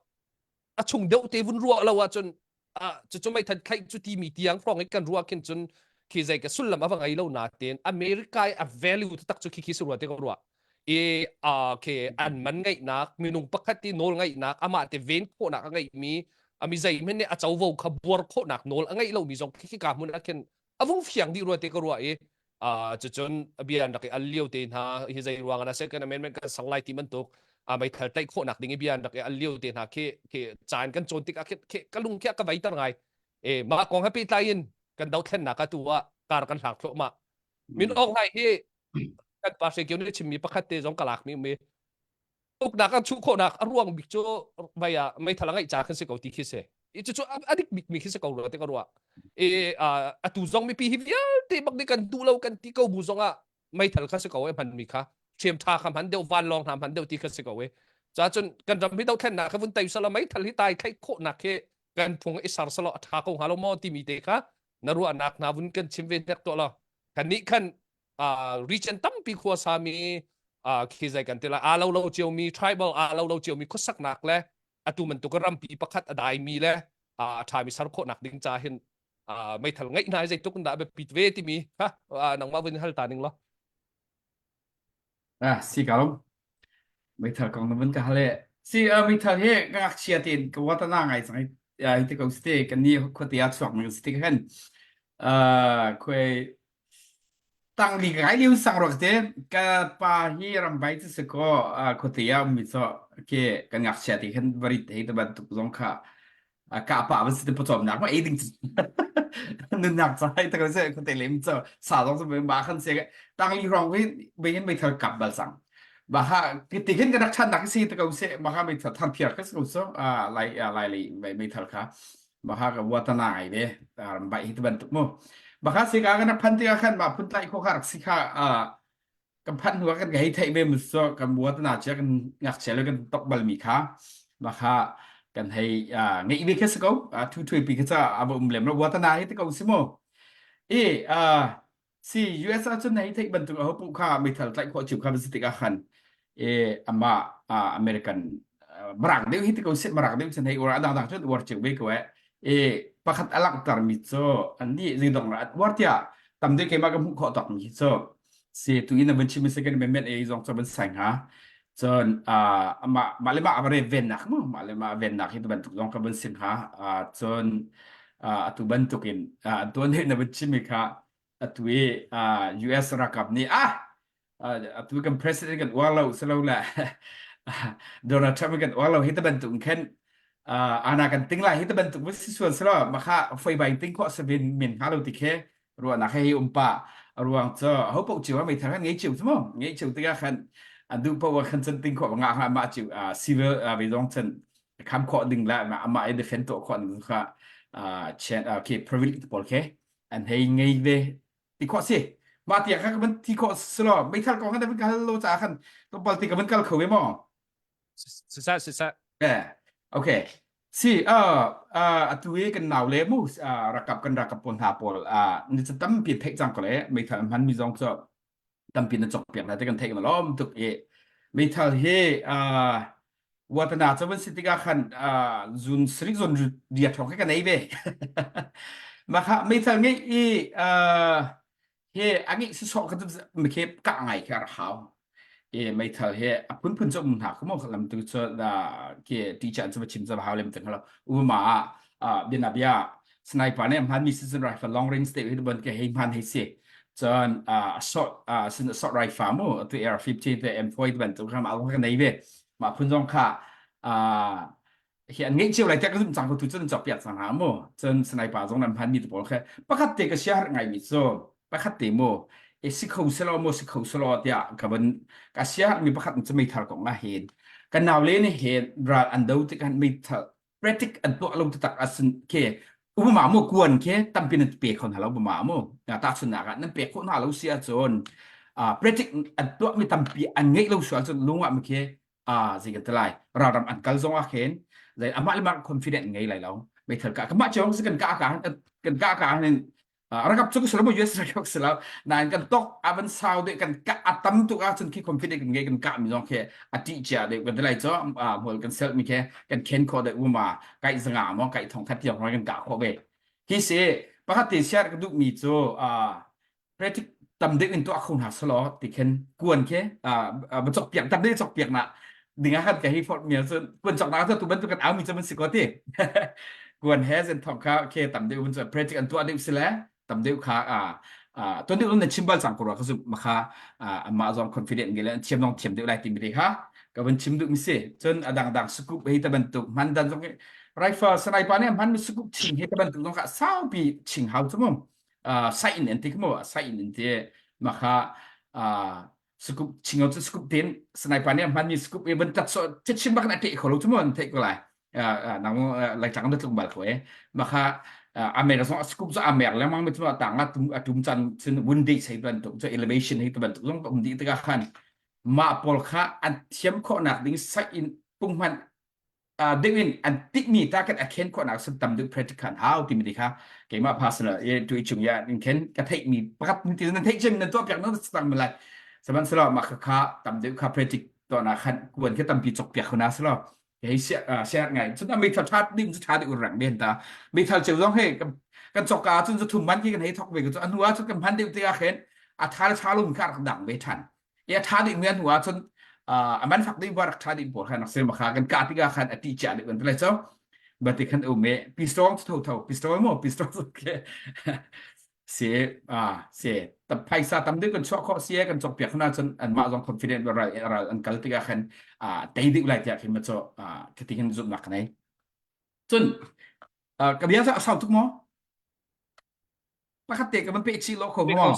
a chung deuh te vun ruah lo ahcun cucu meithal thlaih cu timi tiang hrawng i kan ruah khin cun khi zei ka sullam a va ngei lo na ten America i a value taktak cu khi khi si rua te ka ruah. I khi an man ngeihnak minung pakhat i nawl ngeihnak amah te ven khawhnak a ngeihmi ami zei hmanh nih a covo kha buar khawhnak nawl a ngeih lomi zong khi ka hmun ah khin a vung fiang dih rua te ka ruah i cucun bia an rak i al lio te hna hi zei ruang ah second amendment kan sang lai ti bantuk a meithal tlaih khawhnak ding i bia an rak i al lio te hna khi khi caan kan cawn tikah khi khi ka lung khi a ka veiter ngai. E mah kong he pehtlai in kan dothlennak atu ah kar kan hlang thluahmah. Min Aung Hlaing hi kan pa Hre Kio nih chimmi pakhat te zong ka lak mi um i uknak an chuh khawhnak a ruang bik cu vai ah meithal a ngeih ca khan si ko ti khi si. I cucu a dik bik mi khi si ko rua ti ka ruah. I atu zong mipi hi vialte bak nih kan duh lo kan ti ko bu zong ah meithal kha si ko e hman mi kha ṭhiam ṭha kha hman deuh vanlawng hna hman deuh ti kha si ko e. Ca cun kan ram hi dothlennak kha vun tei sala meithal hi tai thlaih khawhnak hi kan phung i sar salo a ṭha ko hnga lo maw timi te kha na ruahnak hna vun kan chim ve tek tuah lo. Kan nih khan region tampi khua sami khi zei kan ti lai aa lo lo ciomi tribal aa lo lo ciomi khuasaknak le atu bantuk rampi pakhat a daimi le a ṭhami ser khawhnak ding ca hin meithal ngeih hna zeitluk in dah biapit ve timi ha nangmah vun hal ta ning law. Ah si ko meithal kong na vun ka hal e si meithal hi ka ngakchia tein ka watana ngai cang hi te ko ste kan ni khuate ah chuak mi si te khan khuai Tangli ka kai lio sang ruak te ka pa hi ramvai cu si kaw khuate ah ummi cu ke kan ngakchia te khan varit hei te bantuk zong kha ka pa van si te pawcawmnak ma ei ding nunnak ca hei te ko se khuate lem cu sa zong cu ba khan se tangli hrawng hi be hin meithal kap bal sang ba ha ti khin ka rak chan nak si te ko se ma kha meithal thar phiar ka si ko so lai lai lei meithal kha Baka ka watana ngai ve bai hi bantuk mu baka si ka kan phan tikah khan ma phun tlai kho kha rak si kha kan phan hnu kan hei theih ve mu so kan watana chia kan ngakchia le kan tok bal mi kha baka kan hei ngeih ve kha si ko thu thui pi kha cha ava um lem lo watana hi te ko si mu e Si US ahcun hei theih bantuk aho puh kha meithal tlaih khawh cio kha va si tikah khan e amah American Mirang deuh hi ti ko seh Mirang deuh cun hei uar adang dang cun uar cio ve ko eh e pakhat a langhter mi cu an nih zeidong ra uar tiah tam deuh keimah ka hmuh khawh tawk mi hi cu si tu in van chim second amendment e zong cu van sai hnga. Cun mah mah le mah a re vennak mu mah le mah vennak hi tu bantuk zong ka vun sim ha. Cun atu bantuk in tuan na vun chimmi kha atu i US ralkap nih ah atu kan president kan uar lo silo le Donald Trump kan uar lo hi ta bantuk khan ana kan ting lai hi ta bantuk vun si sual silo makha foi bai ting khawh sabin min hnga lo ti khe ruahnak he hi um pa ruang cu ho paoh cio meithal khan ngei cio cu mu ngei cio tikah khan an duh paoh khan cun ting khawh nga nga mah cio civil ve zong cun kham khawh ding la amah i defend tuah khawh ding kha chen ke privilege pawl khe an hei ngei ve ti khawh si mah tiang kha kan ti khawh silo meithal kong khan kan lo ca khan tlawmpal ti ka van kal kho ve maw Siseh, siseh. Eh, okay. Si, uh, uh, atu i kan nau le mu uh, rakap kan rakap pawl hna pawl uh, ni cu tampi theih cang ko le meithal hman mi zong cu tampi na cawk piak hna te kan theih kan lawm tuk i meithal hi uh, watana cu van si tikah khan uh, zun srik zun riat thong kha ka nei ve mah kha meithal ngeih i uh, he a ngeih sisawh kha mikhe kah ngai kha a hau e meithal he a phunphun cu um hna kha mo lam tu cu da ke teacher an chu chim cha hau lem teng lo uma a bia bia sniper ne hman mi season rifle long range te hi bon ke hei hman hei si cun assault sin assault rifle mu tu air 15 te M4 ban tu kha ma ka nei ve ma phun zong kha hi an ngeih cio lai tiah ka zumh cang ko tu cun cawk piak cang hna mu cun sniper zong nan hman mi te pawl kha pakhat te ka sia har ngai mi cu pakhat te mu e si kho selo mu si kho selo tiah ka van ka sia mi pakhat cu meithal kong ah hin kan nau le nih hin ral an do tik han meithal practic an tuah lo taktak asin ke umama mu kuan ke tampi nan pe kho hna lo bama mu ta chun nak ah nan pe kho hna lo si ahcun practic an tuah mi tampi an ngeih lo sual cun lungah mi ke ah zei kan ti lai ralram an kal zong ah khin zei amah le mah confident ngei lai lo meithal ka kamah cheong si kan ka ka kan ka ka hin rakap chu selo US rakap selo nain kan tok avan sau de kan ka atam tu ah chun khi confident kan ngei kan ka mi zong khi ati chia de kan lai cho hmol kan sel mi khe kan khen kho de uma kai zanga mo kai thong khat tiang kan ka kho ve hi se pakhat te share ka duh mi chu Pratic tam deuh in tuah kho hna selaw ti khin kuan khi va cawk piak tam deuh cawk piak na ding ah khan ka hi fort mial cun kuan cawk na cu tu bantuk kan au mi cu man si ko ti kuan he zen thong kha khe tam deuh vun cu pratic an tuah deuh sile tam deuh kha a tuan deuh na chim bal cang ko rua ka zumh makha amah zong confident nge le an thiam zong thiam deuh lai ti mi te kha ka van chim duh mi si cun a dang dang scoop hei ta bantuk hman dan zong rifle sniper nih hman mi scoop ching he ta bantuk zong kha saupi ching hau chu mu sai in an ti mu sai in an ti makha scoop chingo chu scoop tin sniper nih hman mi scoop e ban tak so chim bak na te kho lo chu mu an theih ko lai nang lai tlang na tlung bal ko e makha amer zong scoop chu amer le mang mi chu tang a tum atum chan chin wun dei sei ban tuk chu elevation hi ban tuk zong um di te ka khan ma pawl kha an thiam khawh nak ding sai in punghman deuh in an tikmi target a khen khawhnak sun tam deuh practical hau timi ti kha keimah personal e tu chung ya in khen ka theih mi pakhat ti nan theih cem nan tuah piak nan tang malai sihmanhsehlaw mah kha kha tam deuh kha practic to na khan kuan kha tampi chok piak khuna selo hei sia sia ngai cun a meithal tha ding cu tha deuh rang den ta meithal cheu zong he kan chok ka cun zu thum man ki kan hei thok ve ko cu anu ah cun kan hman deuh te ah khen a tha le tha lum kha rak dang ve than e tha ding mi an hnu ahcun a man fak ding rak tha ding pawl khan rak sem kha kan ka tikah khan a ti chia deuh kan ti lai cho bati khan um e pistol tho tho pistol mo pistol ke se a se ta phaisa tam deuh kan chuah khawh si kan chok piak khna cun an mah zong confident ral ral an kal tikah khan a tei deuh lai tiah khin ma cho a khati hin zumhnak ka nei cun ka bia a sau tuk maw Pakhat te ka van peh chih lo kho maw?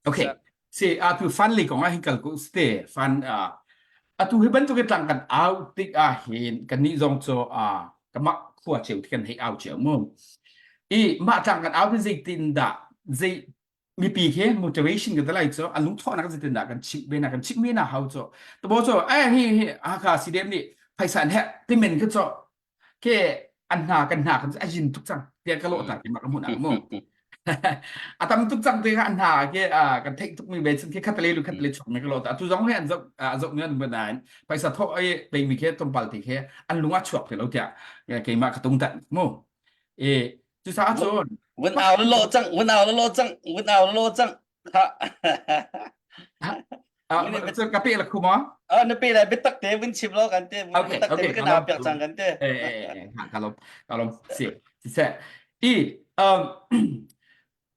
Okay. Si atu fan li kong ah hin kal ku ste fan atu hi bantuk tlang kan au tik ah hin kan nih zong cu a kamak khua cheu kan hei au cheu mu. I mah tlang kan au hin zeitin dah zei mipi khi motivation ka lai cu an lungthawhnak zeitin dah kan chimh ve na kan chimh ve na hau cu tabo cu eh hi hi Hakha CDM nih phaisa an herh timen kha cu ke an hna kan hna kan a yin tuk cang tiah ka lawh ta ki mak mun mu a tam tuk cang te kha an hna ke kan theih tuk mi ve cun ke khatale lu khatale chok mi ka lawh ta tu zong he an zoh a zoh mi an ban nain paisa tho ai pe mi ke tlawmpal te ke an lung a chuak te lo tiah keimah ka tung tat mu e cu sa cun vun au lo cang vun au lo cang vun au lo cang ha. Ka pe la khuma. Ah na pe lai biatak te vun chim lo kan te. Okay, Biatak te okay. kan aa piak cang kan te. Eh eh eh ka lom ka lom si. Si se. I um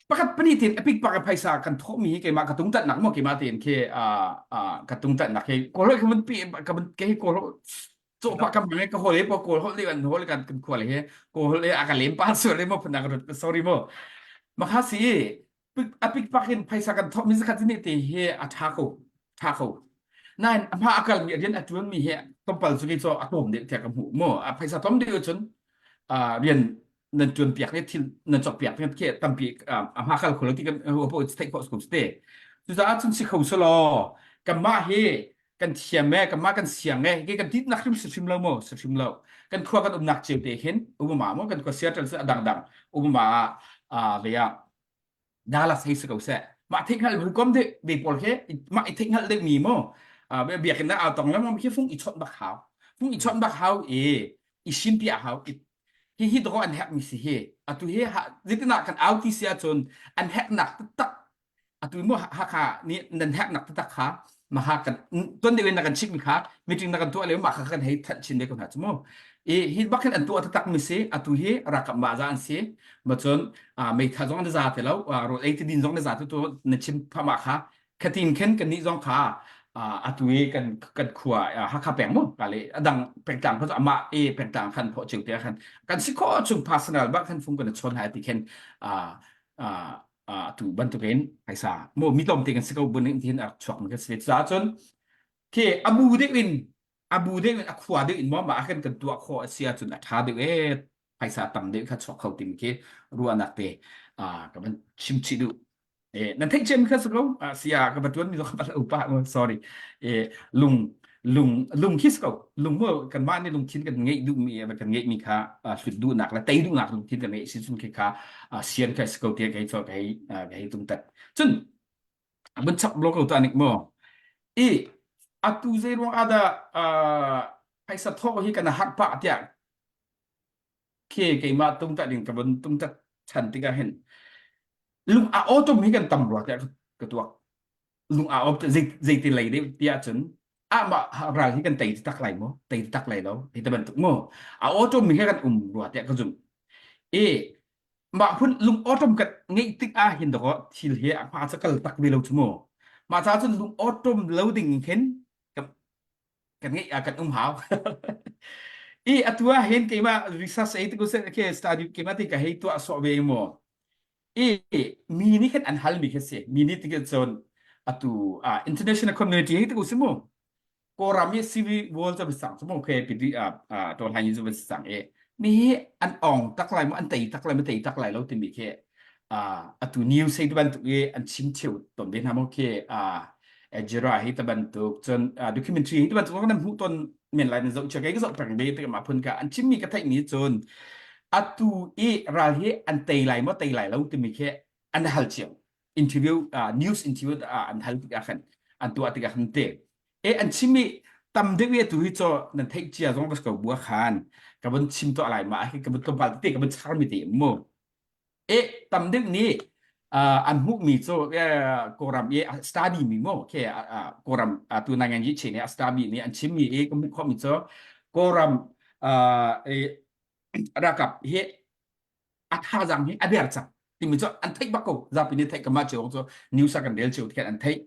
pakhat pani tin epic pak phaisa kan thawh mi hi keimah ka tung tat nak mo keimah tin khi a ka tung tat nak hi kawl ka mun pi ka mun ke kawl cho pa kam ngai ka hole po kawl hol le an hol kan kan khwal he kawl hol le a ka lem pa sur le mo phun ka sorry mo makha si a pikpak in phaisa kan thawh mi zakhat ni te hi a tha ko tha ko nain a hma a kal mi rian a tuan mi hi tompal cu ki cho a tom deuh tiah ka hmuh mo a phaisa tom deuh cun rian nan tuan piak le thil nan chok piak te khi tampi a hma kal kholo ti kan ho po theih khawh ko te cucaah cun si kho selaw kanmah hi kan thiam e kanmah kan siang e hi kan tit nak hrim si hrim lo mo si hrim lo kan khua kan umnak cio te hin umama mo kan khua Seattle cu a dangdang umama ah ve ah Dallas hei si ko seh mah theihhngalh bu kom de ve pawl he mah i theihhngalh deuh mi mo biakinn ah tong le mo khi fung i chawnh bak hau fung i chawnh bak hau i i sim piah hau hi hi dawh an herh mi si hi atu hi zeitinah kan au ti si ahcun an herhnak taktak atu mu Hakha nih nan herhnak taktak kha maha kan tuan deuh in na kan chimh mi kha meeting na kan tuah le mah kha kan hei thanh chin ve ko hna cu mu i hi bak hin an tuah taktak mi si atu hi rakap ma za an si ma cun meitha zong na za te lo rawl ei ti din zong na za tu tu na chim phama kha khatin khen kan nih zong kha atu i kan kan khua Hakha peng mu ka le adang pengtlang kha ama e pengtlang khan pho cheu te khan kan si kho chung personal ba khan fung kan chon hai ti khen tu bantukin phaisa mo mi tlawm te kan si ko bun in tin a chuak mi kan si ca cun khi abu deuh in abu deuh in a khua deuh in mo ma kan kan tuah khawh a si ahcun a tha deuh e phaisa tam deuh kha chuak kho timi khi ruahnak te ka van chim chih duh eh nan theih cem kha ko sia ka va tuan mi ka va upa sorry eh lung lung lung khi ko lung mo kan mah nih lungthin kan ngeih duh mi kan ngeih mi kha hlut duhnak le tei duhnak lungthin kan ngeih si cun khi kha sian kha si ko te kai cho kai kai tung tat cun bun chap lo ko ta nik mo i atu zei ruang ada phaisa tho hi kan har pa tiah khi keimah tungtah ding ka vun tungtah chan tikah hin lung a awtum hi kan tam rua tiah ka tuak lung a awt zei zeiti lei deuh tiah cun amah ral hi kan tei tak lai maw tei tak lai lo hi te bantuk mu a awtum mi hi kan um rua tiah ka zumh e mah phun lung awtum kan ngeih tik ah hin dawh thil hi a hma ca kal tak ve lo chu mu mah ca cun lung awtum lo ding khin kan ngeih ah kan um hau i atu ah hin keimah research ei te ke study keimah te ka hei tuah sawh ve mu i mi nih khan an hal mi kha si mi nih ti cun atu international community hei te ko si mu Kawlram hi civil war cu sang cu mu khe pi a to hlain zu sang e mi hi an ong tak lai mu an tei tak lai mu tei tak lai lo timi khi atu news hei bantuk i an chim cheu ton ve hna mu khi Ejira hi ta bantuk cun documentary hi ta bantuk nan hmuh ton men lai nan zoh chia ka zoh peng ve te ma phun ka an chimmi ka theih mi cun atu i ral hi an tei lai maw tei lai lo timi khi an hal cio interview uh, news interview uh, an hal tikah khan an tuah tikah khan te e an chimmi tam deuh i tu hi cho nan theih cia zong ka ko bua khan ka vun chim to lai ma hi ka vun tlawmpal te ka vun char mi te mu E tam deuh nih uh, an hmuhmi cu Kawlram i study mi mu khi Kawlram tu nangan yi chin i study nih an chimmi i ka hmuh khawhmi cu Kawlram ralkap hi a thazaang hi a der cang timi cu an theih bak ko zapi nih theih ka mah cio cu news ah kan rel cio tikhan an theih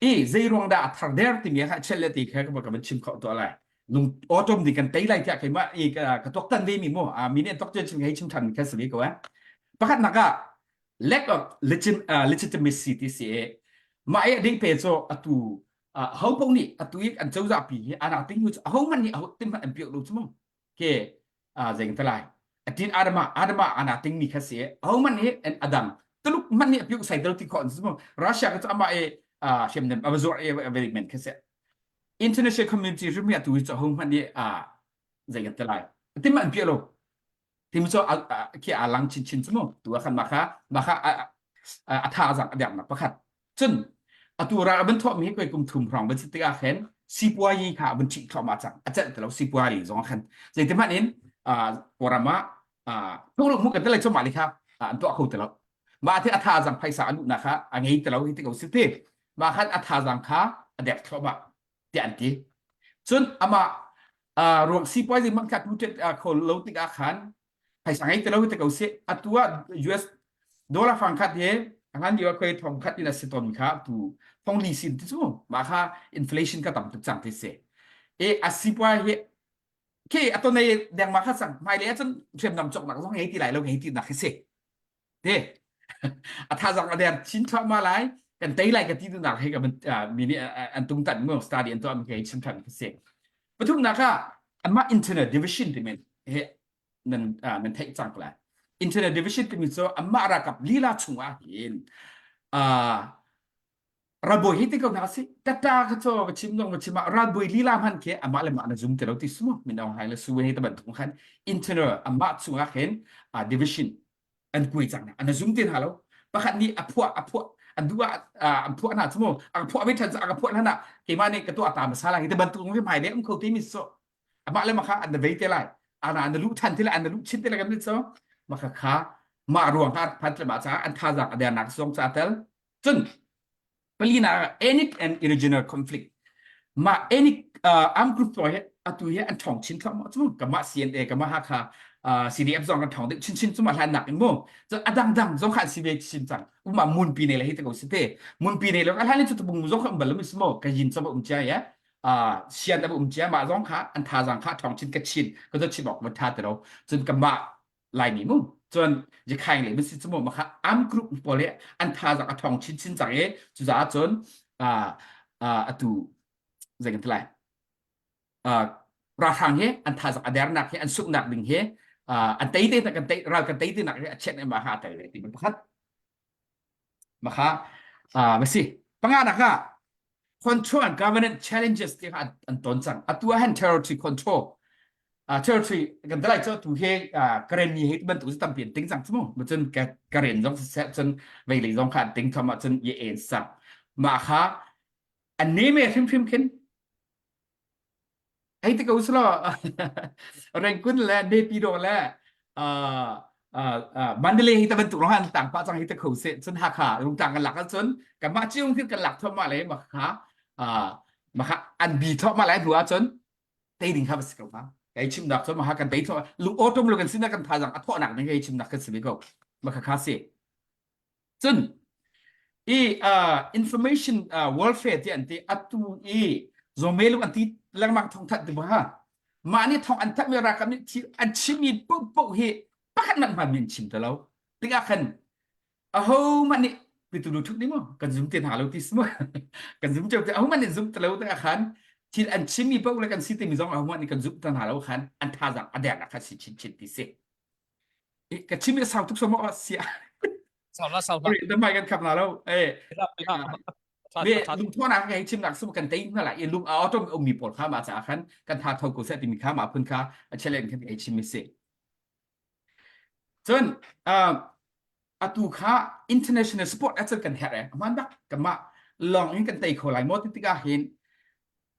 i zei ruang dah a thar der timi kha chel le ti kha ka ka van chim kho tuah lai lung autumn di kan tei lai tiah keimah i ka tuaktan ve mi mu a mi nih tok chim hei chim than kha si ko eh pakhat nak ah lack of legit, uh, legitimacy ti si e mah e ding pe cho atu ho pong nih atu i an cozah pi hi ana ting hu ho man nih ho tim an piak lo chu mu ke zeng te lai atin adama adama ana ting mi kha si ho man hi an adang tuluk man nih piuk sai dal ti kho an mu russia ka chu ama e hriamnam ava zuar e very men kha si international community rim hi atu hi chu ho man nih zei kan te lai tim an piak lo tim chu khi a lang chin chin chu mu tu khan ma kha ma kha a tha zang a nak pakhat Cun atu ral a van thawhmi hi koi kum thum hrawng van si tikah khin sipuayi kha a vun ṭhih thluahmah cang. A celh ti lo sipuayi zong ah khan. Zeitihmanh in Kawlram ah thunglung hmuh kan ti lai cu mah li kha an tuah kho ti lo. Mah thi a thazaang phaisa a luhnak kha a ngei ti lo hi ti ko si ti. Mah khan a thazaang kha. a dek thluahmah tiah an ti. Cun amah uh, ruang sipuazi hmanh kha tu kho lo tikah khan phaisa ngei ti lo te ko sih atu ah US dollar fang khat he hlan lio ah khoi thong khat in a si ton kha tu thong li sin ti cu mah kha inflation ka tam tuk cang ti si e a sipuai hi khi aton ei deng ma kha sang hmai le ahcun hriamnam cawknak zong ngei ti lai lo ngei ti nak hi si te a thazang a der chin thluahmah lai kan tei lai ka ti duhnak he ka mi nih an tung tan mu study an tuah mi kei chim than ka si pathumnak ah anmah internal division timi he nan nan theih cang ko lai internal division timi cu anmah ralkap lila chungah hin ralbawi hi ti ko hna si tata ka cho ka chim dong ka chim ah ralbawi lila hman khi amah le mah na zum ti lo ti sumo min aung hlaing le su he ta bantuk khan internal amah chungah khin division an kuai cang na an zum te hna lo pakhat nih a phuah a phuah an duh ah an phuah hna chu mu a phuah ve than a phuah hna keimah nih ka tuah ta masala hi te bantuk hi mai le um kho te mi so amah le makha an vei te lai ana an lu than te lai an lu chin te lai kan so makha kha mah ruang ha phat le ma cha an thazang a der nak song cha tel cun Palina ethnic and regional conflict mah ethnic uh, armed group pawl hi atu hi an ṭhawng chin thluahmah cu kamah CNA kamah Hakha uh, CDF zong kan ṭhawng deuh chinchin cu mah hlan nak in mu cun a dangdang zong kha an si ve chin cang umah munpi ne le hi te ko si te munpi ne le a hlan in cu tabung zong kha um bal lo mi si mo ka yin chama um chia ya uh, sian da um chia mah zong kha an thazang kha ṭhawng chin ka chin ka zo chim awk va tha te lo cun kamah Laimi mu cun Yakhaing le misi cu mu makha am group pawl hi an thazaang a thong chinchin cang i cucaah cun atu zei kan ti lai ralhrang hi an thazaang a dernak hi an sunghnak ding hi an tei te kan tei ral kan tei te nak hi a chiat ma ha tel ti pakhat Makha uh, si panganak ah control and governance challenges ti kha an ton cang. Atu ah hin territory control uh, territory kan dalai cho tu he uh, Karen ni he bantuk cu tampi an ting cang chu mu cun Karen zong siseh cun veilei zong kha an ting thom ah cun ye en sang mah kha an ne me hrimhrim khin Hei ti ko usulaw Rangoon le Naypyidaw le uh, uh, uh, Mandalay hi ta bantuk rong han tang pa cang hi ta kho se cun Hakha rungtang kan lak ahcun kanmah ciung khi kan lak thluahmah le mah kha uh, mah kha an bi thluahmah lai hnu ahcun tei ding kha va si ko hnga kai chimnak cu mah kan tei thluahmah lung awtum lo kan sinak kan thazang a thawhnak ding kai chimnak kan si ve ko mah kha kha si Cun i uh, information uh, warfare ti an ti atu i zomelung an ti lengmang thong that ti ha mah nih thong an that mi ralkap nih thi an chimmi poh hi pakhat hmanh hman min chim te lo tikah khan aho mah nih pitu lu thuk ni mo kan zum te hna lo ti smu kan zum cheu te aho mah nih zum te lo tikah khan thil an chimmi poh le kan si timi zong aho mah nih kan zum te hna lo khan an thazang a der nak kha si chin chin ti si ka chim i sau tuk so maw sia sau la sau la damai kan khap na lo eh me lungthawnak ka chim nak su kan tei na la i lung a auto um mi pawl kha ma cha khan kan tha tho ko se ti mi kha ma phun kha a challenge kan ei chim mi si cun atu kha international sport a kan her e man bak kama long in kan tei kho lai mo ti tikah hin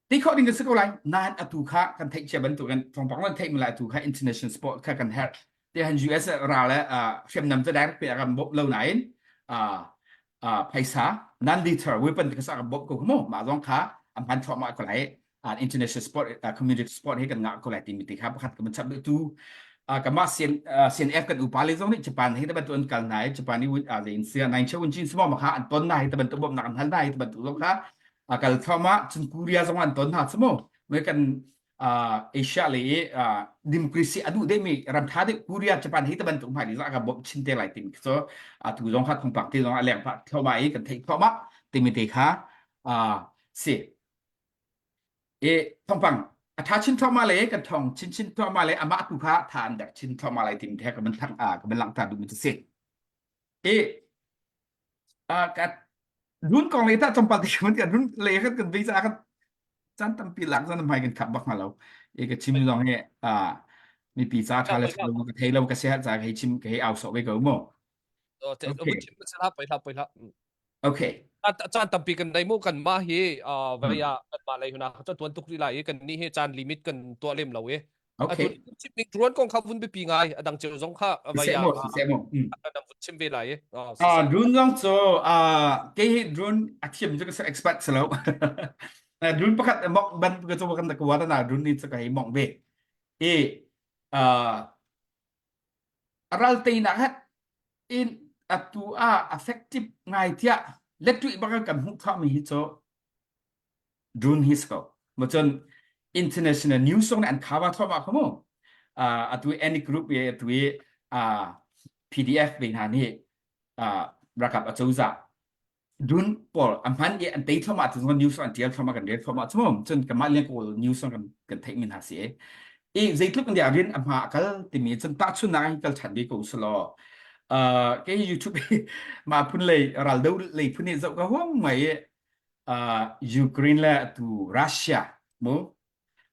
Ti khawh ding kan si ko lai. Nain atu kha kan theih cia bantuk in thawngpang kan theih lai atu kha international sport kha kan herh. Ti han US ral le hriamnam cu direct pe a kan bawmh lo nain phaisa non lethal weapon kha sa kan bawmh ko mu mah zong kha an hman thluahmah ko lai. International sport community sport hi kan ngah ko lai timi ti kha pakhat kan chap tu kamah CNF kan upa le zong nih Japan hi ta bantuk an kal na i Japan i in sia nine cheu un chin simo ma kha an ton na hi ta bantuk bawmhnak an hal na hi ta bantuk zong kha a kal thluahmah cun Korea zong an ton hna cu mu me kan Asia le i democracy a duh deuhmi ram tha deuh Korea Japan hi te bantuk hmai za ka bawmh chin te lai timi cu atu zong kha thongpak te zong a leng pah thluahmah i kan theih thluahmah timi te kha si e thongpang a tha chin thluahmah le kan thong chin chin thluahmah le amah tu kha tha an dek chin thluahmah lai timi te ka ban thang ka ban langhter duhmi cu si e ka Run kong le tah tlawmpal te kan kan run le kan kan vei ca kan caan tampi lak zan hmai kan khap bak hna lo e ka chim zong he a mipi ca tha le lo ka thei lo ka se ca hei chim ka hei au so ve ko mo okay okay caan tampi kan nei mu kan mah hi vai ah kan mah lei huna ca tuan tuk rih lai i kan ni hi caan limit kan tuah lem lo i okay atu chim ning ruan kong kha vun biapi ngai adang ceu zong kha vai ah mo mo kan vun. chim ve lai. Ah, drone zong cu kei hi drone a thiam cu ka si expert si lo. Drone pakhat mok ban ka cu kan ka wa na drone ni cu ka hi mong ve. I ral teinak hat in atu ah effective ngai tiah lettuih bak kan hmuh thawmi hi cu drone hi si ko. Macun international news zong nih an cover thluahmah kha mu. Uh, atu any group ye atu i uh, PDF ve hna nih uh, rakap acozah dun pawl a hman i an tei thluahmah tu zong news an tial thluahmah kan rel thluahmah cu cun kanmah lian kawl news kan kan theih min hna si i zeitluk in dia rin a hma a kal timi cun tahchunnak hi kal ṭhan ve ko usulaw uh, kei YouTube ma phun lei ral do lei phun hi zoh ka huam mai i uh, Ukraine le tu Russia mu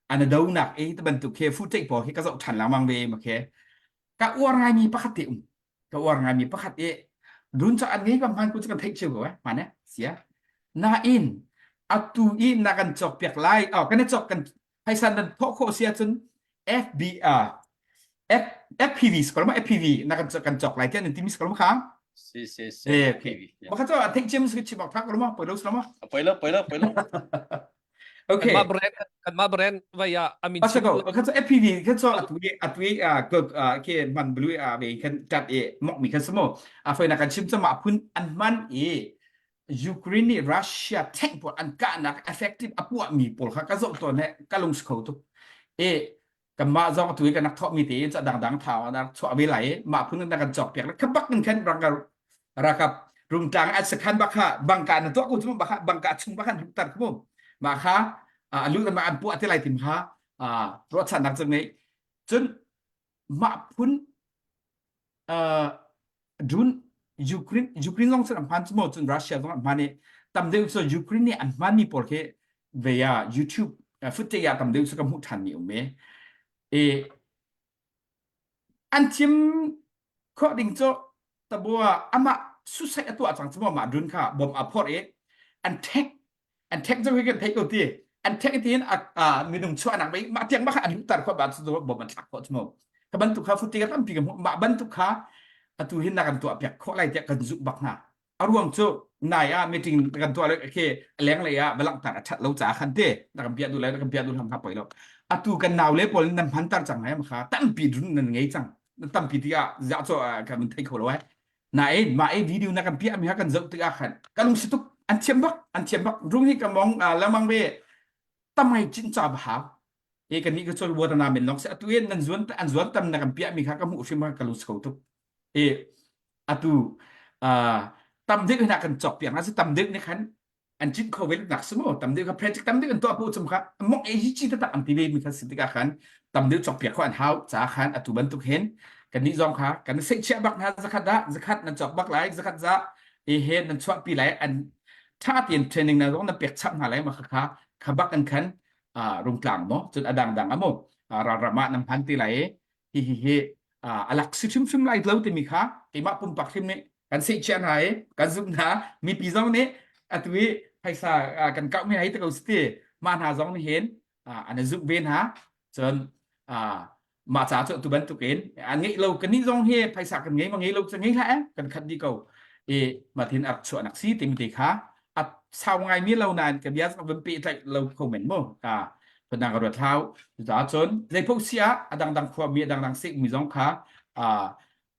an donak e te bantuk khi footage pawl khi ka zoh ṭhan lengmang ve ma khi ka uar ngaimi pakhat te um ka uar ngaimi pakhat i dun cu an ngei ka hman ku cu kan theih cio ko eh hman eh sia nain atu i na kan cawk piak lai oh kan i cawk kan phaisa nan thawh khawh si ahcun FBR F FPV skol ma FPV na kan kan cawk lai tiah nan timi skol ma kha Si si si. Eh, okay. Maka cu a theih ciam si chim awk tha ko ma poi lo ma. Poi lo poi lo poi lo. Okay. Kanmah brand kanmah brand vai ah amin Asa ko kha cu FPV kha cu atu i atu i ke ke man blue a ve khan tat i mok mi khan samo a foi na kan chim chama phun an man i Ukraine nih Russia tank pawl an kahnak effective a puah mi pawl kha ka zoh tawn he ka lung si kho tuk e kanmah zong atu i kan rak thawhmi te cu dangdang thau ah rak chuah ve lai i mah phun in kan cawk piak kha bak in khan rakap rakap rungtlang an sakhan bak kha bangka na tuah ko cu bak kha bangka chung bak khan tar khu mah kha a lu ma an puah te lai tim kha ruahchannak cu ngei cun mah phun June Ukraine Ukraine zong cun an hman cu maw cun Russia zong an hman i tam deuh cu Ukraine nih an hmanmi pawl khi ve ah YouTube footage ah tam deuh cu ka hmuh ṭhan mi um e e an thim khawh ding cu tabua amah suicide a tuah cang cu maw mah dun kha bom a phorh i an ṭhek an ṭhek cu kan theih ko ti an ṭhek tiin a minung chuahnak mei mah tiang mah kha an luhter khawh ba cu bom an thlak khawh cu mu ka bantuk kha futi ka tampi ka hmuh mah bantuk kha atu hin na kan tuah piak khawh lai tiah kan zuh bak hna a ruang cu nai ah meeting kan tuah le khi leng lei ah balangtar a that lo ca khan te na kan piah du lai na kan piah du hlam kha poi lo atu kan nau le pawl nan hman tar cang lai ma kha tampi dun nan ngei cang tampi tikah za cho kan thei kho lo ai Nain mah i video na kan piahmi kha kan zoh tikah khan ka lungsi tuk an thiam bak an thiam bak rung hi ka mong lamang ve tamai cin ca ba hau e kan nih ka chol wa na men long se atu in nan zuan an zuan tam na kan piahmi kha ka hmuh hrim ka lung ko tuk e atu tam deuh hna kan chok piak na si tam deuh ne khan an cit kho ve nak si mu tam deuh kha project tam deuh an tuah pu chum kha mok e hi chi taktak an ti ve mi kha si tikah khan tam deuh chok piak kho an hau ca khan atu bantuk hin kan nih zong kha kan sei chia bak hna zakhat dah zakhat nan chok bak lai zakhat za e he nan chuah pi lai an tha tin training na zong na pek chap hna lai ma kha kha kha bak an khan rungtlang mo cun adang dang amo ral ram ah nan hman ti lai hi hi hi alak si hrimhrim lai lo timi kha keimah pumpak hrim nih kan sehchiah hna i kan zumh hna mipi zong nih atu i phaisa kan kauh mi hei te ko si mah hna zong nih hin an i zumh ve hna cun mah ca cu tu bantuk in an ngeih lo kan nih zong hi phaisa kan ngei ma ngei lo cu ngei hlah eh kan khat dih ko i mah thin ak chuah nak si timi te kha a sau ngai mi lo nain ka bia van pehtlaih lo kho men mu a phundang ka ruat hlau cucaah cun zeipaoh si ah a dangdang khua mi a dangdang sik mi zong kha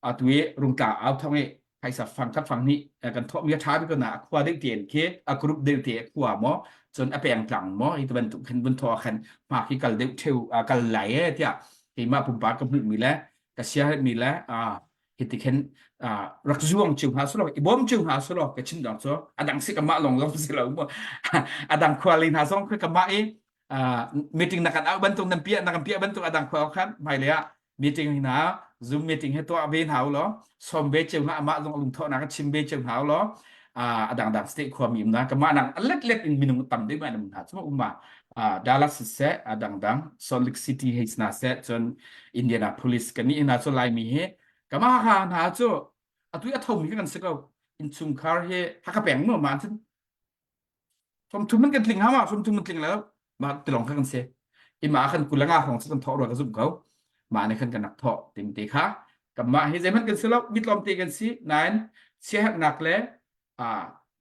atu i rungtla au thong i phaisa fang khat fang hnih kan thawh mi a ṭha bik na a khua deuh tein khi a group deuh te a khua maw cun a peng tlang maw hi bantuk khin vun thawh khan hma khi kal deuh theu kal lai e tiah keimah pumpak ka hmuh mi le ka sia mi le hiti khin rak zuang cio hna sulaw i bawm cio hna sulaw ka chim dong cu adang si ka mah long zong si lo mu adang khua li hna zong ka mah i meeting na kan au bantuk nan piah na kan piah bantuk adang khua khan hmai le ah meeting hna zoom meeting he tuah ve hna law som ve cio hna amah zong lungthawh nak chim ve cio hna law adang dang state khua mi um na ka mah nang let let in minung tam deuh ma um hna chu um ma Dallas siseh adang dang Salt Lake City hei sna seh cun Indianapolis kan nih hna cu Laimi hi kama ha hna cu atu a thomi kan si ko innchungkhar hi Hakha peng mu ma cun 30 man kan tling ha ma 30 man tling lo ma tilong kha kan si i ma khan kulanga hong cu kan thawh rua ka zumh ko ma ne khan kan rak thawh tim te kha. Kanmah hi zeihmanh kan si lo, mitlawmte kan si, nain siaherhnak le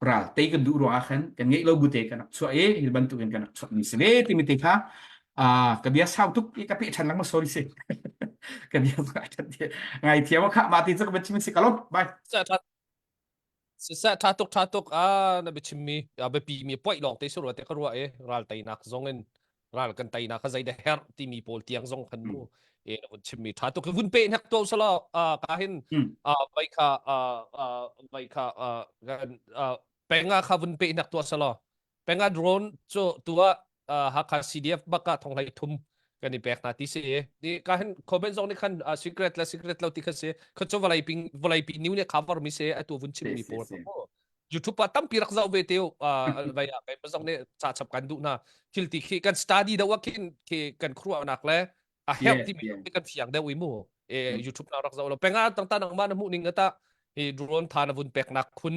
ral tei kan duh ruangah khan kan ngeih lo bu te kan rak chuah i hi bantukin kan rak chuahmi si ve timi te kha ka bia sau tuk i ka peh ṭhan lengmang sorry si ka bia ṭhan ngai thiam kha mah ti cu ka chim si ka lawm bye. Siseh ṭha tuk ṭha tuk a na biachimmi a biapi mi poih lawng te si rua te ka ruah i ral teinak zong in ral kan teinak kha zeidah herh timi pawl tiang zong khan mu e na vun chimmi ṭha tuk vun pe hnek to sala ka hin vai kha vai kha penga kha vun pe hnek to sala penga drone cu tua Hakha CDF baka thong hlei thum kan i pek hna ti si ni ka hin comment zong nih khan secret le secret lo ti kha si kha cu vawlei ping vawlei pi new nih cover mi se atu vun chim mi pawl YouTube ah tampi rak zoh ve te vai ah kai zong nih ca chap kan duh na thil ti khi kan study deuh ah khin khi kan khuaruahnak le a herh ti mi kan fiang deuh i mu e YouTube na rak zoh lo penga tang ta nang ma na hmuh ning ata hi drone tha na vun pek nak khun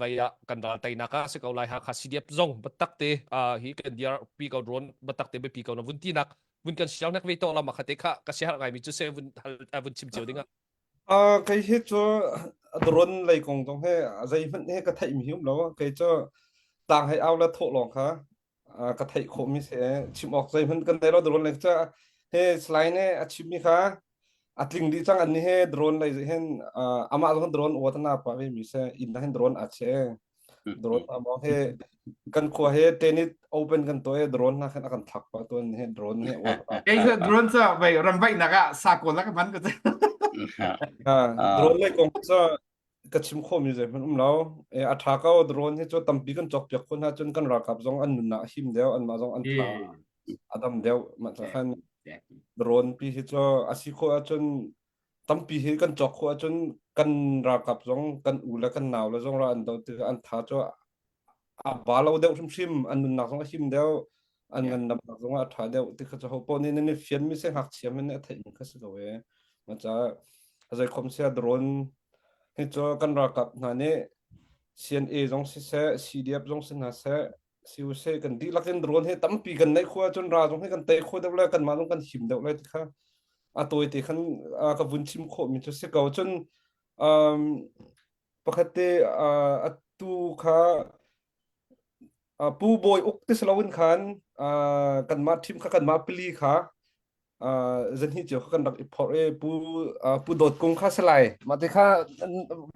vai ah kan ral teinak ah si ko lai Hakha CDF zong batak te hi kan diar pi ko drone batak te pi ko na vun ti nak vun kan siang nak ve to la ma khate kha ka siar ngai mi chu se vun vun chim cio ding ah Kei hi cu drone lei kong zong hi zeihmanh hi ka theih mi um lo. Kei cu tlang hei au le thawh lawng kha ka theih khawh mi si. Chim awk zeihmanh kan nei lo drone lei cu he slide nih a chim mi kha a tling dih cang an ni he drone lei hin amah zong drone uat na pa ve mi si inn hin drone a che. Drone among he kan khua he tennis open kan to e drone na khan a kan thlak pa tuan he drone he uat Kei cu drone cu vei ram vaihnak ah sakawl la ka hman ko cu. Drone lei kong cu ka chim khawhmi zeihmanh um lo. E, a ṭha ko drone hi cu tampi kan cawkpiak khawh hna cun kan ralkap zong an nunnak a him deuh anmah zong an tha a dam deuh mah ca khan drone pi hi cu a si khawh ahcun tampi hi kan cawk khawh ahcun kan ralkap zong kan u le kan nau le zong ra an do tikah an tha cu a ba lo deuh hrimhrim an nunnak zong a him deuh an ngandamnak zong a ṭha deuh ti kha cu ho paoh nih nan i fian mi se ngakchia men nih a theih mi kha si ko e ma ca zei khom sia drone hi cu kan ralkap hna nih CNA zong siseh CDF zong si hna seh si usih kan dihlak in drone hi tampi kan neih khua cun ra zong hi kan tei kho deuh le kanmah zong kan him deuh lai ti kha a tawi te khan ka vun chim khawh mi cu si ko cun um, pakhat te atu kha pu bawi uk ti si loin khan kanmah thim kha kanmah pali kha zanhi cio kha kan rak i phorh i pu pu dawt kung kha salai mah te kha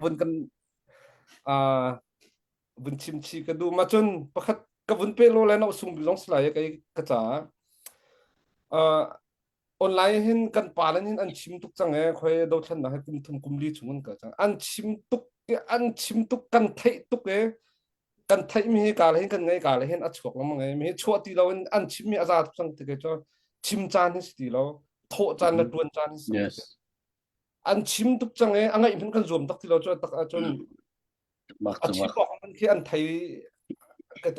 vun kan vun chim chi ka duh ma cun pakhat ka vun pe lo le no sung bi zong salai kai ka ca online hin kan pa lan hin an chim tuk cang e khoi dothlan hi kum thum kum li chung an ka cang an chim tuk an chim tuk kan theih tuk e kan theih mi hi ka le hin kan ngai ka le hin a chuak lengmang e mi hi chuah ti lo in an chim mi a za tuk cang ti ke cho chim caan hi si ti lo thawh caan le tuan caan hi si yes an chim tuk cang e a ngaih hmanh kan zuam tak ti lo cu tak ahcun bak a cu chim bak awk hmanh khi an thei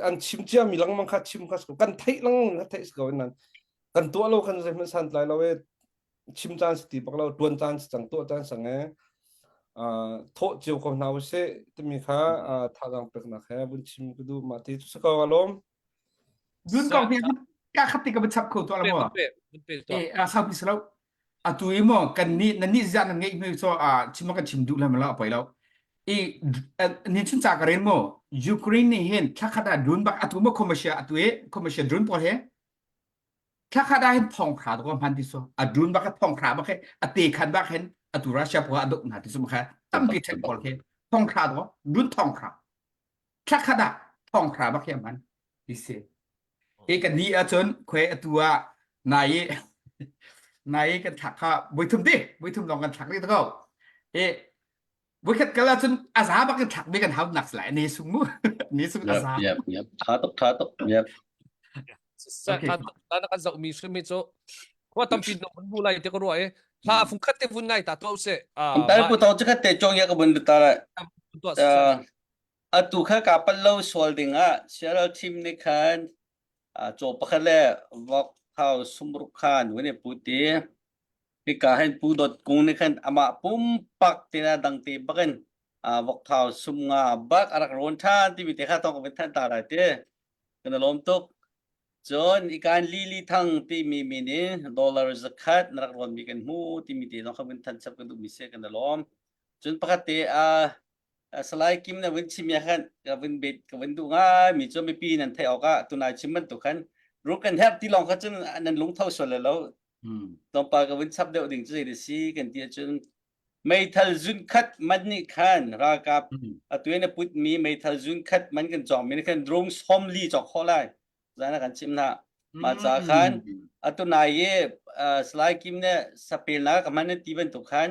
an chim cia mi lengmang kha chim kha kan theih lengmang kha theih si ko nan kan tuah lo kan zeihmanh santlai lo e chim caan si ti bak lo tuan caan si cang tuah caan sang e thawh cio ko hna usih timi kha thazaang peknak he vun chim ka duh mah ti cu si ko alawm Dun kong hi ka khat ti ka chap kho to la mo. Eh a sau pi slo. Atu i mo kan ni nan ni zia nan ngeih mi so a chim kan chim duh la ma la poi lo. I ni chun cha ka ren mo Ukraine ni hin thlakhat ah drone bak atu mo commercial atu e commercial drone pawl he thlakhat ah hin thong khra to hman ti so a drone bak thong khra bak he a te khan bak hin atu Russia pawl a dok na ti so kha tampi then pawl he thong khra to drone thong khra thlakhat ah thonghra bak hi a hman ti si e kan ni ahcun khuai atu ah nai i nai i kan thlak kha voithum ti voithum lawng kan thlak rih ko e voikhat kal ahcun a za bak in thlak mi kan hau nak lai ne sung mu ne sung a za yep yep tha tuk tha tuk yep Okay. Ta na kan zoh mi hrim hi cu khua tampi no mun bu lai te ko ruah i hla fung khat te vun ngai ta to se Am tar pu tong chu khat te chong ya ka bun ta la Atu kha kaa palh lo sual dingah Seattle team nih khan caw pakhat le vok thau sumruk kha an vun i put i hika hin Pu Dawt Kung nih khan amah pumpak tina dangte bakin vok thau sum nga bak a rak rawn ṭhan timi te kha tong ka vun thanh ta lai ti. Kan i lawm tuk. Cun ikan Lili Thang timi min in dollar zakhat na rak rawnmi kan hmu timi te zong kha vun than chap kan duhmi si kan i lawm. Cun pakhat te uh, Salai Kim na vun chim ya khan ka vun bet ka vun duh ngai mi cu mipi nan theih awk ah tunai chim bantuk khan ruk kan herh ti lawng kha cun nan lungtho sual lo. Tlawmpal ka vun chap deuh ding cu zei si kan ti ahcun meithal zun khat man nih khan ralkap atu in a putmi meithal zun khat man kan cawk mi nih khan drone sawmli cawk khawh lai zan kan chim hna mah ca khan atu nai i Salai Kim nih sapel na ka man ti bantuk khan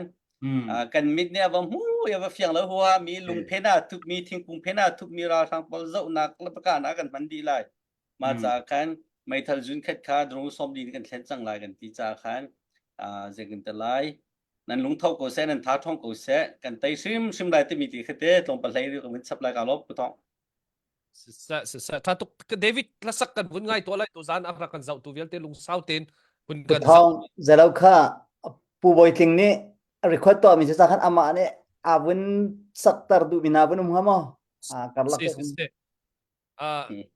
kan mit nih a va hmu a va fiang lo hua mi lungphen ah thup mi thingkung phen ah thup mi ralhrang pawl zohnak le pakahnak kan hman dih lai Mah caah khan meithal zun khat kha drone sawmli in kan thlen cang lai kan ti caah khan zei kan ti lai nan lungtho ko seh nan tha ṭhawng ko seh kan tei hrimhrim lai timi ti kha te tlawmpal hlei kan vun chap lai ka lawm pu thong. Siseh siseh tha tuk David hlasak kan vun ngai tuah lai tu zan a rak kan zoh tu vialte lungsau tein vun kan zoh. Thawng zelo kha Pu Bawi Tling nih record tuah mi cu khan amah nih a vun sakter duh mi na vun um hnga maw? Karlak Si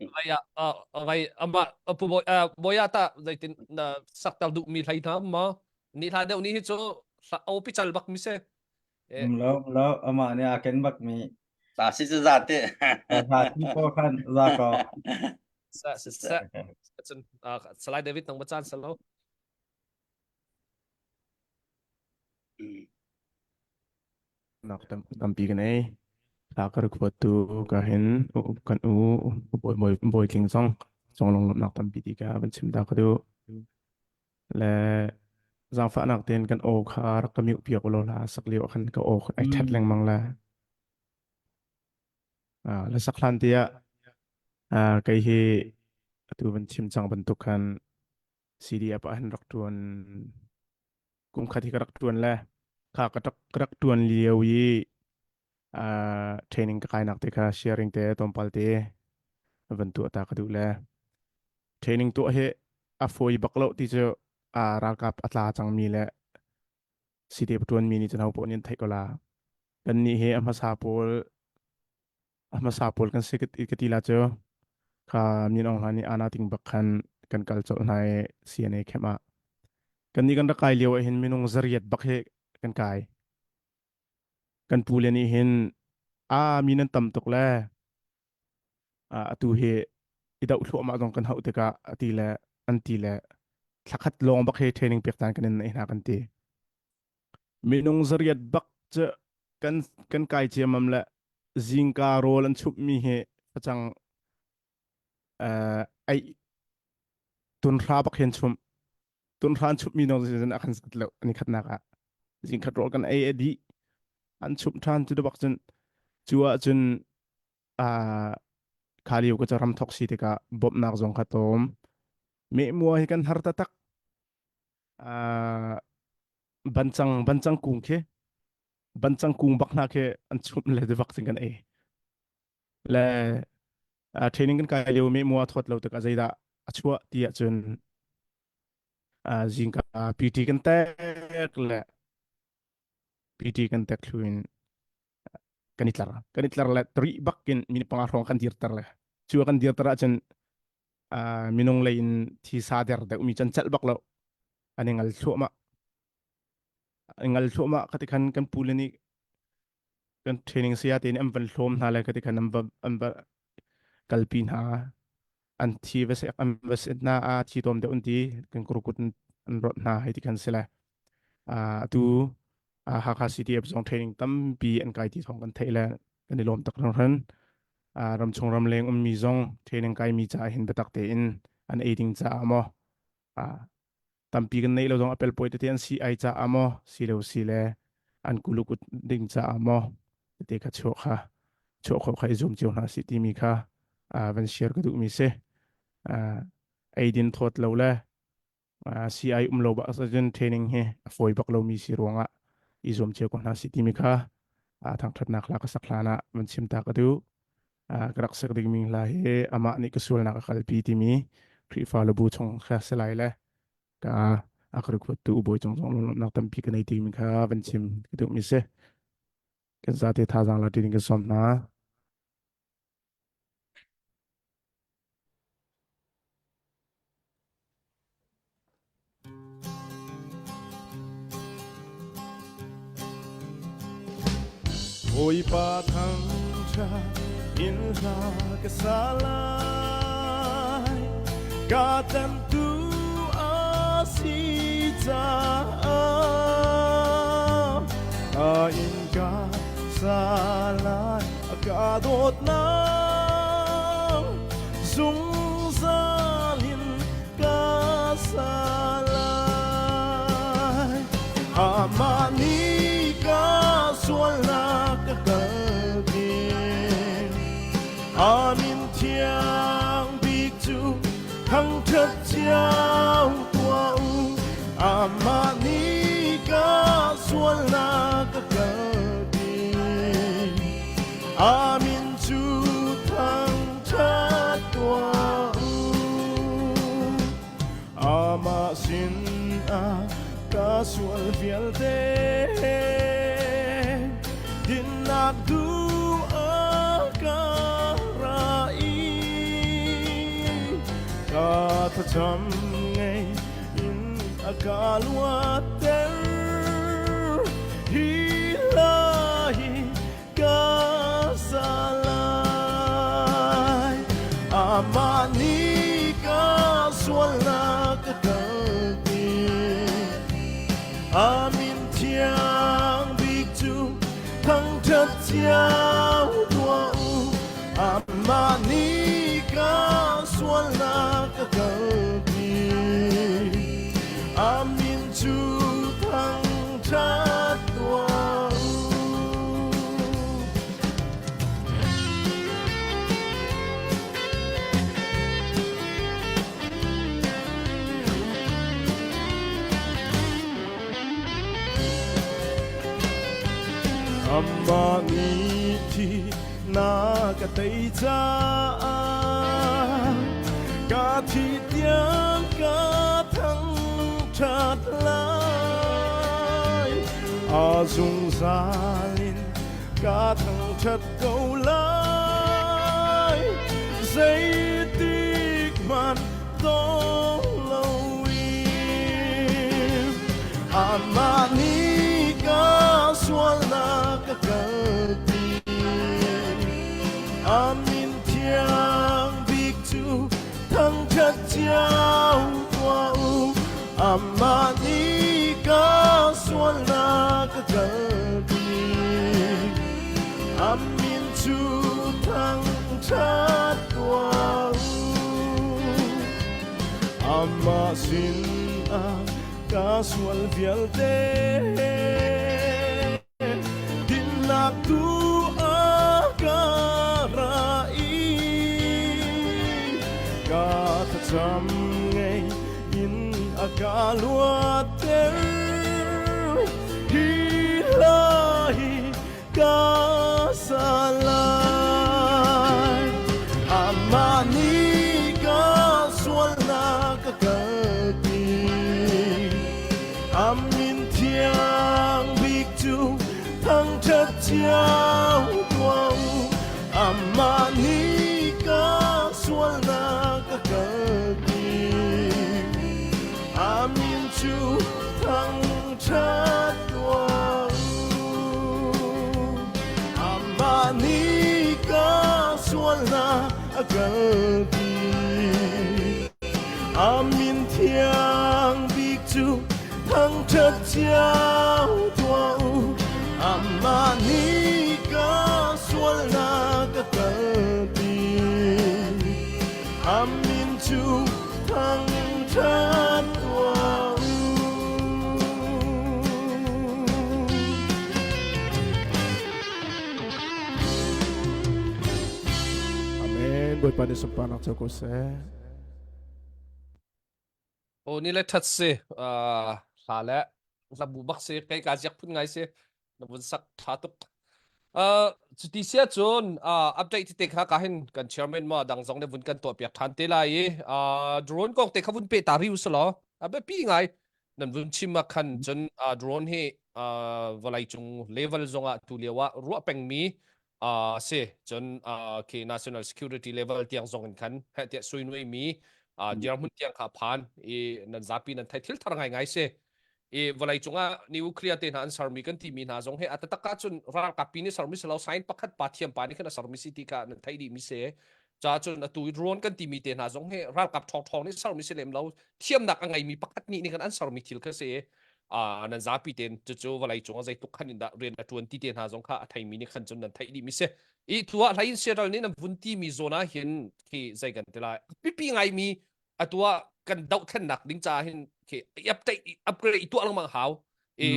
ngai ah ngai amah pu bawi bawia ta zeitin na sakter duh mi hlei hna ma ni hla deuh ni hi cu o pi chal bak mi se um lo lo amah nih a ken bak mi ta si cu za te za ti ko khan za ko sa sa cun salai David nang ba chan salo Nak tampi kan ei. Hla ka record tu ka hin kan u bawi bawi bawi tling zong zong long lawmhnak tampi ti ka van chim ta ka duh. Le zaangfahnak tein kan aw kha rak ka mute piak ulaw hla sak lio ah khan ka aw ai that lengmang la. Ah, la sak hlan tiah ah, kei hi atu van chim cang bantuk khan CDF ah hin rak ṭuan kum khat hi ka rak ṭuan le kha ka rak ka rak ṭuan lio i uh, training ka kainak te kha sharing te tlawmpal te van tuah ta ka duh le training tuah hi a fawi bak lo ti cu a ralkap a tla cangmi le CDF ṭuanmi nih cun ho paoh nih an theih ko la kan nih hi a hmasa pawl A hmasa pawl kan si ka ti la cu kha Min Aung Hlaing nih ana ting bak khan kan kal colh hna i CNA camp ah. Kan nih kan rak kai lio ah hin minung zariat bak hi kan kai. Kan pu le nih hin a mi nan tam tuk le atu hi i doh thluahmah zong kan hauh tikah a ti le an ti le thlakhat lawng bak hi training pek caan kan in neih hna kan ti. Minung zariat bak cu kan kan kai ciammam le zingka rawl an chumhmi hi facang uh, ei tunhra bak hin chumh tunhra an chumhmi nong zin a kan zat lo ani khatnak ah zingkhat rawl kan ei a dih an chumh ṭhan cu bak cun cu ah cun uh, kha lio ka ram thok si tikah bawmhnak zong kha tawm mehmua hi kan har taktak uh, bancang bancang kung khi bancang kung bak hna khi an chumh le bak cing kan ei le uh, training kan kai lio mi mua thawt lo tikah zeidah a chuah ti ahcun uh, zingka PT kan tek le PT kan tek thluin kan i tlar kan i tlar le tri bak in minute panga hrawng kan dirter le cu kan dirter ahcun uh, minung lei in thisa der deuh mi chan chalh bak lo an i ngal thluahmah an ngal thluahmah khati khan kan pu le nih kan training saya te nih an van hlawm hna le khati khan an va an va kalpi hna an thi va se an va se na a thi tom deuh an ti kan kurukut an rot hna hei ti khan si le atu Hakha CDF zong training tampi an kai ti thawng kan theih le kan i lawm tak hringhran ramchung ramleng ummi zong training kai mi ca hin biatak tein an ei ding caah maw tampi kan neih lo zong a pelpawi tete an si ai caah maw si lo si le an kulukut ding caah maw tete kha chuah kha chuah khawh kha i zum cio hna si timi kha van share ka duhmi si eidin thawt lo le CI um lo bak cun training hi a fawi bak lomi si ruangah i zuam cio ko hna si timi kha thangṭhatnak hla ka sak hlan ah van chim ta ka duh. Ka rak sak dingmi hla hi amah nih ka sualnak a kalpi timi Khrihfa lubu chung kha si lai le ka a ka record tu bawi cung zong lawmhnak tampi ka nei timi kha van chim ka duhmi si. Kan zate thazaang la ding ka sawm hna. Bawipa thangṭhat in hla ka sa lai. Ka tlanhtu a si caah ka inn ka sa lai a ka dawtnak zungzal in ka sa lai. Amah nih ka sualnak ka kalpi. A min thiang bik cu thangṭhat cio tuah u. Amah nih ka sualnak ka kalpi. A min cu thangṭhat tuah u. Amah sinah ka sual vialte dinnak duh a ka ra i ka thlacam ngei in a ka luatter hi hla hi ka sa lai. Amah nih ka sualnak ka kalpi. A min thiang bik cu thangṭhat cio tuah u. Amah nih ka sualnak ka kalpi. A min cu thangṭhat tuah u. Amah nih thi na ka tei caah ka thi tiang ka thangṭhat lai. A zungzal in ka thangṭhat ko lai. Zeitik hmanh dong loin amah nih ka sualnak ka kalpi. A min thiang bik cu thangṭhat cio tuah u. Amah nih ka sualnak ka kalpi. A min cu thangṭhat tuah u. Amah sinah ka sual vialte dinnak tu a ka ra i ka thlacam ngei in a ka luatter hi hla hi ka sa lai. Amah nih ka sualnak ka kalpi. A min thiang bik cu thangṭhat cio tuah u. Amah nih ka sualnak ka kalpi. A min cu thangṭhat tuah u. Amah nih ka sualnak a kalpi. A min thiang bik cu thangṭhat cio tuah u. Amah nih ka sualnak a kalpi. A min cu thangṭhat tuah u. Amen. Bawipa nih sunparnak co ko seh. O ni le that si uh, hla le hla bu bak si kei ka ziak phun ngai si na vun sak tha tuk uh, cuti sia cun uh, update te kha ka hin kan chairman ma dang zong ne vun kan tuah piak than te lai i uh, drone kong te kha vun pe ta riu selo a be pi ngai nan vun chim ah khan cun uh, drone hi uh, vawlei cung level zongah tu lio ah ruah pengmi uh, si cun uh, khi national security level tiang zong in khan he tiah suinui mi uh, dirhmun tiang kha phan i nan zapi nan thai thil thar ngai ngai si. I vawlei cungah nuclear te hna an sermi kan timi hna zong hi a taktak ahcun ralkap pi nih sermi si lo science pakhat pa thiam pa nih khan a sermi si ti kha nan theih dih mi si. Ca cun atu i drone kan timi te hna zong hi ralkap ṭhawngṭhawng nih sermi si lem lo thiamnak a ngeimi pakhat nih nih khan an sermi thil kha si. Uh, nan zapi ten cucu vawlei cung ah zeitluk khan in dah rian a ṭuan ti te hna zong kha a theimi nih khan cun nan theih dih mi si. I tu ah hlei in Seattle nih nan vun ti mi zawn ah hin khi zei kan ti lai pipi ngaimi atu ah kan dohthlennak ding caah hin khi update upgrade i tuah lengmang hau i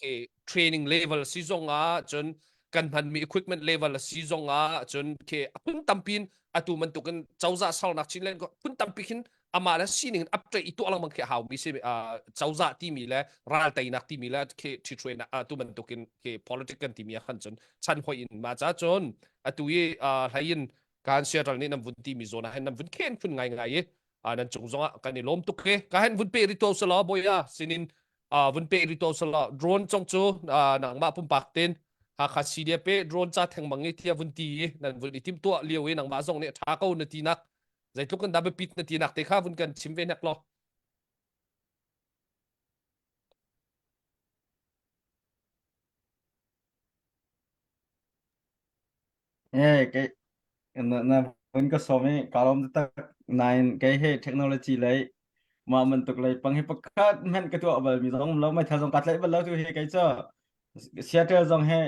khi training level si zong ah cun kan hmanmi equipment level si zong ah cun khi a phun tampin atu bantukin cozah sarnak chin len phun tampi khin amah le sining in update i tuah lengmang khi hau mi si cozah timi le ral teinak timi le khi ṭhiṭhuainak atu bantukin khi politic kan timi ah khan cun chan hoi in ma ca cun atu i hlei in kan Seattle nih nan vun timi zawn ah hin nan vun khen phun ngai ngai i nan cung zongah kan i lawm tuk hi ka hen vun pe rito sala boya sinin vun pe rito sala drone chong cu nangmah pumpak ten Hakha CDF pe drone ca theng mang i thia vun ti i nan vun i tim tuah lio i nangmah zong nih tha ko na ti nak zeitluk kan da biapit na ti nak te kha vun kan chim ve nek lo Eh, kei na na vun ka sawm i kaa lawm taktak. Nain kei he technology lei mah bantuk lei pang hi pakhat hmanh ka tuah bal mi zong um lo. Meithal zong kaa tlaih bal lo tu hi kei cu Seattle zong he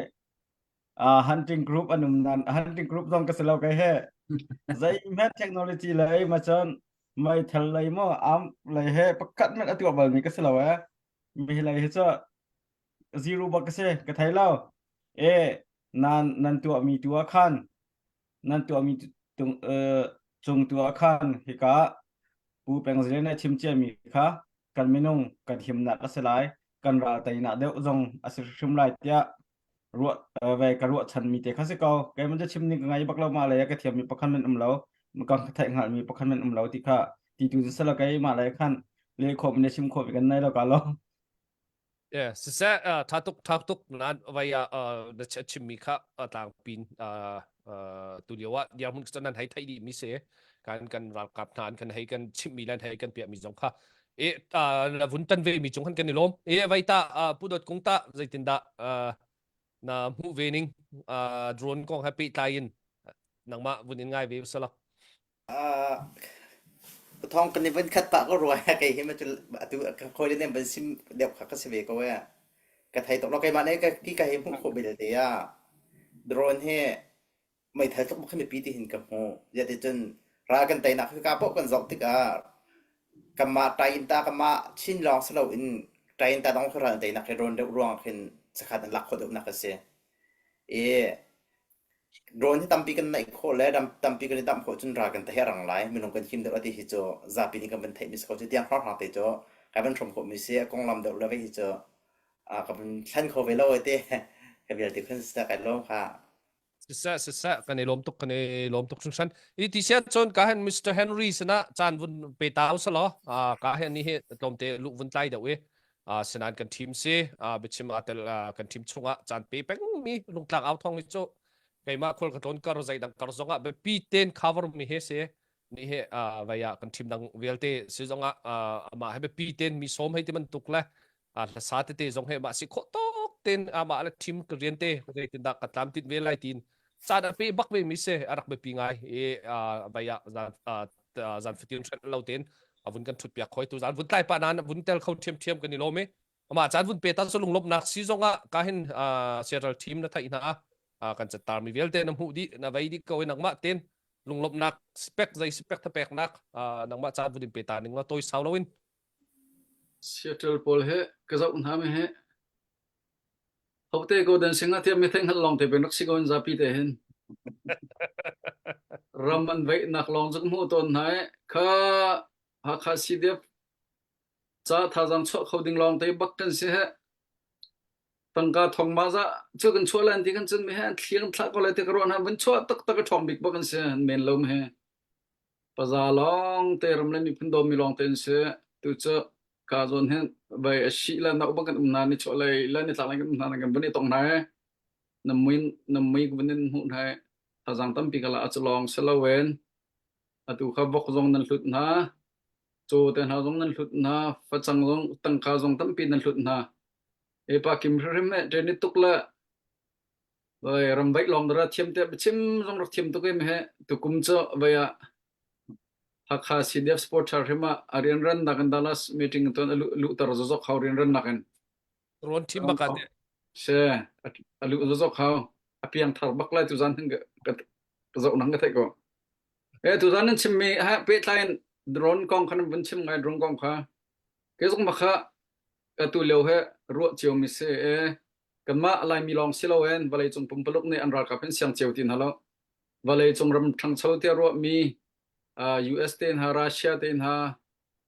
uh, hunting group an um nan hunting group zong ka si lo kei he zei hmanh technology lei ma cun meithal lei maw arm lei he pakhat hmanh a tuah bal mi ka si lo eh. Mi lei hi cu zero bak ka si ka thei lo. E nan nan tuahmi tu ah khan nan tuahmi tung, uh, cung tu ah khan hika Pu Peng Zile nih a chim ciami kha kan minung kan himnak a si lai kan ral teinak deuh zong a si hrim lai tiah ruah ve ka ruah chanmi te kha si ko keimah cu chim ning ka ngai bak lo ma le ka thiammi pakhat men um lo ka theih hngalhmi pakhat men um lo ti kha ti tu sala keimah le khan le khawh ne chim khawh kan nei lo ka lo Yeah, siseh tha tuk tha tuk nan vai ah na chimmi kha tlangpin tu lio ah dirhmun cu nan hei theih dih mi si kan kan ralkap hna an kan hei kan chimmi le hei kan piah mi zong kha e na vun tan ve mi cung han kan i lawm e vai ta pu dot kung ta zeitin dah na hmuh ve ning drone kong he pehtlai in nangmah vun in ngai ve usala Thawng kan i vun khat pah ko rua kei hi ma cu atu ka hawi le nih van sim deuh kha ka si ve ko ee. Ka thei tuk lo keimah nih ka ki ka hei hmuh khawh belte ah drone hi meithal tluk bak khi mipi ti hin ka hmuh. Ziahticun ral kan teinak hika paoh kan zoh tikah kanmah ṭainta kanmah Chin lawng si loin ṭainta dang khi ral an teinak hi drone deuh ruangah khin sakhan an lak khawh deuhnak a si. I Drone hi tampi kan neih khawh le tampi kan i damh khawh cun ral kan tei a rang lai. Minung kan him deuh a ti hi cu zapi nih kan van theihmi si ko. Cu tiang hrawnghrang te cu kai van hrawm khawhmi si. A konglam deuh le vei hi cu ka van thlen kho ve lo ai ti. Ka vialte khun siseh kai lawm kha. Siseh siseh kan i lawm tuk kan i lawm tuk hringhran. I ti sian cun ka hen Mr. Henry sinah caan vun pe tau selaw ka hen ni hi tlawmte lu vun tlai deuh i sinan kan team si biachim aa tel kan team chungah caan pe pengmi lungtlak au thong hi cu keimah khual ka tlawn kar zeidang kar zongah biapi ten cover mi he si ni he vai ah kan team dang vialte si zongah amah he biapi ten mi som hei ti bantuk le hlasa tete zong he mah si khawh tok ten amah le team ka rian te zeitin dah ka tlam tin ve lai tin caan a pe bak ve mi si a rak biapi ngai i vai ah zan fatin hren lo ten avun kan thut piak khoi tu zan vun tlai pa nan vun tel kho thiam thiam kan i lawm i ama caan vun pe ta so lunglawmhnak si zong ah ka hin Seattle team na theih hna kan catar mi vialte na hmuh dih na vei dih ko i nangmah ten lunglawmhnak spek zei spek thapek nak nangmah caan vun in pe ta ning la toi sau loin Seattle pawl he ka zoh hna mi he Hote ko dan singa tiah mi theih hngalh lawng te peng rak si ko in zapi te hin. Ram an veihnak lawng cu ka hmuh tawn hna i kha Hakha CDF ca thazaang chuah kho ding lawng te bak kan si he. Tangka thong ma za cu kan chuah lan ti kan cun mi he an thlir an thlah ko lai ti ka ruah hna vun chuah taktak a ṭhawng bik bak an si an men lo mi he. Paza lawngte ram le miphun dawmi lawngte an si. Tu cu ka zawn hin vai a si le na bang kan um hna ni chuah lei le ni tlak lei kan um hna na kan vun i tong hna i na mui na mui ka vun in hmuh hna i thazaang tampi ka la a cu lawng si loin atu kha vok zong nan hlut hna. Caw te hna zong nan hlut hna, facang zong tangka zong tampi nan hlut hna. E pa kim hrim he ṭen tuk le vai ramvaih lawng dara thiam te biachim zong rak thiam tuk em he tukum cu vai ah Hakha CDF Sport Thar hrim ah a rianran nak in Dallas meeting tuan a luhter zozok hau rianran nak in. Rawn thim bak ate. Se a luh zozok hau a piang thar bak lai tuzan hin ka zoh nang ka theih ko. E tuzan nan chimmi ha pehtlai in drone kong khan vun chim ngai drone kong kha. Ke zong makha ka tu lio he ruah cio mi se e kanmah Laimi lawng si loin vawleicung pumpaluk nih an ralkap hin siang cio ti hna lo. Vawleicung ram ṭhangcho tiah ruahmi US te hna, Russia te hna,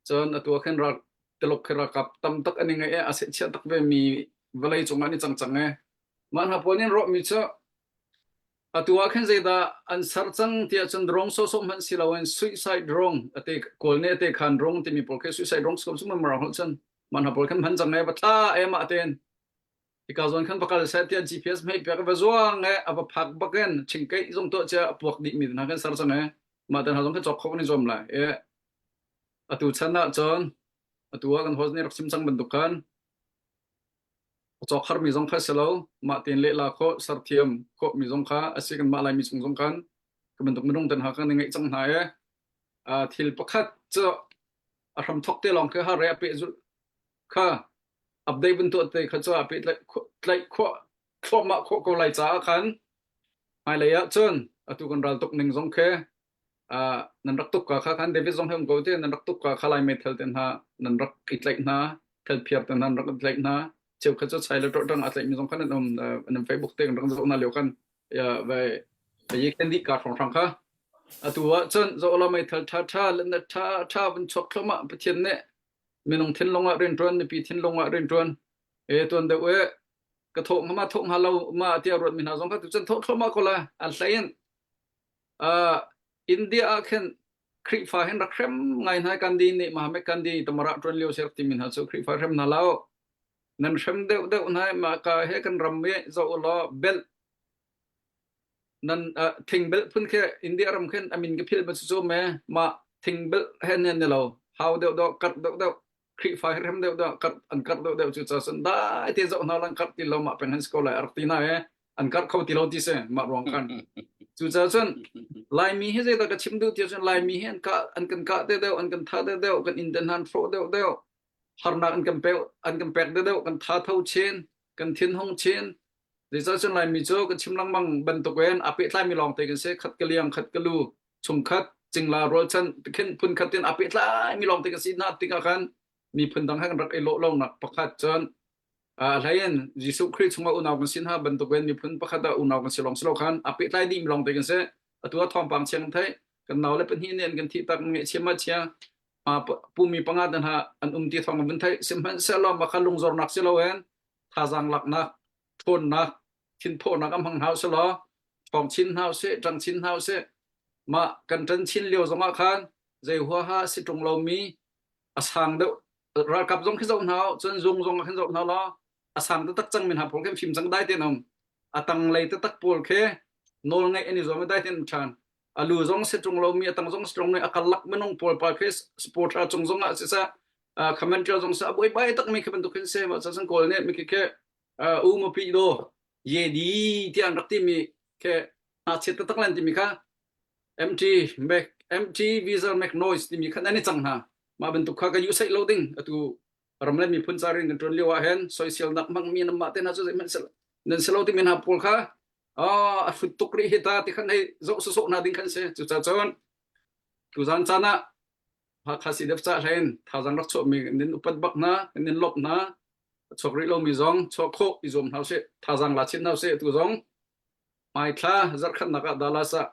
cun atu ah khin ral Tuluk khi ralkap tam tak an i ngeih i a sehchiah tak ve mi vawleicung ah an i cang cang e. Mah hna pawl nih an ruahmi cu atu ah khin zeidah an ser cang tiah cun drone sawhsawh hmanh si loin suicide drone ate kawl nih ate khan drone timi pawl khi suicide drone si ko cu mirang holh cun mah hna pawl khan hman cang e va thla e mah tein Hika zawn khan va kal seh tiah GPS hmeh piak va zuang e a va phak bak in chingkeih zong tuah cia a puak dih mi hna kan ser cang e mah tan hna zong kha cawk kho kan i zuam lai e atu chan ah cun atu ah kan host nih rak sim cang bantuk khan a cawk har mi zong kha si lo mah tein lehla khawh serthiam khawh mi zong kha asi kan mah laimi chung zong khan ka bantuk minung ten ha kan i ngeih cang hna e thil pakhat cu a hram thok te lawng khi har re a peh zulh kha update vun tuah te kha cu a peh tlaih khawh thluahmah khawh ko lai caah khan hmailei ah cun atu kan ral tuk ning zong khi nan rak tuk ka kha khan David zong he um ko te nan rak tuk ka kha lai meithal te hna nan rak i tlaih hna thelphiar te hna nan rak i tlaih hna cheukhat cu chai le ṭawṭang a tlaih mi zong khan an um an Facebook te kan rak zoh na lio khan vai ye kan di ka hrawng hrang kha atu ah cun zoh la meithal ṭha ṭha le na ṭha ṭha vun chuak thluahmah Pathian nih minung thinlung ah rianṭuan mipi thinlung ah rianṭuan e tuan deuh e ka thawh hnga ma thawh hnga lo ma tiah ruat mi hna zong kha tu cun thawh thluahmah ko la an hlei in uh, India ah khin Khrihfa hin rak hrem ngai hna Gandhi nih Mahatma Gandhi tamara ṭuan lio ser timi hna cu Khrihfa hrem hna lo nan hrem deuh deuh hna ma ka he kan ram i zo law bel nan uh, thingbel phun khi India ram khin amin ka phil ba chu me ma thingbel he ne ne lo hau deuh deuh kar deuh deuh Khrihfa hi rem deuh deuh kar an kar deuh deuh chu cha sun dai te zo na lang kar ti lo ma peng han sko lai ar ti na e an kar kho ti lo ti se ma ruang khan cu cha chun Laimi hi zeidah ka chim duh ti cun Laimi hi an ka an kan ka deuh deuh an kan tha deuh deuh kan in den han hro deuh deuh harnak an kan pek an kan pek deuh deuh kan tha tho chin kan thin hung chin Zeicahcun Laimi cu kan chim lengmang bantukin aa pehtlaimi lawngte kan si. Khat ka liang, khat ka lu, chungkhat, cingla, rualchan, tikhin phunkhat in aa pehtlaimi lawngte kan si hna tikah khan miphun dang he kan rak i lawh lonak pakhat cun a hlei in Jesuh Khrih chungah unau kan si hna bantukin miphun pakhat ah unau kan si lawng si lo khan aa pehtlai dihmi lawngte kan si. Atu ah thawngpang chiang kan theih. Kan nau le pahnih nih an kan thih tak ngaihchia ma chia pumi panga te hna an um ti thawng kan vun theih. Sihmanhsehlaw mah kha lungzornak si loin thazaang laknak ṭhawnnak thinthawhnak a hmang hna usih law ṭhawng chin hna usih ṭang chin hna usih mah kan ṭan chin lio zongah khan zei huaha si ṭung lomi a sang deuh ralkap zong khi zoh hna u cun zung zong ah khin zoh hna law a sang taktak cang mi hna pawl khi fim cang dai ten um a tanglei taktak pawl khi nawl ngeih an i zuam i dai ten um ṭhan a lu zong si ṭung lomi a tang zong si ṭung lomi a karlak minung pawl pa khi sport cung zong ah siseh commentary zong seh a buaibai takmi khi bantuk hin se ma chan kawl nih mi khi khi u ma pi do ye di ti an rak timi khi ngakchia taktak lan timi kha MT make MT visual make noise timi kha nan i cang hna mah bantuk kha ka yu sai lo ding atu ram le miphun ca rian kan ṭuan lio ah hin soiselnak hmangmi nan mah te hna cu zeihmanh nan si lo timi hna pawl kha a hrut tuk rih hi ta ti khan hei zoh sawsawh hna ding khan si cucaah cun tuzan caan ah Hakha CDF ca hlein thazaang rak chuahmi nin upat bak hna nin lawmh hna chuak rih lomi zong chuah khawh i zuam hna usih thazaang la chin hna usih tu zong hmaithla zarhkhatnak ah Dallas ah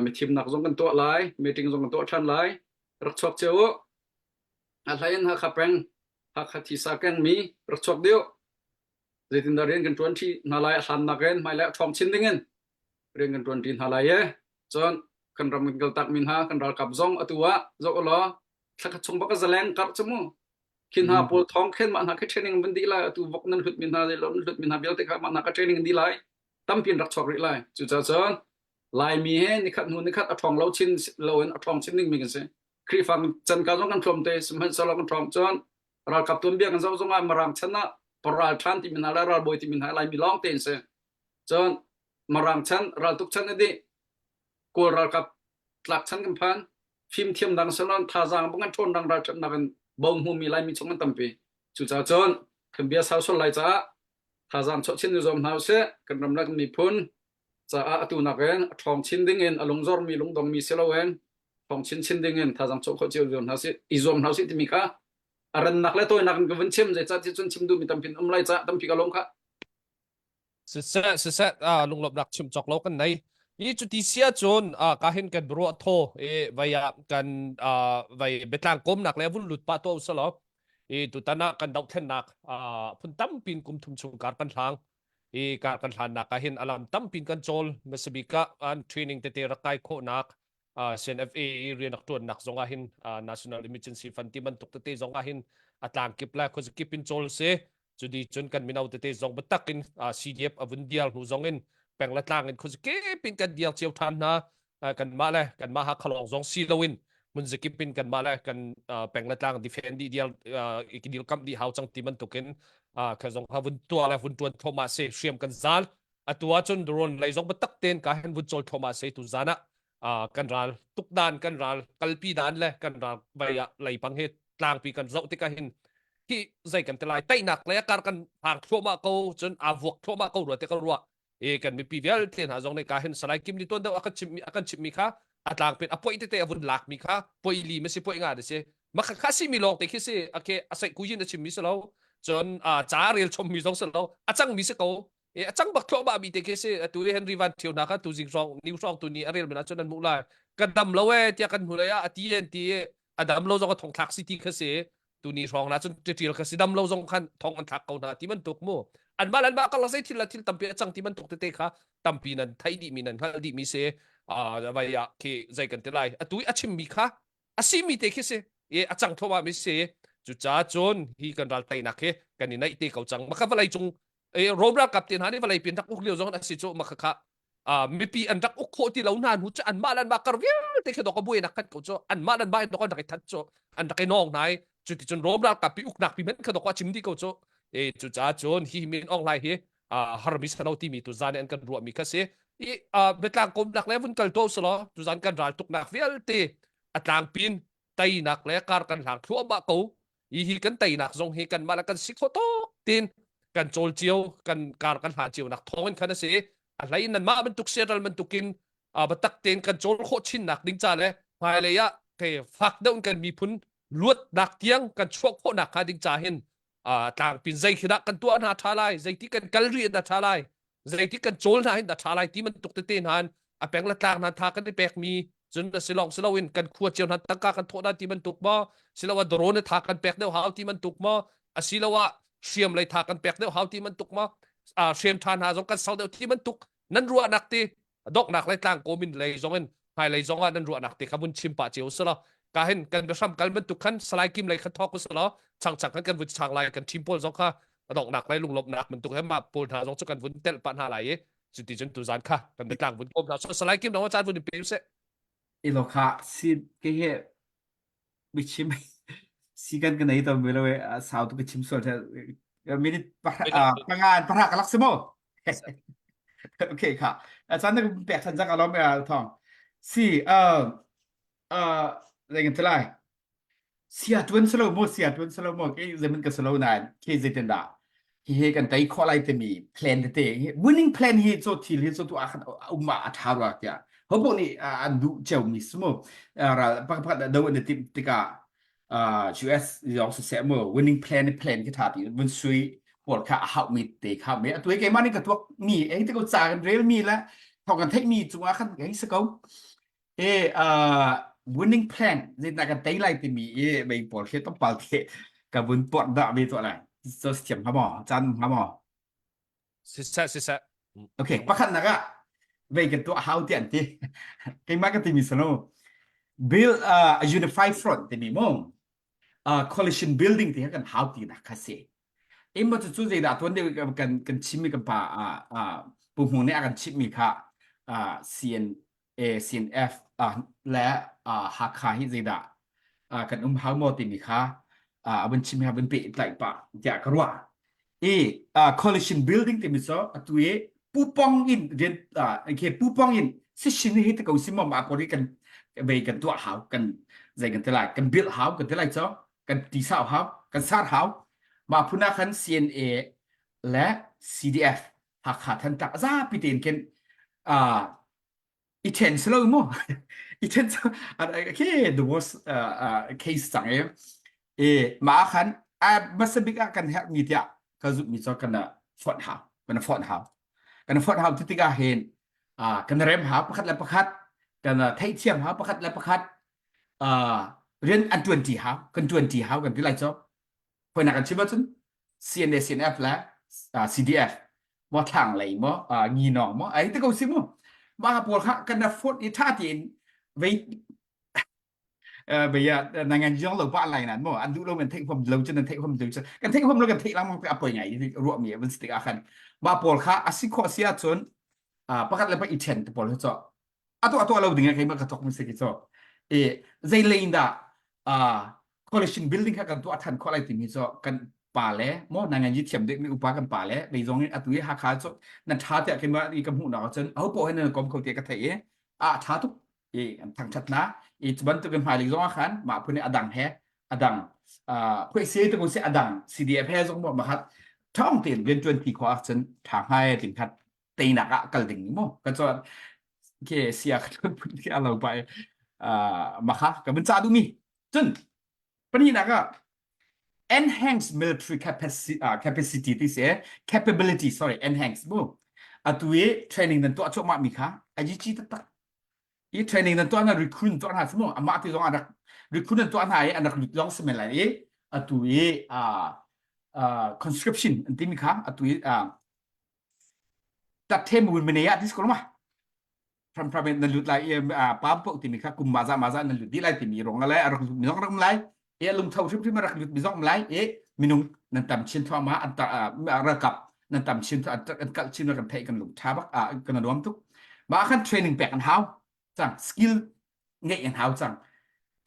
mithimnak zong kan tuah lai meeting zong kan tuah ṭhan lai rak chuak cio u a hlei in Hakha peng Hakha thisa kengmi rak chuak dih u zeitindah rian kan ṭuan ṭi hna lai a hlannak in hmailei a ṭhawng chin dingin rian kan ṭuan ṭi hna lai e cun kan ram kan kaltak mi hna kan ralkap zong atu ah zoh ulaw thlakhat chung bak a zaleng karh cu mu khi hna pawl thawng khen mah hna khi training van dih lai atu vok nan hlut mi hna lo nan hlut mi hna vialte kha mah hna ka training dih lai tampi in rak chuak rih lai cucaah cun Laimi he nikhat hnu nikhat a ṭhawng lo chin lo in a ṭhawng chin ding mi kan si. Khrihfa chan ka zong kan tlawm te sihmanhsehlaw kan ṭhawng cun ralkap tuanbia kan zoh zongah Mirang chan ah ral ṭhan timi hna le ralbawi timi hna Laimi lawng te an si. Cun Mirang chan raltuk chan a dih Kawl ralkap tlak chan kan phan fimthiam dang sanon thazaang bang an ṭhawn dang ralṭhatnak in bo hmumi Laimi chung an tampi. Cucaah cun kan bia sau sual lai caah thazaang chuah chin i zuam hna usih kan ram le kan miphun caah atu nakin a ṭhawng chin ding in a lungzormi lungdongmi si loin ṭhawng chinchin ding in thazaang chuah khawh cio zuam hna sih i zuam hna usih timi kha a rannak le tawinak in ka vun chim zeicah ti cun chim duhmi tampi um lai ca tampi ka lawm kha Siseh siseh ah lunglawmhnak chim cawk lo kan nei. I cuti sia cun ah ka hin kan ruah thaw i vai ah kan ah vai biatlang kawmnak le vun lut pah to usalaw i tutan ah kan dohthlennak ah phun tampin kum thum chung kar kan hlang i kar kan hlannak ah hin alam tampin kan cawl masabik ah an training tete rak kai khawhnak CNFA i rian rak ṭuannak zong ah hin National Emergency Fund ti bantuk tete zong ah hin a tlangkip le khuazakip in cawl si cudi cun kan mino tete zong biatak in CDF a vun dial hnu zong in peng le tlang in khuazakip in kan dial cio ṭhan hna kanmah le kanmah Hakha lawng zong si loin hmun zakip in kanmah le kan peng le tlang defend dih dial i dilkamh dih hau cang ti bantukin kha zong kha vun tuah le vun ṭuan thluahmah si hriam kan zal atu ahcun drone lei zong biatak tein ka hen vun cawl thluahmah si tu zan ah kan ral tuk dan kan ral kalpi dan le kan ral vai ah leipang he tlangpi kan zoh tikah hin hi zei kan ti lai teinak le kar kan hang thluahmah ko cun aa vuak thluahmah ko rua te ka ruah e kan mipi vialte hna zong nih ka hin salai kim ni tuan deuh a kan chimmi a kan chimmi kha a tlang pin a poi tete a vun lak mi kha poi li ma si poi nga de si ma kha kha si mi lawng te khi si ake a sai kuyin a chimmi si lo cun a ca rel chom mi zong si lo a cang mi si ko E a cang bak thluahmah mi te khi si atu i Henry Van Thio hna kha tu zing hrawng new hrawng tu ni a rel men ahcun an hmuh lai ka dam lo e tiah kan hnu lei ah a ti en ti i a dam lo zong a thong thlak si ti kha si tu ni hrawng na cun ṭiṭil kha si dam lo zong khan thong an thlak ko hna ti bantuk mu anmah le anmah karlak zei thil le thil tampi a cang ti bantuk tete kha tampi nan theih dih mi nan hngalh dih mi si a vai ah khi zei kan ti lai atu i a chim mi kha a si mi te khi si i a cang thluahmah mi si cucaah cun hi kan ral teinak hi kan i naih te ko cang maka vawlei cung Rom ralkap te hna nih vawlei pin rak uk lio zong a si cu maka kha mipi an rak uk khawh ti lo hna hnu cu anmah le anmah kar vialte khi dok a buainak khat ko cu anmah le anmah in dok an rak i that cu an rak i nawng hna i cuticun Rom ralkap pi uknak pi men kha dok a chim dih ko cu e cucaah cun hi min Aung Hlaing hi harmi sano timi tu zan an kan ruahmi kha si i biatlang komnak le vun kal to selaw tuzan kan ral tuknak vialte a tlangpin teinak le kar kan hlang thluahmah ko hi hi kan teinak zong hi kan mah le kan si kho tok tin kan cawl cio kan kar kan hlan cio nak thawng in khan a si a hlei nan mah bantuk siaral bantukin a batak tein kan cawl khawh chinnak ding ca le hmailei ah ke fak deuh in kan miphun luatnak tiang kan chuah khawhnak hnga ding ca hin tlangpin zei khi dah kan tuah hna ṭha lai zeiti kan kal rih dah ṭha lai zeiti kan cawl hna hin dah ṭha lai ti bantuk tete hna a peng le tlang hna tha kan i pekmi cun a si lawng si loin kan khua cio hna tangka kan thawh hna ti bantuk maw siloah drone tha kan pek deuh hau ti bantuk maw asiloah hriam lei tha kan pek deuh hau ti bantuk maw hriam ṭha hna zong kan sau deuh ti bantuk nan ruahnak ti donghnak le tlang kawmin lei zong in hmailei zong ah nan ruahnak te kha vun chim pah cio selaw ka hin kan biahram kal bantuk khan salai kim lei kha thawk uselaw chang chang khan kan vun chang lai kan team pawl zong kha donghnak lei lunglawmhnak bantuk he mah pawl hna zong cu kan vun telh pah hna lai i cuti cun tuzan kha kan biatlang vun kawm hna so salai kim dong caan vun in pe usih ilo kha si ke he bichim si kan kan ei to mi lo e sau tu ka chim sual the minute panga pahra ka lak si mo okay kha chan na pek than jang alom e thong si uh uh leng tlai sia tuan selo mo sia tuan selo mo ke zemin ka selo nan ke zeitin da hi he kan tei kho lai timi plan tete winning plan hi cho thil hi cho tu a khat umma a tha rua tia hopo nih an duh cio mi sumo ral pakhat do an tim tikah US yong se mo winning plan plan ki tha ti vun sui pawl kha a hau mi te kha me atu ke mani ka tuak mi ei te ko cha kan rel mi la thong kan theih mi chungah khan ngai se ko e winning plan zeitin kan tei lai timi i mei pawl khi tompal te ka vun port dah ve tuah lai so thiam hnga maw caan hnga maw siseh siseh okay pakhat nak ah vei kan tuah hau ti an ti keimah ka timi sano build uh, a unified front timi mo uh, coalition building ti kan hau ti nak kha si imma cu cu zeidah tuan deuh kan kan chimmi kan pa uh, pu hmung nih a kan chimmi kha uh, CN A CNF uh, le uh, Hakha hi zeidah? kan um hau maw timi kha a vun chim ha vun pe tlaih pah tiah ka ruah. I coalition building timi cu atu i pupong in rian okay pupong in sishin hi te ko sim ma ko ri kan vei kan tuah hau kan zei kan te lai kan build hau kan te lai cho kan ti sau hau kan sar hau ma phuna khan CNA le CDF Hakha Thantlang zapi tein khin i then si lo mu i then okay the worst uh, uh, case cang e e ma khan a hmasa bik ah kan herh mi tiah ka zumh mi cu kan fonh hau kan fonh hau kan fonh hau ti tikah hin kan rem hau pakhat le pakhat kan theihthiam hau pakhat le pakhat rian an tuan ti hau kan tuan ti hau kan ti lai cu Hoinak kan chim ahcun CNA CNF le CDF maw thlang lei maw nginawng maw ai te ko si mu mah pawl kha kan na phone i tha tiin vei vei na ngan jong lo pa lai nan mo an duh lo men theih hom lo cun an theih hom lo cun kan theih hom lo kan theih lang pe apoi ngai ruah mi van stick ah khan mah pawl kha asi khawh si ahcun pakhat le pakhat i then te pawl cu atu atu lo ding keimah ka thok mi si ki cho e zei lei dah coalition building kha kan tuah than khawh lai timi cu kan pa le mo na ngan yi thiam deuh mi upa kan pa le vei zong in atu i Hakha cu nan tha tiah keimah i ka hmuh nak ahcun aho poh he nan kom kho tiah ka theih i a tha tuk i an thangthat na i cu bantuk in hmailei zong ah khan mah phun i adang he adang khuai se te ko se adang CDF he zong mo mahat thong tein rian tuan ti khawh ahcun tha ngai tin khat teinak ah kal ding mu ka chuan ke sia ka phun khi alo pa makha ka bin cha du mi cun pahnihnak ah enhance military capacity uh, capacity ti se capability sorry enhance mu atu i training nan tuah cuahmah mi kha aji chi taktak i training nan tuah na recruit tuah hna simu amah ti zong arak recruit nan tuah hna i arak lut long simen lai i atu i uh, uh, conscription an ti mi kha atu i uh, Tathe mun mene ah dis ko ma. Pram pram nan lut lai i pam po timi kha kum ma za ma za nan lut dih lai timi rong lai a rak lut mi zong rak um lai e lungtho hrimhrim a rak lut mi zong um lai e minung nan tam chin thua ma an ralkap nan tam chin thua an kal chin kan theih kan lung tha bak kan nuam tuk ma khan training pek an hau cang skill ngeih an hau cang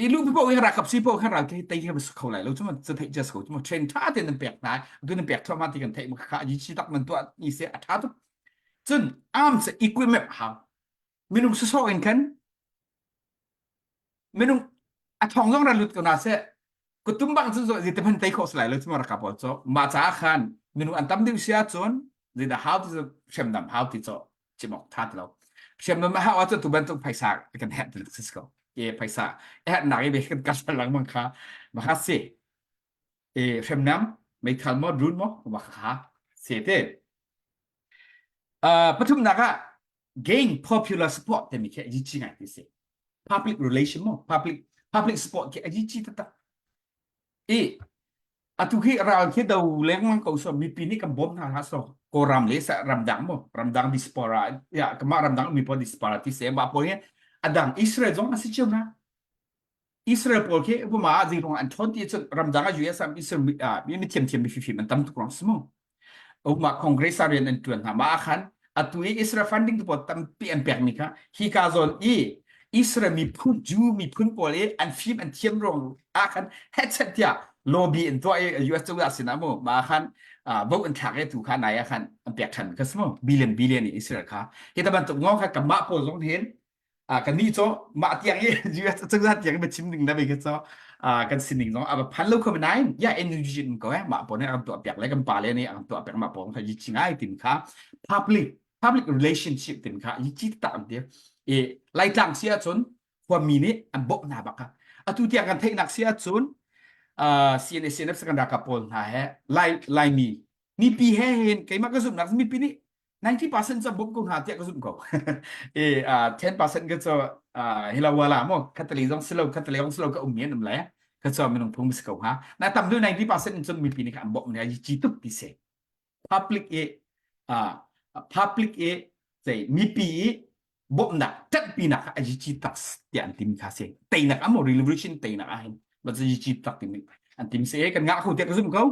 i lu po in rakap si po khan ral ke tei ke kho lai lo chu man theih just ko chu train tha te nan pek na tu nan pek thoma ti kan theih ma kha ji chi tak man tua ni se a tha tu cun arms equipment hau minung so in khan minung a thong zong ra lut ko na se kutum bang cun zo te man tei kho lai lo chu ma rakap cho ma cha khan minung an tam deuh sia chun zida hau ti hriamnam hau ti cho chim awk tha ti lo hriamnam a hau ahcun tu bantuk phaisa kan herh ti si ko e phaisa herhnak i kan kal lengmang kha ma kha si e hriamnam meithal maw drone maw ma kha se te pathumnak ah gain popular support timi khi aji chi ngai ti si public relation mo public public support khi aji chi taktak I atu khi ral khi do lengmang ko so mipi nih kan bawm hna hlah so Kawlram le sa ramdang mo ramdang diaspora ya kama ramdang mi pawl diaspora ti se mah pawl hi adang Israel zong a si cio na Israel pawl khi puma ah zei an ṭhawn ti cun ramdang ah US ah Israel mi mi thiam thiam mi fifim an tam tuk rong si mu Umma Congress ah rian an ṭuan hna. Mah ah khan atu i Israel funding te pawl tampi an pekmi kha hi ka zawn i Israel miphun Jew miphun pawl i an fim an thiam ruang ah khan hechet tiah lobby an tuah i US cozah sinah mu mah ah khan vote an thlak i tu kha nai ah khan an pek ṭhan kha si mu billion billion in Israel kha hi ta bantuk ngong kha kanmah pawl zong hin kannih cu mah tiang i US cozah tiang i chim ding na ve khi cu kan sining zong a va phan lo kho nain ya energy in ko eh mah pawl nih an tuah piak le kan pa le nih an tuah piak mah pawl kha yi chi ngai tin kha public public relationship tin kha yi chi ta an ti i laitlang si ahcun khuami nih an bawmh hna bak kha atu tiang kan theihnak si ahcun CNA CNF kan ralkap pawl hna he lai laimi mipi he hin keimah ka zumhnak mipi nih 90% cu bawmh ko hna tiah ka zumh ko. E 10% ka cu hila wala mo khatali zong silo khatali zong silo ka um mi an um lai ka cu minung phung si ko ha na tam deuh 90% in cun mipi nih an bawmh ne yi tuk ti se public e public e sei mipi i bawmhnak ṭanhpinak kha a yici tak tiah an tim kha si teinak amo revolution teinak ah hin ma cu yici tak timi an tim si e kan ngah kho tiah ka zum ko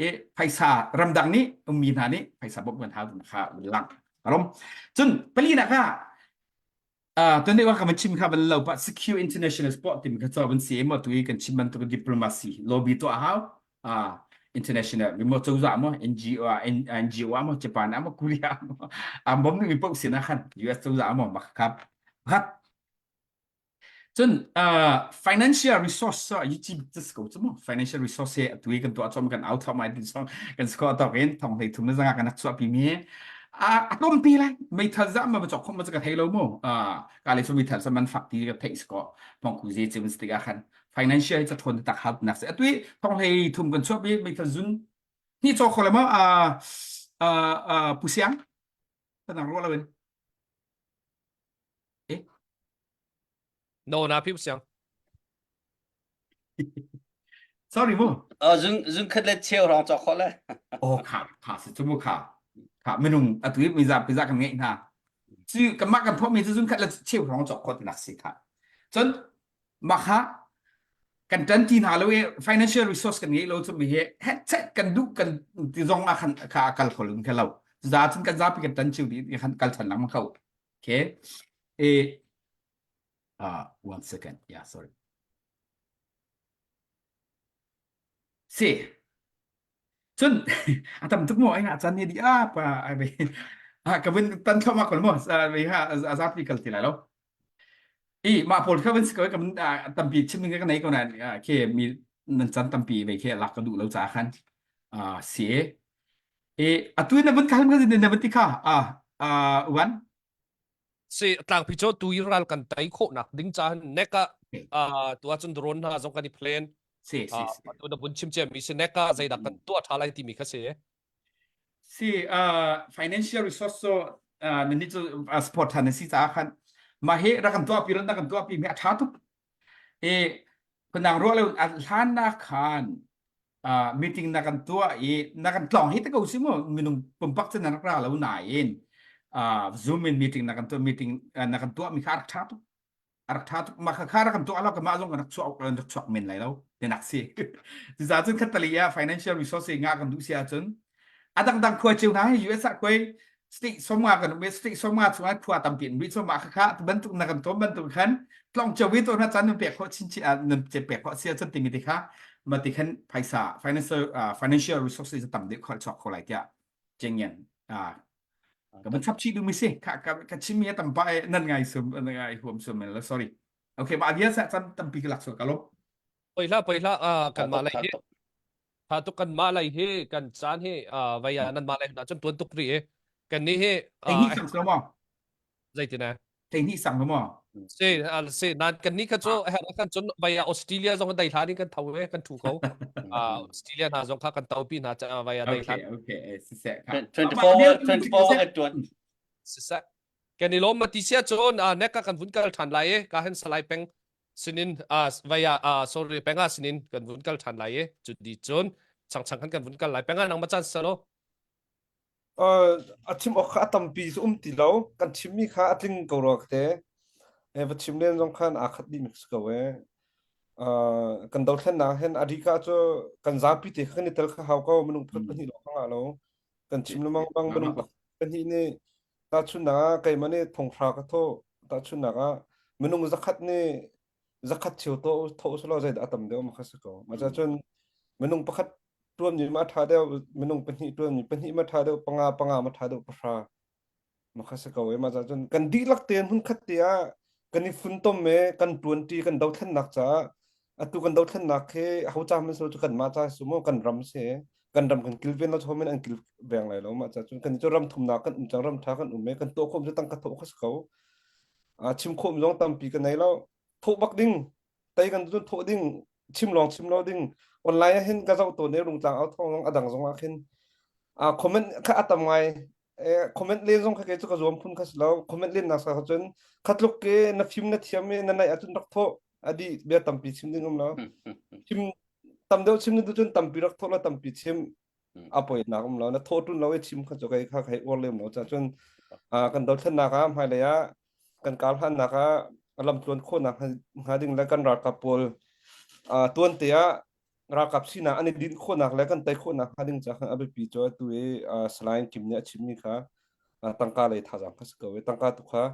e phaisa ramdang nih ummi hna nih phaisa bawmh kan hau kha lang arom cun palinak ah. Ah, tuni wa kan chim kha ban lo pa secure international sport tim kha cho ban si mo tu kan chim bantuk diplomacy lobby to hau ah international mi mo choza mo NGO NGO mo Japan mo Korea mo am bom mi pok sina khan US choza mo mak khap khat Cun uh, financial resource cu yi ci tis ko cu mu. Financial resource he atu i kan tuah chom kan au thom ai tin song kan score tok in thong hlei thum le zanga kan chuah pi mi a a tom pi lai meithal za ma chok khom ma ka thei lo mu a ka le chu meithal sa man fak ti ka thei sko thong ku ze chim stik a khan financial cha thon tak hap nak se atui thong hlei thum kan chuah pi meithal zun ni cho kho le ma a a a pusiang tanang ro lo in eh No na phi siang. Sorry mu. Uh, zung zung khat le cheu rong chok kho le. Oh kha kha si chu mu kha. Kha minung atu mi za pi za kan ngeih hna. Cu kanmah kan phawh mi cu zung khat le cheu rong chok kho tinak si kha. Cun mah kha kan tan ti hna lo i financial resource kan ngei lo cu mi hi headset kan duh kan ti zong ah khan kha kal kho lung kha lo. Za cun kan zapi kan tan chiu di khan kal than lang kho. Okay. E uh, one second. Yeah, sorry. Si. Cun a tam tuk mu ai nga chan ni di a pa ai be. Ha ka vun tan thoma kol mo ve ha a zapi kal ti lai lo. I ma pawl kha vun si ko ka vun tampi chim ning ka nei ko na ke mi nan chan tampi ve ke lak ka duh lo cha khan. A si. E atu na vun kal ma na vun ti kha a a wan Si tlangpi cu tu i ral kan tei khawhnak ding caah nek ah uh, tu ahcun drone hna zong kan i plan. Si si si. Uh, tu na vun chim cia mi si nek ah zeidah kan tuah ṭha lai timi kha si. Si uh, financial resource so uh, nan ni cu uh, support than na si caah khan mah hi rak kan tuah pi ran kan tuah pi mi a ṭha tuk. E phunang ruah lo hlan na khan uh, meeting na kan tuah i na kan tlong hi te ko si mu minung pumpak cun na rak ra lo nain uh, zoom in meeting na kan tuah meeting uh, na kan tuah mi kha a rak tha tuk a rak tha tuk ma kha kha rak kan tuah lo ka mah zong kan rak chuak kan rak chuak men lai lo te nak si cucaah cun khatali ah financial resource nga kan duh si ahcun a dangdang khua cio hna hi US ah khuai state somnga kan um state somnga chungah khua tampi in rih so mah kha bantuk na kan tom bantuk khan tlong cio vi to na chan nan pek khawh chin chin nan che pek khawh sia chan timi ti kha ma ti khan phaisa financial financial resources tam deuh khawh chuak kho lai tiah chengyan ka ban chap chi du mi si kha ka ka chim mi tam pa nan ngai sum nan ngai huam sum la sorry okay ma dia sa chan tampi ka lak so ka lo Poi hlah poi hlah kan mah lai hi Tha tuk kan mah lei hi kan caan hi vei ah nan mah lei hna cun tuan tuk rih i kan nih hi Thei sang lo maw? Zeitin eh? Thei sang lo maw? Si si nan kan nih kha cu her kan cun vei ah Australia zong dai hlan in kan tho e kan thu ko. Australia hna zong kha kan topi hna vei ah dai hlan. Okay okay si se. 24 24 kan tuan. Si se. Kan i lawm ma ti sia cun nek ka kan vun kal than lai e ka hen salai peng sinin uh, vaya uh, sorry penga sinin kan vun kal than lai i cu di cun chang chang kan kan vun kal lai penga nang ma chan salo uh, a chim awk kha a tampi cu um ti lo kan chimmi kha a tling ko rua te e va chim len zong khan aa khat dih mi ko e uh, kan dothlennak hen a rika cu kan zapi te kha kan i tel kha hau ko minung pakhat pahnih lo kha lo kan chim lemang bang minung pahnih nih Tahchunhnak ah keimah nih thonghra ka thawh. Tahchunhnak ah minung zakhat nih zakhat cheu to thawh usulaw zeidah a tam deuh ma kha si ko. Mah cun minung pakhat ṭuanmi ma ṭha deuh, minung pahnih ṭuanmi pahnih ma ṭha deuh, panga panga ma ṭha deuh, pahra ma kha si ko. Mah cun kan dihlak tein hmunkhat te ah kan i funtom i kan ṭuanṭi kan dothlennak caah atu kan dothlennak hi ho ca hmanh cu kanmah ca si mu kan ram si kan ram kan kilven lo chomen an kilveng lai lo mah ca cun kan cu ram thumnak kan um cang ram tha kan um e kan tuah khom cu tangka thawh kha si ko a chim khom zong tampi kan nei lo thawh bak ding tei kan cun thawh ding chim lawng chim lo ding online ah hin ka zoh tawn e rungtlang au thawng zong adang zong ah khin a comment kha atam ngai comment len zong kha ke cu ka zuam phun kha si lo comment len nak sa cun khatluk ke na fim na thiam i na naih ahcun rak thawh adi bia tampi chim ding um lo chim tam deuh chim na duh cun tampi rak thawh la tampi chim a poi nak um lo na thawh tun lo i chim kha cu kai kha kai uar lem lo cha cun kan dothlennak ah hmailei ah kan kar hlannak ah lamtluan khawhnak hnga ding le kan ralkap pawl tuan te ah ralkap sinak an i din khawhnak le kan tei khawhnak hnga ding ca khan a biapi cu atu i Salai Kim nih a chimmi kha tangka lei thazaang kha si ko i tangka tu kha.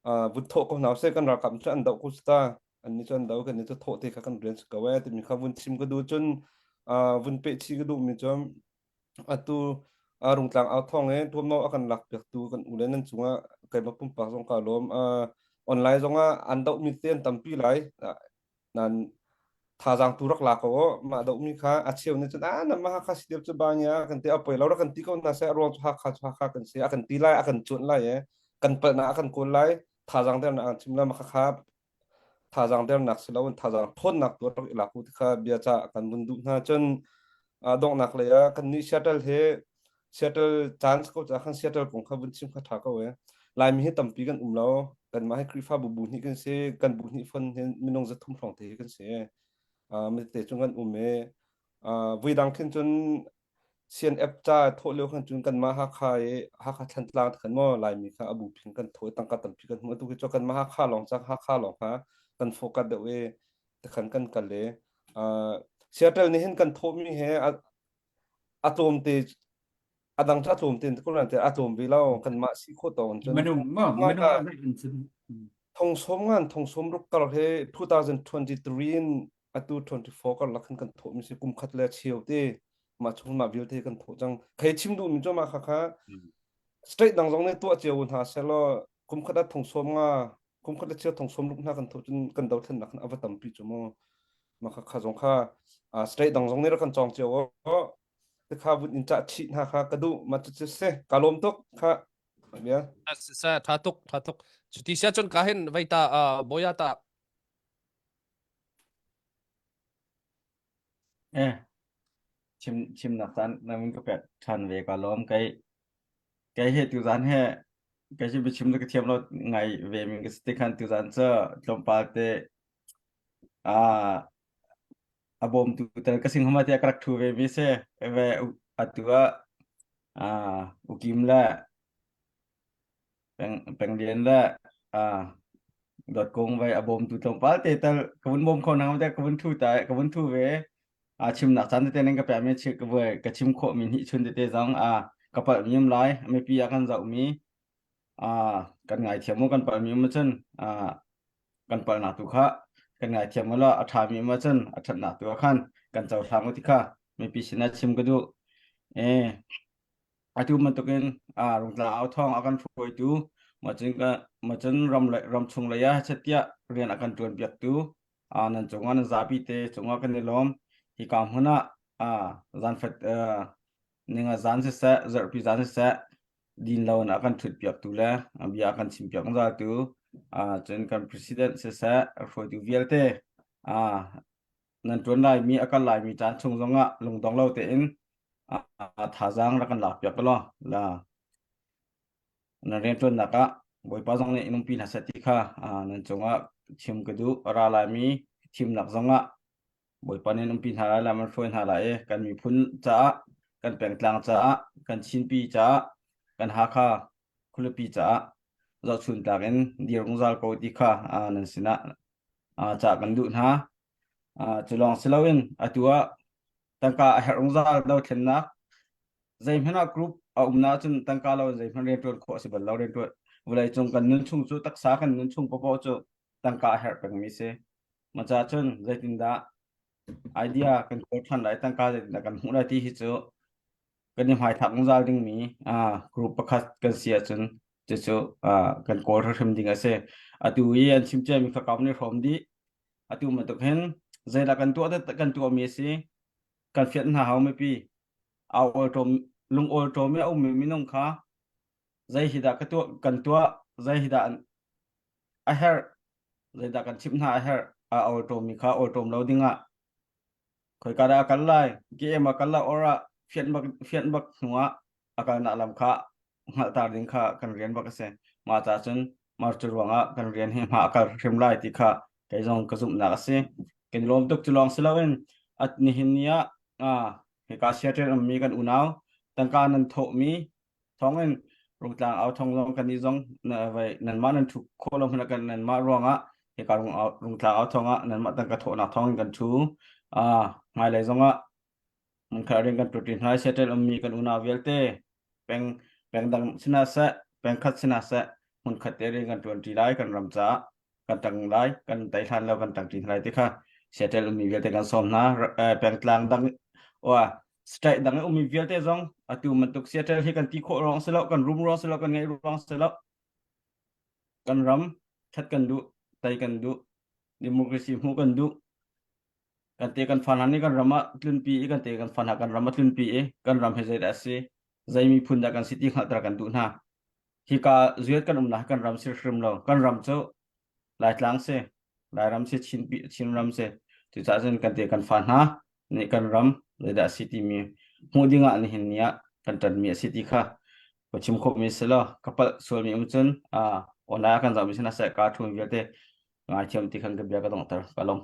Vun thawh ko hna usih kan ralkap cu an doh ko ta an nih cu an do kan nih cu thawh te kha kan rian si ko ee timi kha vun chim ka duh cun vun peh chih ka duhmi cu atu Rungtlang au thawng i tuanvo a kan lak piaktu kan u le nan cungah keimah pumpak zong kaa lawm. Online zongah an dohmi te an tampi lai. Nan thazaang tu rak la ko aw. Mah dohmi kha a cheu nih cun ah nan mah Hakha CDF cu ba ngia kan ti a poi lo rak kan ti ko hna seh a ruang cu Hakha cu Hakha kan si a kan ti lai a kan cuanh lai e kan palhnak a kan kawl lai thazaang dernak an chim lai mah kha thazaang dernak si loin thazaang ṭhawnnak tu rak i lak u ti kha bia ca kan vun duh hna. Cun donghnak lei ah kan nih Seattle he Seattle caan ko ca khan Seattle kong kha vun chim kha ṭha ko e. Laimi hi tampi kan um lo. Kanmah hi Khrihfabu bu hnih kan si. Kan bu hnih fon hin minung 300 hrawng te hi kan si. Uh, mite cung kan um i uh, vui dang khin cun CNF ca thawh lio khan cun kanmah Hakha i Hakha Thlantlang te khan maw Laimi kha a bu phing kan thaw i tangka tampi kan hmu atu khi cu kanmah Hakha lawng cang Hakha lawng kha kan focus deuh i te khan kan kal i uh, Seattle nih hin kan thawhmi he a, a tlawmte a dang cu a tlawmte ko te a tlawm ve lo kanmah si khawh tawng cun Minung maw minung ah zeih an chim. Thong sawm ngan thong sawm ruk kar he 2023 in atu 24 karlak khan kan thawhmi si kum khat le cheu te mah chung mah vialte kan thawh cang khei chim duhmi cu mah kha kha state dang zong nih tuah cio hna selaw kum khat ah thong sawm nga kum khat le cheu thong sawm ruk hna kan thawh cun kan dothlennak khan a va tampi cu mu mah kha kha zong kha state dang zong nih rak kan cawng cio te kha vun in cah chih hna kha ka duh ma cu se ka lawm tuk kha bia sa tha tuk tha tuk cuti sia cun ka hin veita boya ta Eh, chim chimnak caan na mun ka pek ṭhan ve ka lawm. Kei kei he tuzan he kei cu biachim cu ka thiam lo ngai ve mi ka si ti khan tuzan cu tlawmpal te ah a bawmtu tel ka sing hama tiah ka rak ṭhu ve mi si. Ve atu ah ah ukim le Peng Penglian le ah dawtkung vai a bawmtu tlawmpal te tal ka vun bawm kho nang te ka vun thu ta ka vun thu ve a chimnak caan tete nan ka pek mi chi ka voi ka chim khawh mi hnih chun tete zong a ka palh mi um lai mipi a kan zoh mi a kan ngaithiam mu kan palh mi um cun a kan palhnak tu kha kan ngaithiam mu la a ṭha mi um cun a ṭhatnak tu ah khan kan cohlang u ti kha mipi sinah chim ka duh e Atu bantukin Rungtlang au thawng a kan hruaitu macun ram ramchung lei ah hechet rian a kan ṭuan piaktu nan cungah nan zapi te cungah kan i lawm. Hika hmun ah zanfat ninga zan siseh, zarhpi zan siseh, din lo in a kan ṭhut piaktu le bia a kan chim piak zungzaltu cun kan president siseh, hruaitu vialte nan ṭuan laimi a kal laimi caan chung zongah lungdong lo tein thazaang rak kan lak piak law la nan rianṭuannak ah Bawipa zong nih in umpi hna seh ti kha nan cungah chim ka duh. A ra laimi thimnak zongah Bawipa nih in umpi hna lai, lam an hruai hna lai i kan miphun caah, kan pengtlang caah, kan Chinpi caah, kan Hakha khualipi caah zohchun tlak in dir zungzal ko ti kha nan sinah cah kan duh hna. Cu lawng si loin atu ah tangka a herh zungzal dothlennak zeihmanh ah group a um ahcun tangka lo in zeihmanh rianṭuan khawh a si bal lo rianṭuan vawleicung kan nun chung cu taksa kan nun chung paohpaoh cu tangka a herh pengmi si. Mah caah cun zeitindah idea kan kawl ṭhan lai tangka zeitindah kan hmuh lai ti hi cu kan i hmaithlak zungzal dingmi group pakhat kan si ahcun cucu kan kawl hrimhrim ding a si. Atu i an chim ciami kha kam nih hrawm dih. Atu bantuk hin zeidah kan tuah kan tuahmi a si. Kan fianh hna hau mipi. Au awlṭawm lung awlṭawm i a ummi minung kha zei hi dah ka tuah kan tuah zei hi dah a herh zeidah kan chimh hna a herh a awlṭawmmi kha awlṭawm lo dingah Khoika dah a kal lai? KM a kal lai or ah fianh bak fianh bak hnu ah a kalnak lam kha hngalhter ding kha kan rian bak a si. Mah caah cun mar cu ruangah kan rian hi hma a kal hrim lai ti kha kei zong ka zumhnak a si. Kan i lawm tuk cu lawng si loin at nihin ni ah ah hika Seattle ummi kan unau tangka nan thawhmi thawngin Rungtlang au thong zong kan nih zong nanmah nan thu khawh lo hmanh kan nanmah ruangah hika Rungtlang au thong ah nanmah tangka thawhnak thawngin kan thu hmailei zongah hmunkhat rian kan ṭuan ṭi hna Seattle ummi kan unau vialte peng peng dang sina seh peng khat sina seh. Hmunkhat te rian kan ṭuanṭi lai, kan ram caah kan ṭang lai, kan tei hlan lo kan ṭangṭi hna lai ti kha Seattle ummi vialte kan sawm hna. Pengtlang dang wa state dang i ummi vialte zong atu bantuk Seattle hi kan ti khawh ruang si lo, kan rum ruang si lo, kan ngeih ruang si lo. Kan ram ṭhat kan duh, tei kan duh, democracy hmuh kan duh. Kan te kan fa hna nih kan ram ah tlunpi i kan te kan fa hna kan ram ah tlunpi i kan ram hi zeidah a si, zei miphun dah kan si ti hngalhter kan duh hna. Hika zuet kan umnak hi kan ram si hrim lo. Kan ram cu Laitlang si, Lairam si, Chin, Chinram si. Cucaah cun kan te kan fa hna nih kan ram zeidah a si timi hmuh ding ah nihin ni ah kan ṭanmi a si ti kha ka chim khawhmi si lo. Ka palh sualmi um cun uh, online ah kan zohmi sin ah seh ka ṭhumi vialte ngaithiam ti khan ka bia ka donghter. Ka lawm.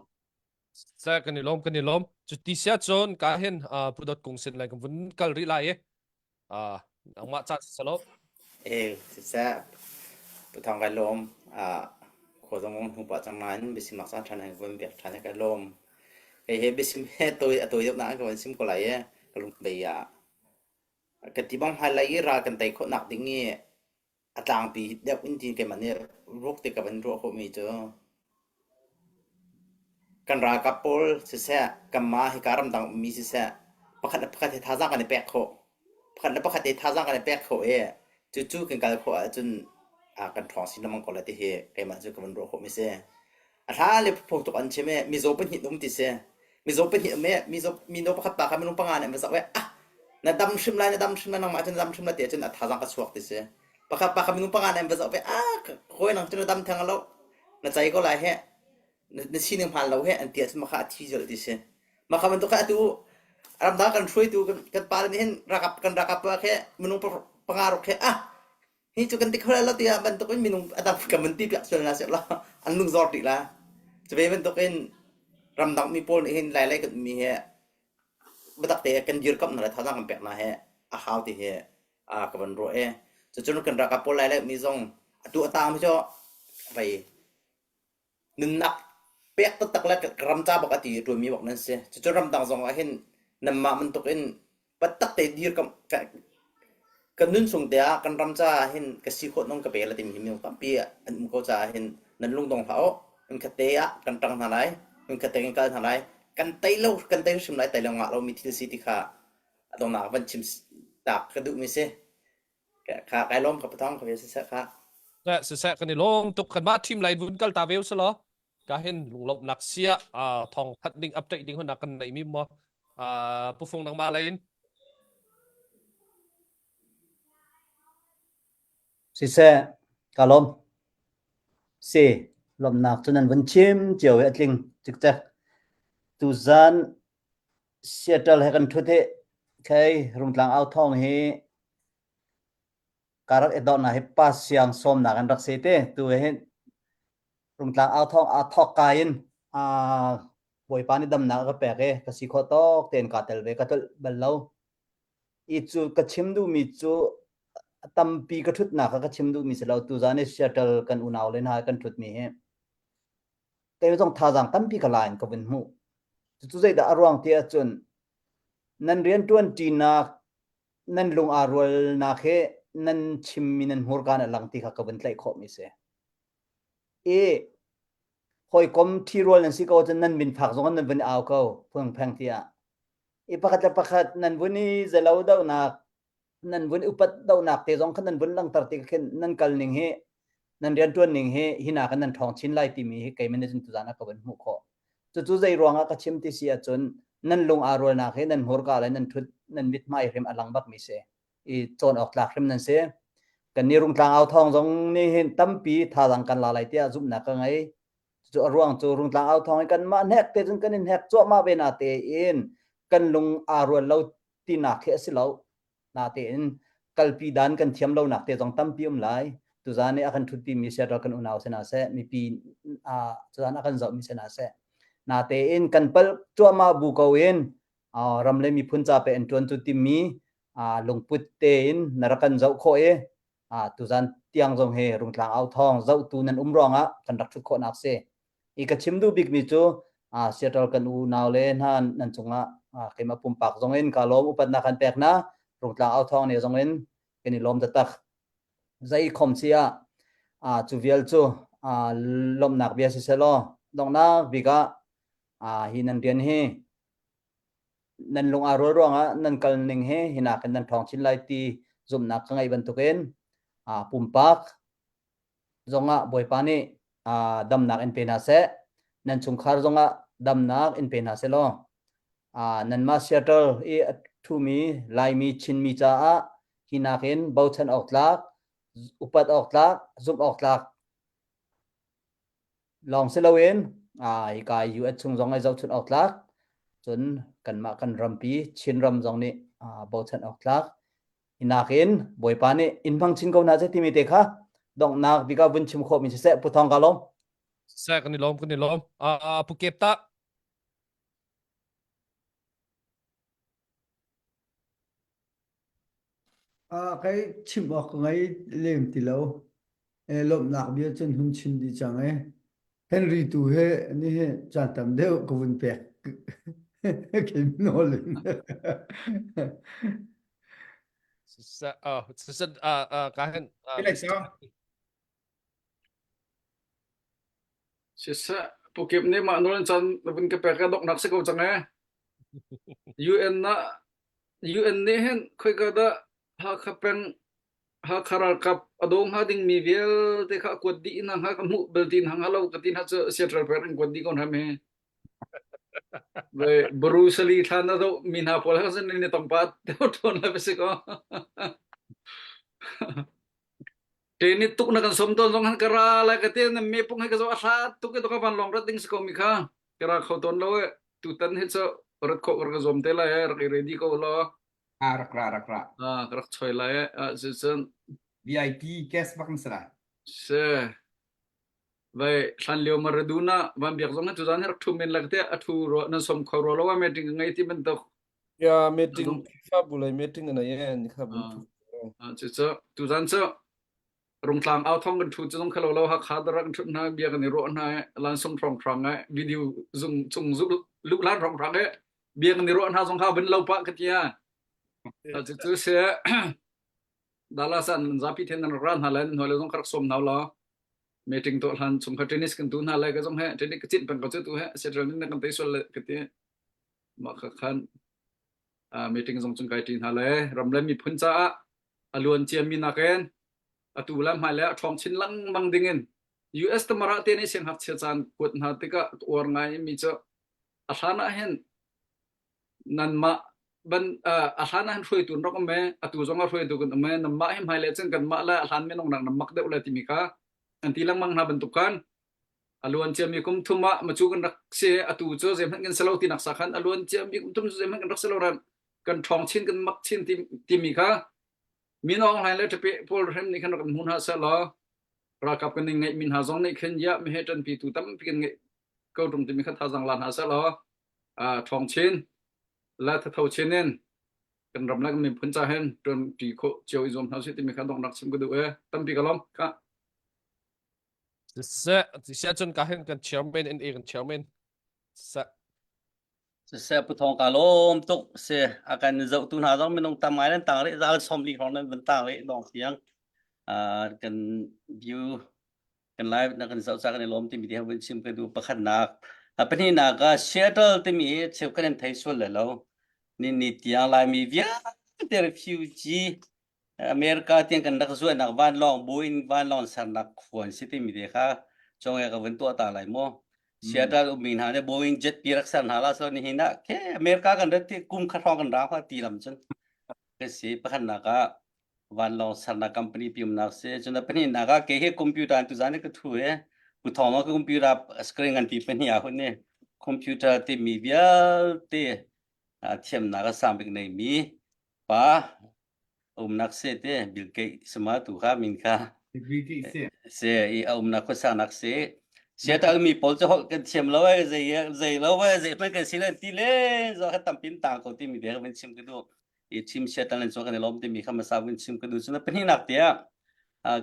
Seh kan i lawm kan i lawm. Cu ti sia cun ka hin uh, Pu Dawt Kung sin lai kan vun kal rih lai i uh, nangmah caan si salo. Eh, siseh, Pu Thang kai lawm. Ah, khua zong hmu pah cang nain biasim caan ṭhan an vun pek ṭhan kai lawm. Kei he biasim he tawi a tawi deuh na ka van sim ko lai e. Ka lung bei ah. Ka ti bang hmailei i ral kan tei khawh nak ding i a tlangpi deuh in tin keimah nih ruk ti ka van ruah khawhmi cu kan ralkap pawl siseh, kanmah hika ramdang ummi siseh, pakhat le pakhat he thazaang kan i pek khawh. Pakhat le pakhat he thazaang kan i pek khawh i cucu kan kal khawh ahcun kan ṭhawng sin lengmang ko lai ti hi keimah cu ka van ruah khawhmi si. A hla le phung tuk an chim i mizaw pahnih um ti si. Mizaw pahnih um i mizaw mino pakhat pa kha minung panga nih an va zoh i ah na dam hrim lai na dam hrim lai nangmah cu na dam hrim lai ti ahcun a thazaang ka chuak ti si. Pakhat pa kha minung panga nih an va zoh i ah kawi nang cu na dam theng lo na cei ko lai heh na sining hmaan lo heh an ti ahcun mah kha a thi colh ti si. Mah kha bantuk kha atu ramdang kan hruaitu kan, kan pa nih hin ralkap kan ralkap pa khi minung panga ruk khi ah hi cu kan ti kho lai lo tiah bantuk in minung a dang kan vun ti piak sual hna seh law an lungzor dih la. Cu ve bantuk in ramdang mi pawl nih hin Lailei kan ummi hi biatak te kan dirkamh hna le thazaang kan pek hna hi a hau ti hi ka van ruah i cucun kan ralkap pawl Lailei mi zong atu a taang mi cu vei nunnak pek taktak le ram ca bak a ti ṭuanmi bak nan si. Cucu ramdang zong ah hin nanmah bantuk in pattak te dir ka, ka, ka nun chung te ah kan ram caah hin ka si khawh nong ka pe la timi hi minung tampi an um ko caah hin nan lungdong hlah u. Hmunkhat te ah kan ṭang hna lai, hmunkhat te kan kal hna lai. Kan tei lo, kan tei hrim lai, tei lo ngah lomi thil si ti kha a donghnak van chim tak ka duhmi si. Kha kai lawm ka patong ka siseh kha. Siseh siseh kan i lawm tuk kan mah team lai vun kal ta ve usih law ka hin lunglawmhnak sia thong that ding update ding hun kan nei mi mo pufung nangmah lei in Siseh ka lawm si lawmnak cu nan vun chim cio i a tling cikcek tuzan Seattle he kan ṭhut i khei Rungtlang au thawng hi ka rak i dawhnak hi pa siang sawmnak an rak si te tu hin Rungtlang au thawng aa thawk ka in aa Bawipa nih damnak a ka pek i ka si khawh tawk tein kaa tel ve ka tlolh bal lo. I cu ka chim duhmi cu tampi ka ṭhutnak kha ka chim duhmi si lo tuzaan i Seattle kan unau le hna kan ṭhutmi hi kei zong thazaang tampi ka la in ka vun hmuh. Cucu zeidah a ruang ti ahcun nan rianṭuan ṭinak nan lung aa rualnak hi nan chimmi nan hmurka in a lang ti kha ka vun tlaih khawhmi si. I hawikom ṭhirual nan si ko ahcun nan min fak zong nan vun au ko phungpheng tiah. I pakhat le pakhat nan vun i zelo dohnak nan vun upat dohnak te zong kha nan vun langhter tik khin nan kal ning hi nan rianṭuan ning hi hina kan nan ṭhawng chin lai timi hi kei man cun tuzan ah ka vun hmuh khawh. Cucu zei ruangah ka chim ti si ahcun nan lung aa rualnak hi nan hmurka le nan ṭhut nan mithmai hrim a lang bakmi si. I cawn awk tlak hrim nan si. Kan ni Rungtlang au thawng zong nih hin tampi thazaang kan la lai tiah zumhnak ka ngei. Cucu a ruang cu Rungtlang au thawng hi kanmah hnek te cun kan in hnek cuahmah ve na tein kan lung aa rual lo tinak khi a si lo. Natein kalpi dan kan thiam lonak te zong tampi um lai. Tuzan i a kan ṭhutpi mi Seattle kan unau sina seh, mipi uh, tuzan a kan zohmi sina seh. Natein kan pal cuahmah bu ko in uh, ram le miphun ca pe an ṭuan tu timi uh, lungput tein na rak kan zoh khawh i uh, tuzan tiang zong hi Rungtlang au thawng zohtu nan um ruangah kan rak ṭhut khawhnak si. I ka chim duh bikmi cu uh, Seattle kan unau le hna nan cungah uh, keimah pumpak zong in ka lawm upatnak kan pek na Rungtlang au thawng ne zong in kan i lawm taktak. Zei khom si ah. Uh, cu vial cu uh, lawmhnak bia si selaw donghnak bik ah uh, hi nan rian hi nan lung aa rual ruangah nan kal ning hi hinak in nan ṭhawng chin lai ti zumhnak ka ngeih bantukin uh, pumpak zongah Bawipa nih uh, damnak in pe hna seh nan chungkhar zongah damnak in pe hna seh law uh, nanmah Seattle i a ṭhumi Laimi Chinmi caah hi nakin bochan awk tlak upat awk tlak zumh awk tlak lawng si loin hika US chung zong ai zohchunh awk tlak cun kanmah kan rampi Chinram zong nih bochan awk tlak nakin Bawipa nih in hmang chin ko hna seh timi te kha donghnak bik ah vun chim khawh mi siseh Pu Thawng ka lawm. Siseh kan i lawm kan i lawm. Uh, Pu Kep ta. Ah, kai chim awk ka ngei lem ti lo. E, lawmhnak bia cun hun chim dih cang e. Henry tu he ni hi caan tam deuh ka vun pek. Kei nawl in. Siseh, uh, siseh, uh, uh, ka hen, uh, Ilai sa. Siseh, pukip nih mah nawl in caan na vun ka pek ka donghnak si ko cang ee. UN na UN nih hin khoika dah Hakha peng Hakha ralkap a daw hnga dingmi vialte kha a kuat dih hna hnga ka hmuh bal ti hna hnga lo ka ti hna cu Seattle pek in kuat dih ko hna me. Ve Bruce Lee thla na do mi hna pawl ha sin ni tong pa te ṭhawn la si ko. Ṭeni tuk na kan som tawn zong han ka ra lai ka te na me pung he ka zo a hlat tuk i to ka van long rat ding si ko mi kha ka ra kho tawn lo e tutan hi cu rat khawh ka zuam te lai e rak i ready ko law Ah, rak ra rak ra. ah ka rak choi lai e ah cucun VIP guest bak na si lai. se vai thlan lio Maradona van biak zong tu zan hi rak thu men la ka te a thu ro nan som kho ro lo wa meeting ka ngei ti bantuk Ya meeting FIFA bu lei meeting na ye ni kha bun ah thu. ah cucu tu zan cu rungtlang au thong kan thu cu zong khalo lo hakha dara kan thut hna bia kan i ruah hna lan sung throng throng ai video zung chung zu lu lan rong rang e bia kan i ruah hna zong kha vun lo pa ka tia cu cu se Dallas an zapi then nan ran hna le nan hoi le zong kha rak som hna law meeting to hlan chung kha tennis kan tu hna le ka zong he tennis ka chin peng ko cu tu he setral nin kan tei sual le ka ti mah kha khan meeting zong chung kai ṭi hna le ram le miphun caah a luan ciami nakin atu le hmai le a ṭhawng chin lengmang dingin US tamara te nih siangngakchia caan kuat hna tikah uar ngai mi cu a hlan ah hin nanmah ban a hlan ah hin hruaitu an rak um e atu zong ah hruaitu kan um e nanmah hi hmai le cun kanmah le a hlan minung nak nan mak deuh le timi kha an ti lengmang hna bantuk khan a luan ciami kum thum ah macu kan rak si atu cu zeihmanh kan si lo tinak sa khan a luan ciami kum thum cu zeihmanh kan rak si lo ran kan ṭhawng chin kan mak chin timi kha Min Aung Hlaing le Ṭape pawl hrem nih khan rak kan hmu hna seh law ralkap kan ngeih mi hna zong nih khin ya mi he ṭanpi tu tampi kan ngeih ko ṭung timi kha thazang la hna seh law ṭhawng chin le thatho chin in kan ram le kan miphun ca hin ṭuanṭi khawh cio i zuam hna usih timi kha donghnak chim ka duh e tampi ka lawm ka Siseh, siseh cun ka hin kan chairman in e kan chairman. Siseh. Siseh Pu Thawng ka lawm tuk si a kan zohtu hna zong minung tam ngai nan tang rih zal som li hrawng nan van tang rih lawng tiang kan view kan live na kan zoh ca kan i lawm timi ti vun chim ka duh pakhatnak pahnihnak ah Seattle timi hi cheukhat an thei sual le lo ni ni tiang Laimi vialte refugee America tiang kan rak zuahnak vanlawng buin vanlawng sernak khua an si timi te kha cong ka vun tuah ta lai mu. Seattle ummi hna nih Boeing jet pi rak ser hna la so nihin ah ke America kan rat ti kum khat hrawng kan ra kha ti lam cun ka si pakhatnak ah vanlawng sernak company pi umnak si cun pahnihnak ah ke hi computer tu zan ka thu e pu thong ka computer screen ngan pi pahnih ah hun ni computer ti mi vialte thiamnak a sang bik nei mi pa umnak se te Bill Gates sama tu kha min kha Bill Gates se se i a umnak khuasaknak se Seattle mi pawl cu holh kan thiam lo e zei zei lo e zei hmanh kan si le ti le zo kha tampin tang ko ti mi te kan chim ka du i chim Seattle in so kan i lawm ti mi kha masa vun chim ka du cun pahnihnak te ah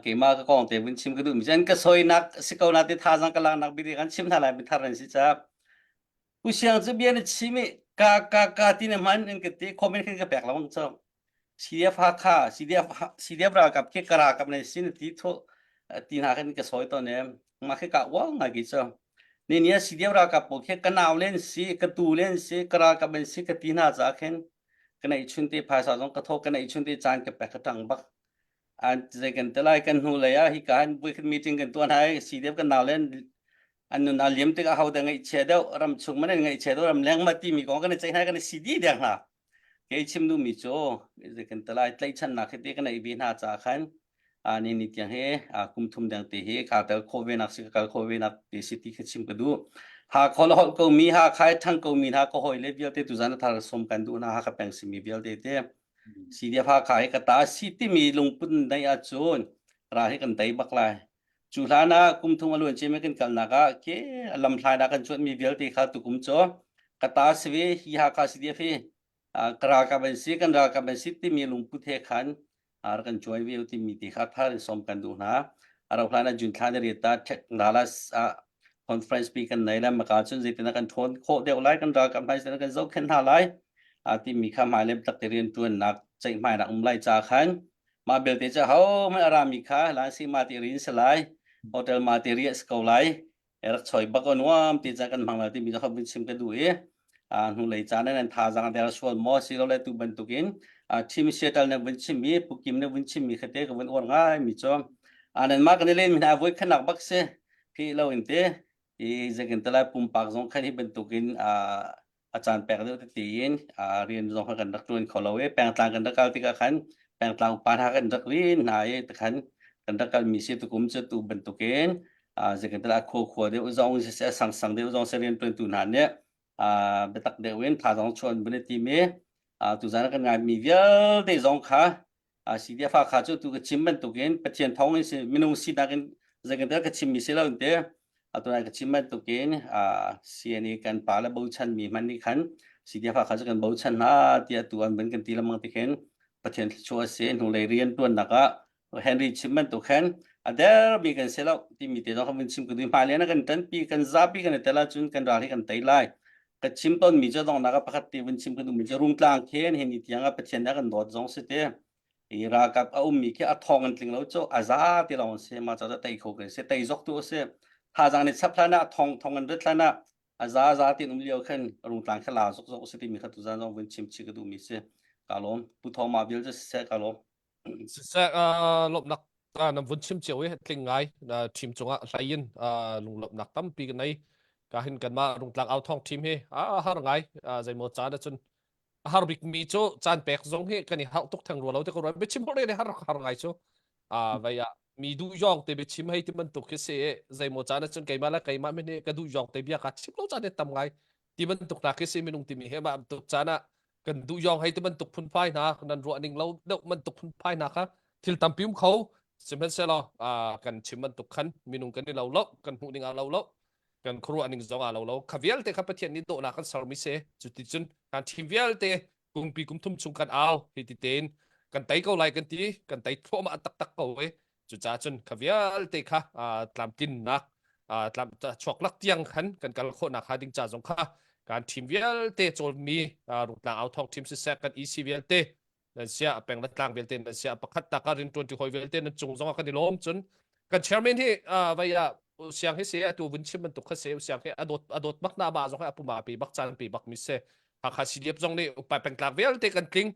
keimah ka kong te vun chim ka du mi cun ka soinak si ko na te thazang ka laknak bi kan chim hna lai mi thar an si ca Pu Siang cu bia na chim i ka ka ka ti na hman in ka ti comment khin ka pek lo cho. CDF Hakha CDF CDF ralkap khi ka ralkap nan si na ti tho. Ti hna khan ka sawi tawn e. Mah khi ka uang ngai ki cu. Ni ni CDF ralkap pawl khi ka nau len si, ka tu len si, ka ralkap an si ka ti hna caah khin ka neih chun te phaisa zong ka thawk ka neih chun te caan ka pek ka ṭang bak. An zei kan te lai kan hnu lei ah hika han voi khat meeting kan tuan hai CDF kan nau len an nun a liam tikah ho dah ngaihchia deuh ram chung man an ngaihchia deuh ram leng ma timi kong kan i ceih hna kan i si dih deng hna. Kei chim duhmi cu kan talai tlaihchannak hi te kan ei ve hna caah khan ni ni tiang hi kum thum deng te hi kaa tel khawh ve nak si ka kal khawh ve nak te si ti kha chim ka duh. Ha kho la holh ko mi ha khai thang ko mi hna ka hawi le vialte tuzan a thar som kan duh hna ha ka peng simi vialte te CDF ha kha hi ka ta si timi lungput nei ahcun ra hi kan tei bak lai. Cu hlan ah kum thum a luan ciami kan kalnak ah ke lamhlainak kan cuanhmi vialte kha tukum cu ka ta si ve hi Hakha CDF hi ka ralkap an si kan ralkap an si timi lungput he khan rak kan cuai ve timi ti kha thar in som kan duh hna. A rauh hlan ah June thla ni riat ah Dallas ah conference pi kan nei le maka cun zeitin kan ṭhawn khawh deuh lai kan ralkap hna zeitin kan zohkhenh hna lai timi kha hmailei tak te rian ṭuannak ceihmainak um lai ca khan Mah belte cu ahohmanh a rami kha lansi ma ti rin si lai, hotel ma ti riah si ko lai, rak choi bak o nuam ti caan kan hmang lai timi cu vun chim ka duh i hnulei caan nan thazaang der sual maw silole tu bantukin Team Seattle na vun chimmi Pukim na vun chimmi khate ka vun uar ngai mi cu nan mah kan i len mi hna voi khanak bak si khi lo in te i zekin talai pumpak zong khan hi bantukin a caan pek deuh tete in rian zong kha kan rak ṭuan kho lo i pengtlang kan rak kal tikah khan pengtlang upa hna kan rak rin hna i tikhan kan rak kalmi si tukum cu tu bantukin zeitintiah khua khua deuh zong siseh sang sang deuh zong seh rianṭuantu hna nih biatak deuh in thazaang chuah an vun i tim i tuzan kan ngaimi vialte zong kha CDF kha cu tu ka chim bantukin Pathian thawng in si minung sinak in zeitindah ka chimmi si lo te atu ka chim bantukin CNA kan pa le bochan mi hman nih khan CDF kha cu kan bochan hna tiah tu an ban kan ti lamang ti khin Pathian thluachuah si hnulei rian tuannak ah Henry chim bantuk khan a dermi kan si lo timi te zong kan chim ka duh hmailei na kan tanpi kan zapi kan i tel ahcun kan ral hi kan tei lai ka chim tawnmi cu donghnak ah pakhat te vun chim ka duhmi cu Rungtlang khin hi ni tiang ah Pathian nih a kan dawt zong si te i ralkap a ummi khi a thawng an tling lo cu a za ti lawng si ma ca tei kho kan si tei zok tu a si thazaang nih chap hlan ah thong thong an rit hlan ah a za za tin um lio khan Rungtlang kha la zok zok si timi kha tuzan zong vun chim chi ka duhmi si ka lawm Pu Thawng Ma vial cu siseh ka lawm Siseh lawmhnak nan vun chim cio i tling ngai team cungah hlei in lunglawmhnak tampi kan nei. Ka hin kanmah Rungtlang au thawng team hi a har ngai zeimaw caan ahcun a har bikmi cu caan pek zong hi kan i harh tuk theng rua lo te ko rua biachim holh re har har ngai cu vai ah mi duh yong te biachim hei ti bantuk khi si zeimaw caan ahcun keimah le keimah min hi ka duh yong te bia ka chim lo caan hi tam ngai ti bantuk hna khi si minung timi he mah tuk caan ah kan duh yong hei ti bantuk phunphai hna nan ruah ning lo deuh bantuk phunphai hna kha thil tampi um kho sihmanhsehlaw kan chim bantuk khan minung kan i lo lo kan hmuh ning aa lo lo kan khuaruah ning zong aa lo lo kha vialte kha Pathian nih dawhnak kan sermi si cuti cun kan thim vialte kungpi kum thum chung kan au hi ti tein kan tei ko lai kan ti kan tei thluahmah taktak ko e Cucaah cun kha vialte kha tlamtlinnak tlam chuak lak tiang khan kan kal khawhnak hnga ding ca zong kha kan team vialte cawlmi Rungtlang au thawng team siseh kan EC vialte nan sia peng le tlang vialte nan sia pakhat tak ah rin tuan ti hoi vialte nan cung zong ah kan i lawm cun kan chairman hi vai ah siang hi se atu vun chim bantuk kha se siang hi adot adot bak na ma zong hi apuma pe bak chan pe bak mi se Hakha CDF zong nih upa pengtlak vialte kan tling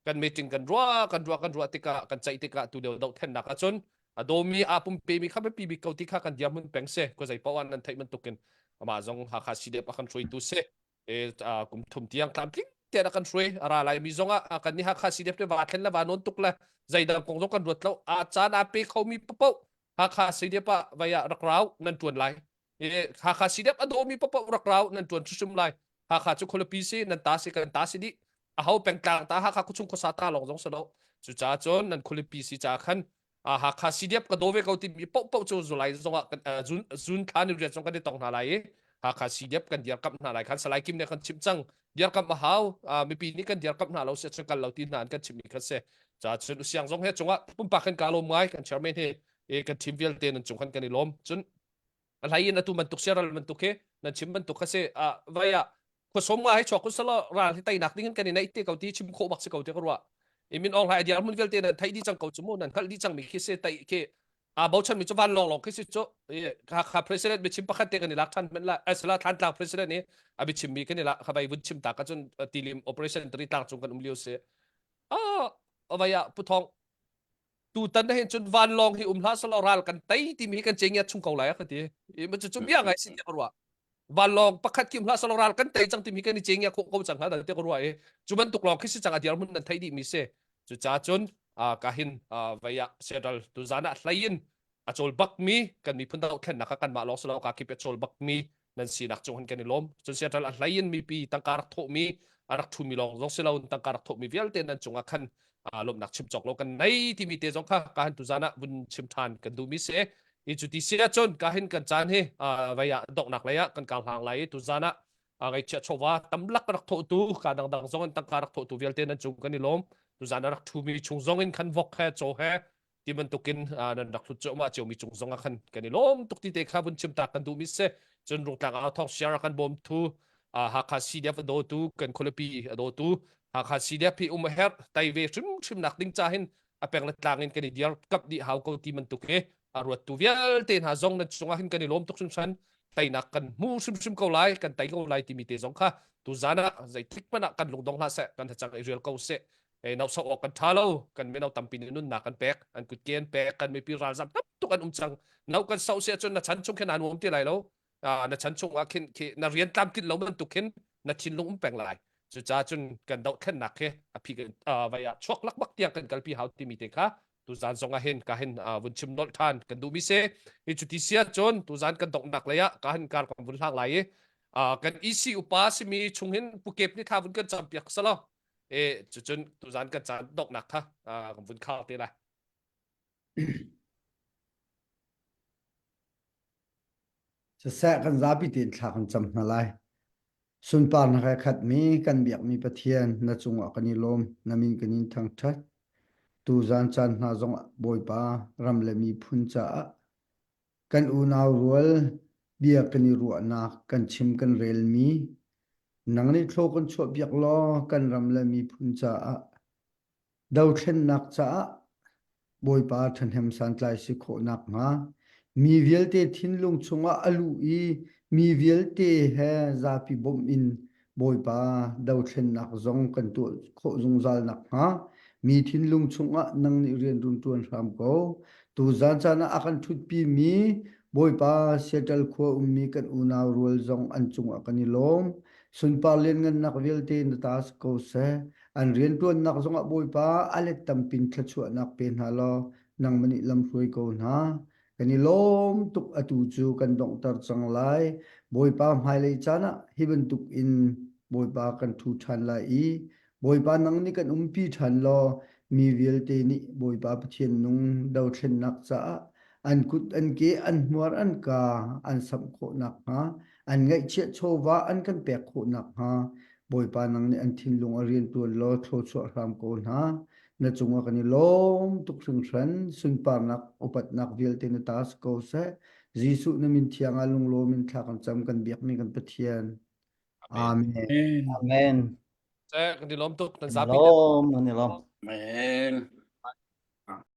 kan meeting kan ruah kan ruah kan ruah tikah kan ceih tikah tu lio dohthlennak ahcun a dawmi aa pumpe mi kha biapi bik ko ti kha kan dirhmun peng se ko zei paoh ah nan theih bantukin amah zong Hakha CDF a kan hruaitu si e kum thum tiang tlamtling tiang a kan hruai a ra lai mi zong ah kan ni Hakha CDF te va thlen le va nawn tuk le zeidang kong zong kan ruat lo a caan aa pe khomi paoh Hakha CDF ah vai ah rak rau nan tuan lai Hakha CDF a dawmi paoh rak rau nan tuan hrimhrim lai Hakha cu khualipi si nan ta si kan ta si dih aho pengtlang ta Hakha khuachung khuasa ta lawng zong si lo cucaah cun nan khualipi si caah khan Hakha CDF ka daw ve ko timi paoh paoh cu July zong ah June June thla ni riat zong kan i tong hna lai i Hakha CDF kan dirkamh hna lai khan Salai Kim nih kan chimh cang dirkamh a hau mipi nih kan dirkamh hna lo si cun kal lo ti hna an kan chimh mi kha si ca cun usiang zong he cungah pumpak kan ka lawm ngai kan chairman he kan team vialte nan cung khan kan i lawm cun a hlei in atu bantuk siaral bantuk hi nan chim bantuk kha si vai ah khuasom nga hi chuak kun salo ral hi teinak ding in kan i neih te ko ti chim khawh bak si ko te ka ruah i min ong hlai diar mun vialte nan thei di cang ko chu mu nan hngalh di cang mi khi se tai khi. A bochan mi cu vanlawng lawng khi si cu. Hakha president biachim pakhat te kan i lak than men la. Asala Thantlang president nih a biachim mi kan i lak kha bai vun chim ta ka cun tilim operation tari tlang cung kan um lio si. Ah avai ah puthong tutan na hin cun vanlawng hi um hlah selaw ral kan tei timi hi kan cengiat chung ko lai a ka ti. I ma cu bia ngai si tiah ka ruah. Vanlawng pakhat khi um hlah selaw ral kan tei cang timi kan i cengia khawh ko cang hnga tiah ka ruah i cu bantuk lawng khi si cang a dirhmun nan theih dih mi si. Cucaah cun ka hin vei ah Seattle tuzan ah hlei in a cawl bakmi kan miphun dohthlennak ah kanmah lawng si lo ka kip a cawl bakmi nan sinak cung hin kan i lawm. Cun Seattle a hlei in mipi tangka rak thawhmi a rak ṭhumi lawng zong si lo tangka rak thawhmi vialte nan cungah khan lawmhnak chim cawk lo kan nei timi te zong kha ka han tuzan ah vun chim ṭhan kan duhmi si. I cu ti si ahcun ka hin kan caan hi vei ah donghnak lei ah kan kar hlang lai i tuzan ah ngaihchiah chawva tamlak rak thawhtu ka dangdang zong in tangka rak thawhtu vialte nan cung kan i lawm tuzan a rak ṭhumi chung zong in khan vok he caw he ti bantukin nan rak hlut cuahmah ciomi cung zong ah khan kan i lawm tuk ti te kha vun chim ta kan duhmi si cun Rungtlang au thawng share kan bawm thu Hakha CDF a dawtu kan khualipi a dawtu Hakha CDF hi um a herh tai ve hrimhrim nak ding cha hin a peng le tlang in kan i diar kap dih hau ko ti bantuk hi a ruattu vialte hna zong nan cungah hin kan i lawm tuk hringhran teinak kan hmu hrimhrim ko lai kan tei ko lai timi te zong kha tuzan ah zeitik hmanh ah kan lungdong hlah seh kan hacang i rial ko seh e no sok awk kan tha lo kan mino tampi nih nunnak kan pek an kutke an pek kan mipi ralzam tam tuk an um cang no kan so si ahcun na chan chung khin an um ti lai lo na chan chung ah khin khi na rian tlamtlin lo bantuk khin na thinlung um peng lai cucaah cun kan dohthlennak khi a phi vai ah chuak lakmak tiang kan kalpi hau timi te kha tuzan zong ah hin ka hin vun chim nolh than kan duhmi si hi cu ti sia cun tuzan kan donghnak lei ah ka hin kar kan vun hlang lai i kan EC upa simi chung hin pukep ni thla vun kan cam piak salo e cucun tuzan kan caan donghnak kha kan vun khar te lai Siseh kan zapi tein thla kan cam hna lai. Sunparnak he khatmi kan biakmi Pathian na cungah kan i lawm, na min kan in thangṭhat. Tuzan caan hna zongah Bawipa ram le miphun caah kan unau rual bia kan i ruahnak kan chim kan relmi nang nih thlaw kan chuahpiak law kan ram le miphun caah Dothlennak caah Bawipa ṭhahnem santlai si khawh nakhnga mi vialte thinlung chungah a luh i mi vialte he zapi bawmh in Bawipa dothlennak zong kan tuah khawh zungzal nakhnga mi thinlung chungah nang nih rian run ṭuan hram ko. Tuzan caan ah a kan ṭhutpimi Bawipa Seattle khua ummi kan unau rual zong an cungah kan i lawm. Sunpar lianngannak vialte na ta si ko seh. An rianṭuannak zongah Bawipa a let tampin thluachuahnak pe hna law nangmah nih lamhruai ko hna. Kan i lawm tuk atu cu kan donghter cang lai. Bawipa hmailei caan ah hi bantuk in Bawipa kan ṭhu ṭhan lai i Bawipa nang nih kan umpi ṭhan law mi vialte nih Bawipa Pathian nung dothlennak caah an kut an ke an hmuar an kaa an samh khawh nakhnga an ngaihchiah chawva an kan pek khawh nakhnga Bawipa nang nih an thinlung a rianṭuan law thluachuah hram ko hna. Na cungah kan i lawm tuk hringhran. Sunparnak upatnak vialte na ta si ko seh. Jesuh na min thiang ah lunglawm in thla kan cam kan biakmi kan Pathian. Amen. Amen. Kan i lawm tuk. Nan zapi. Lawm, kan i lawm. Amen.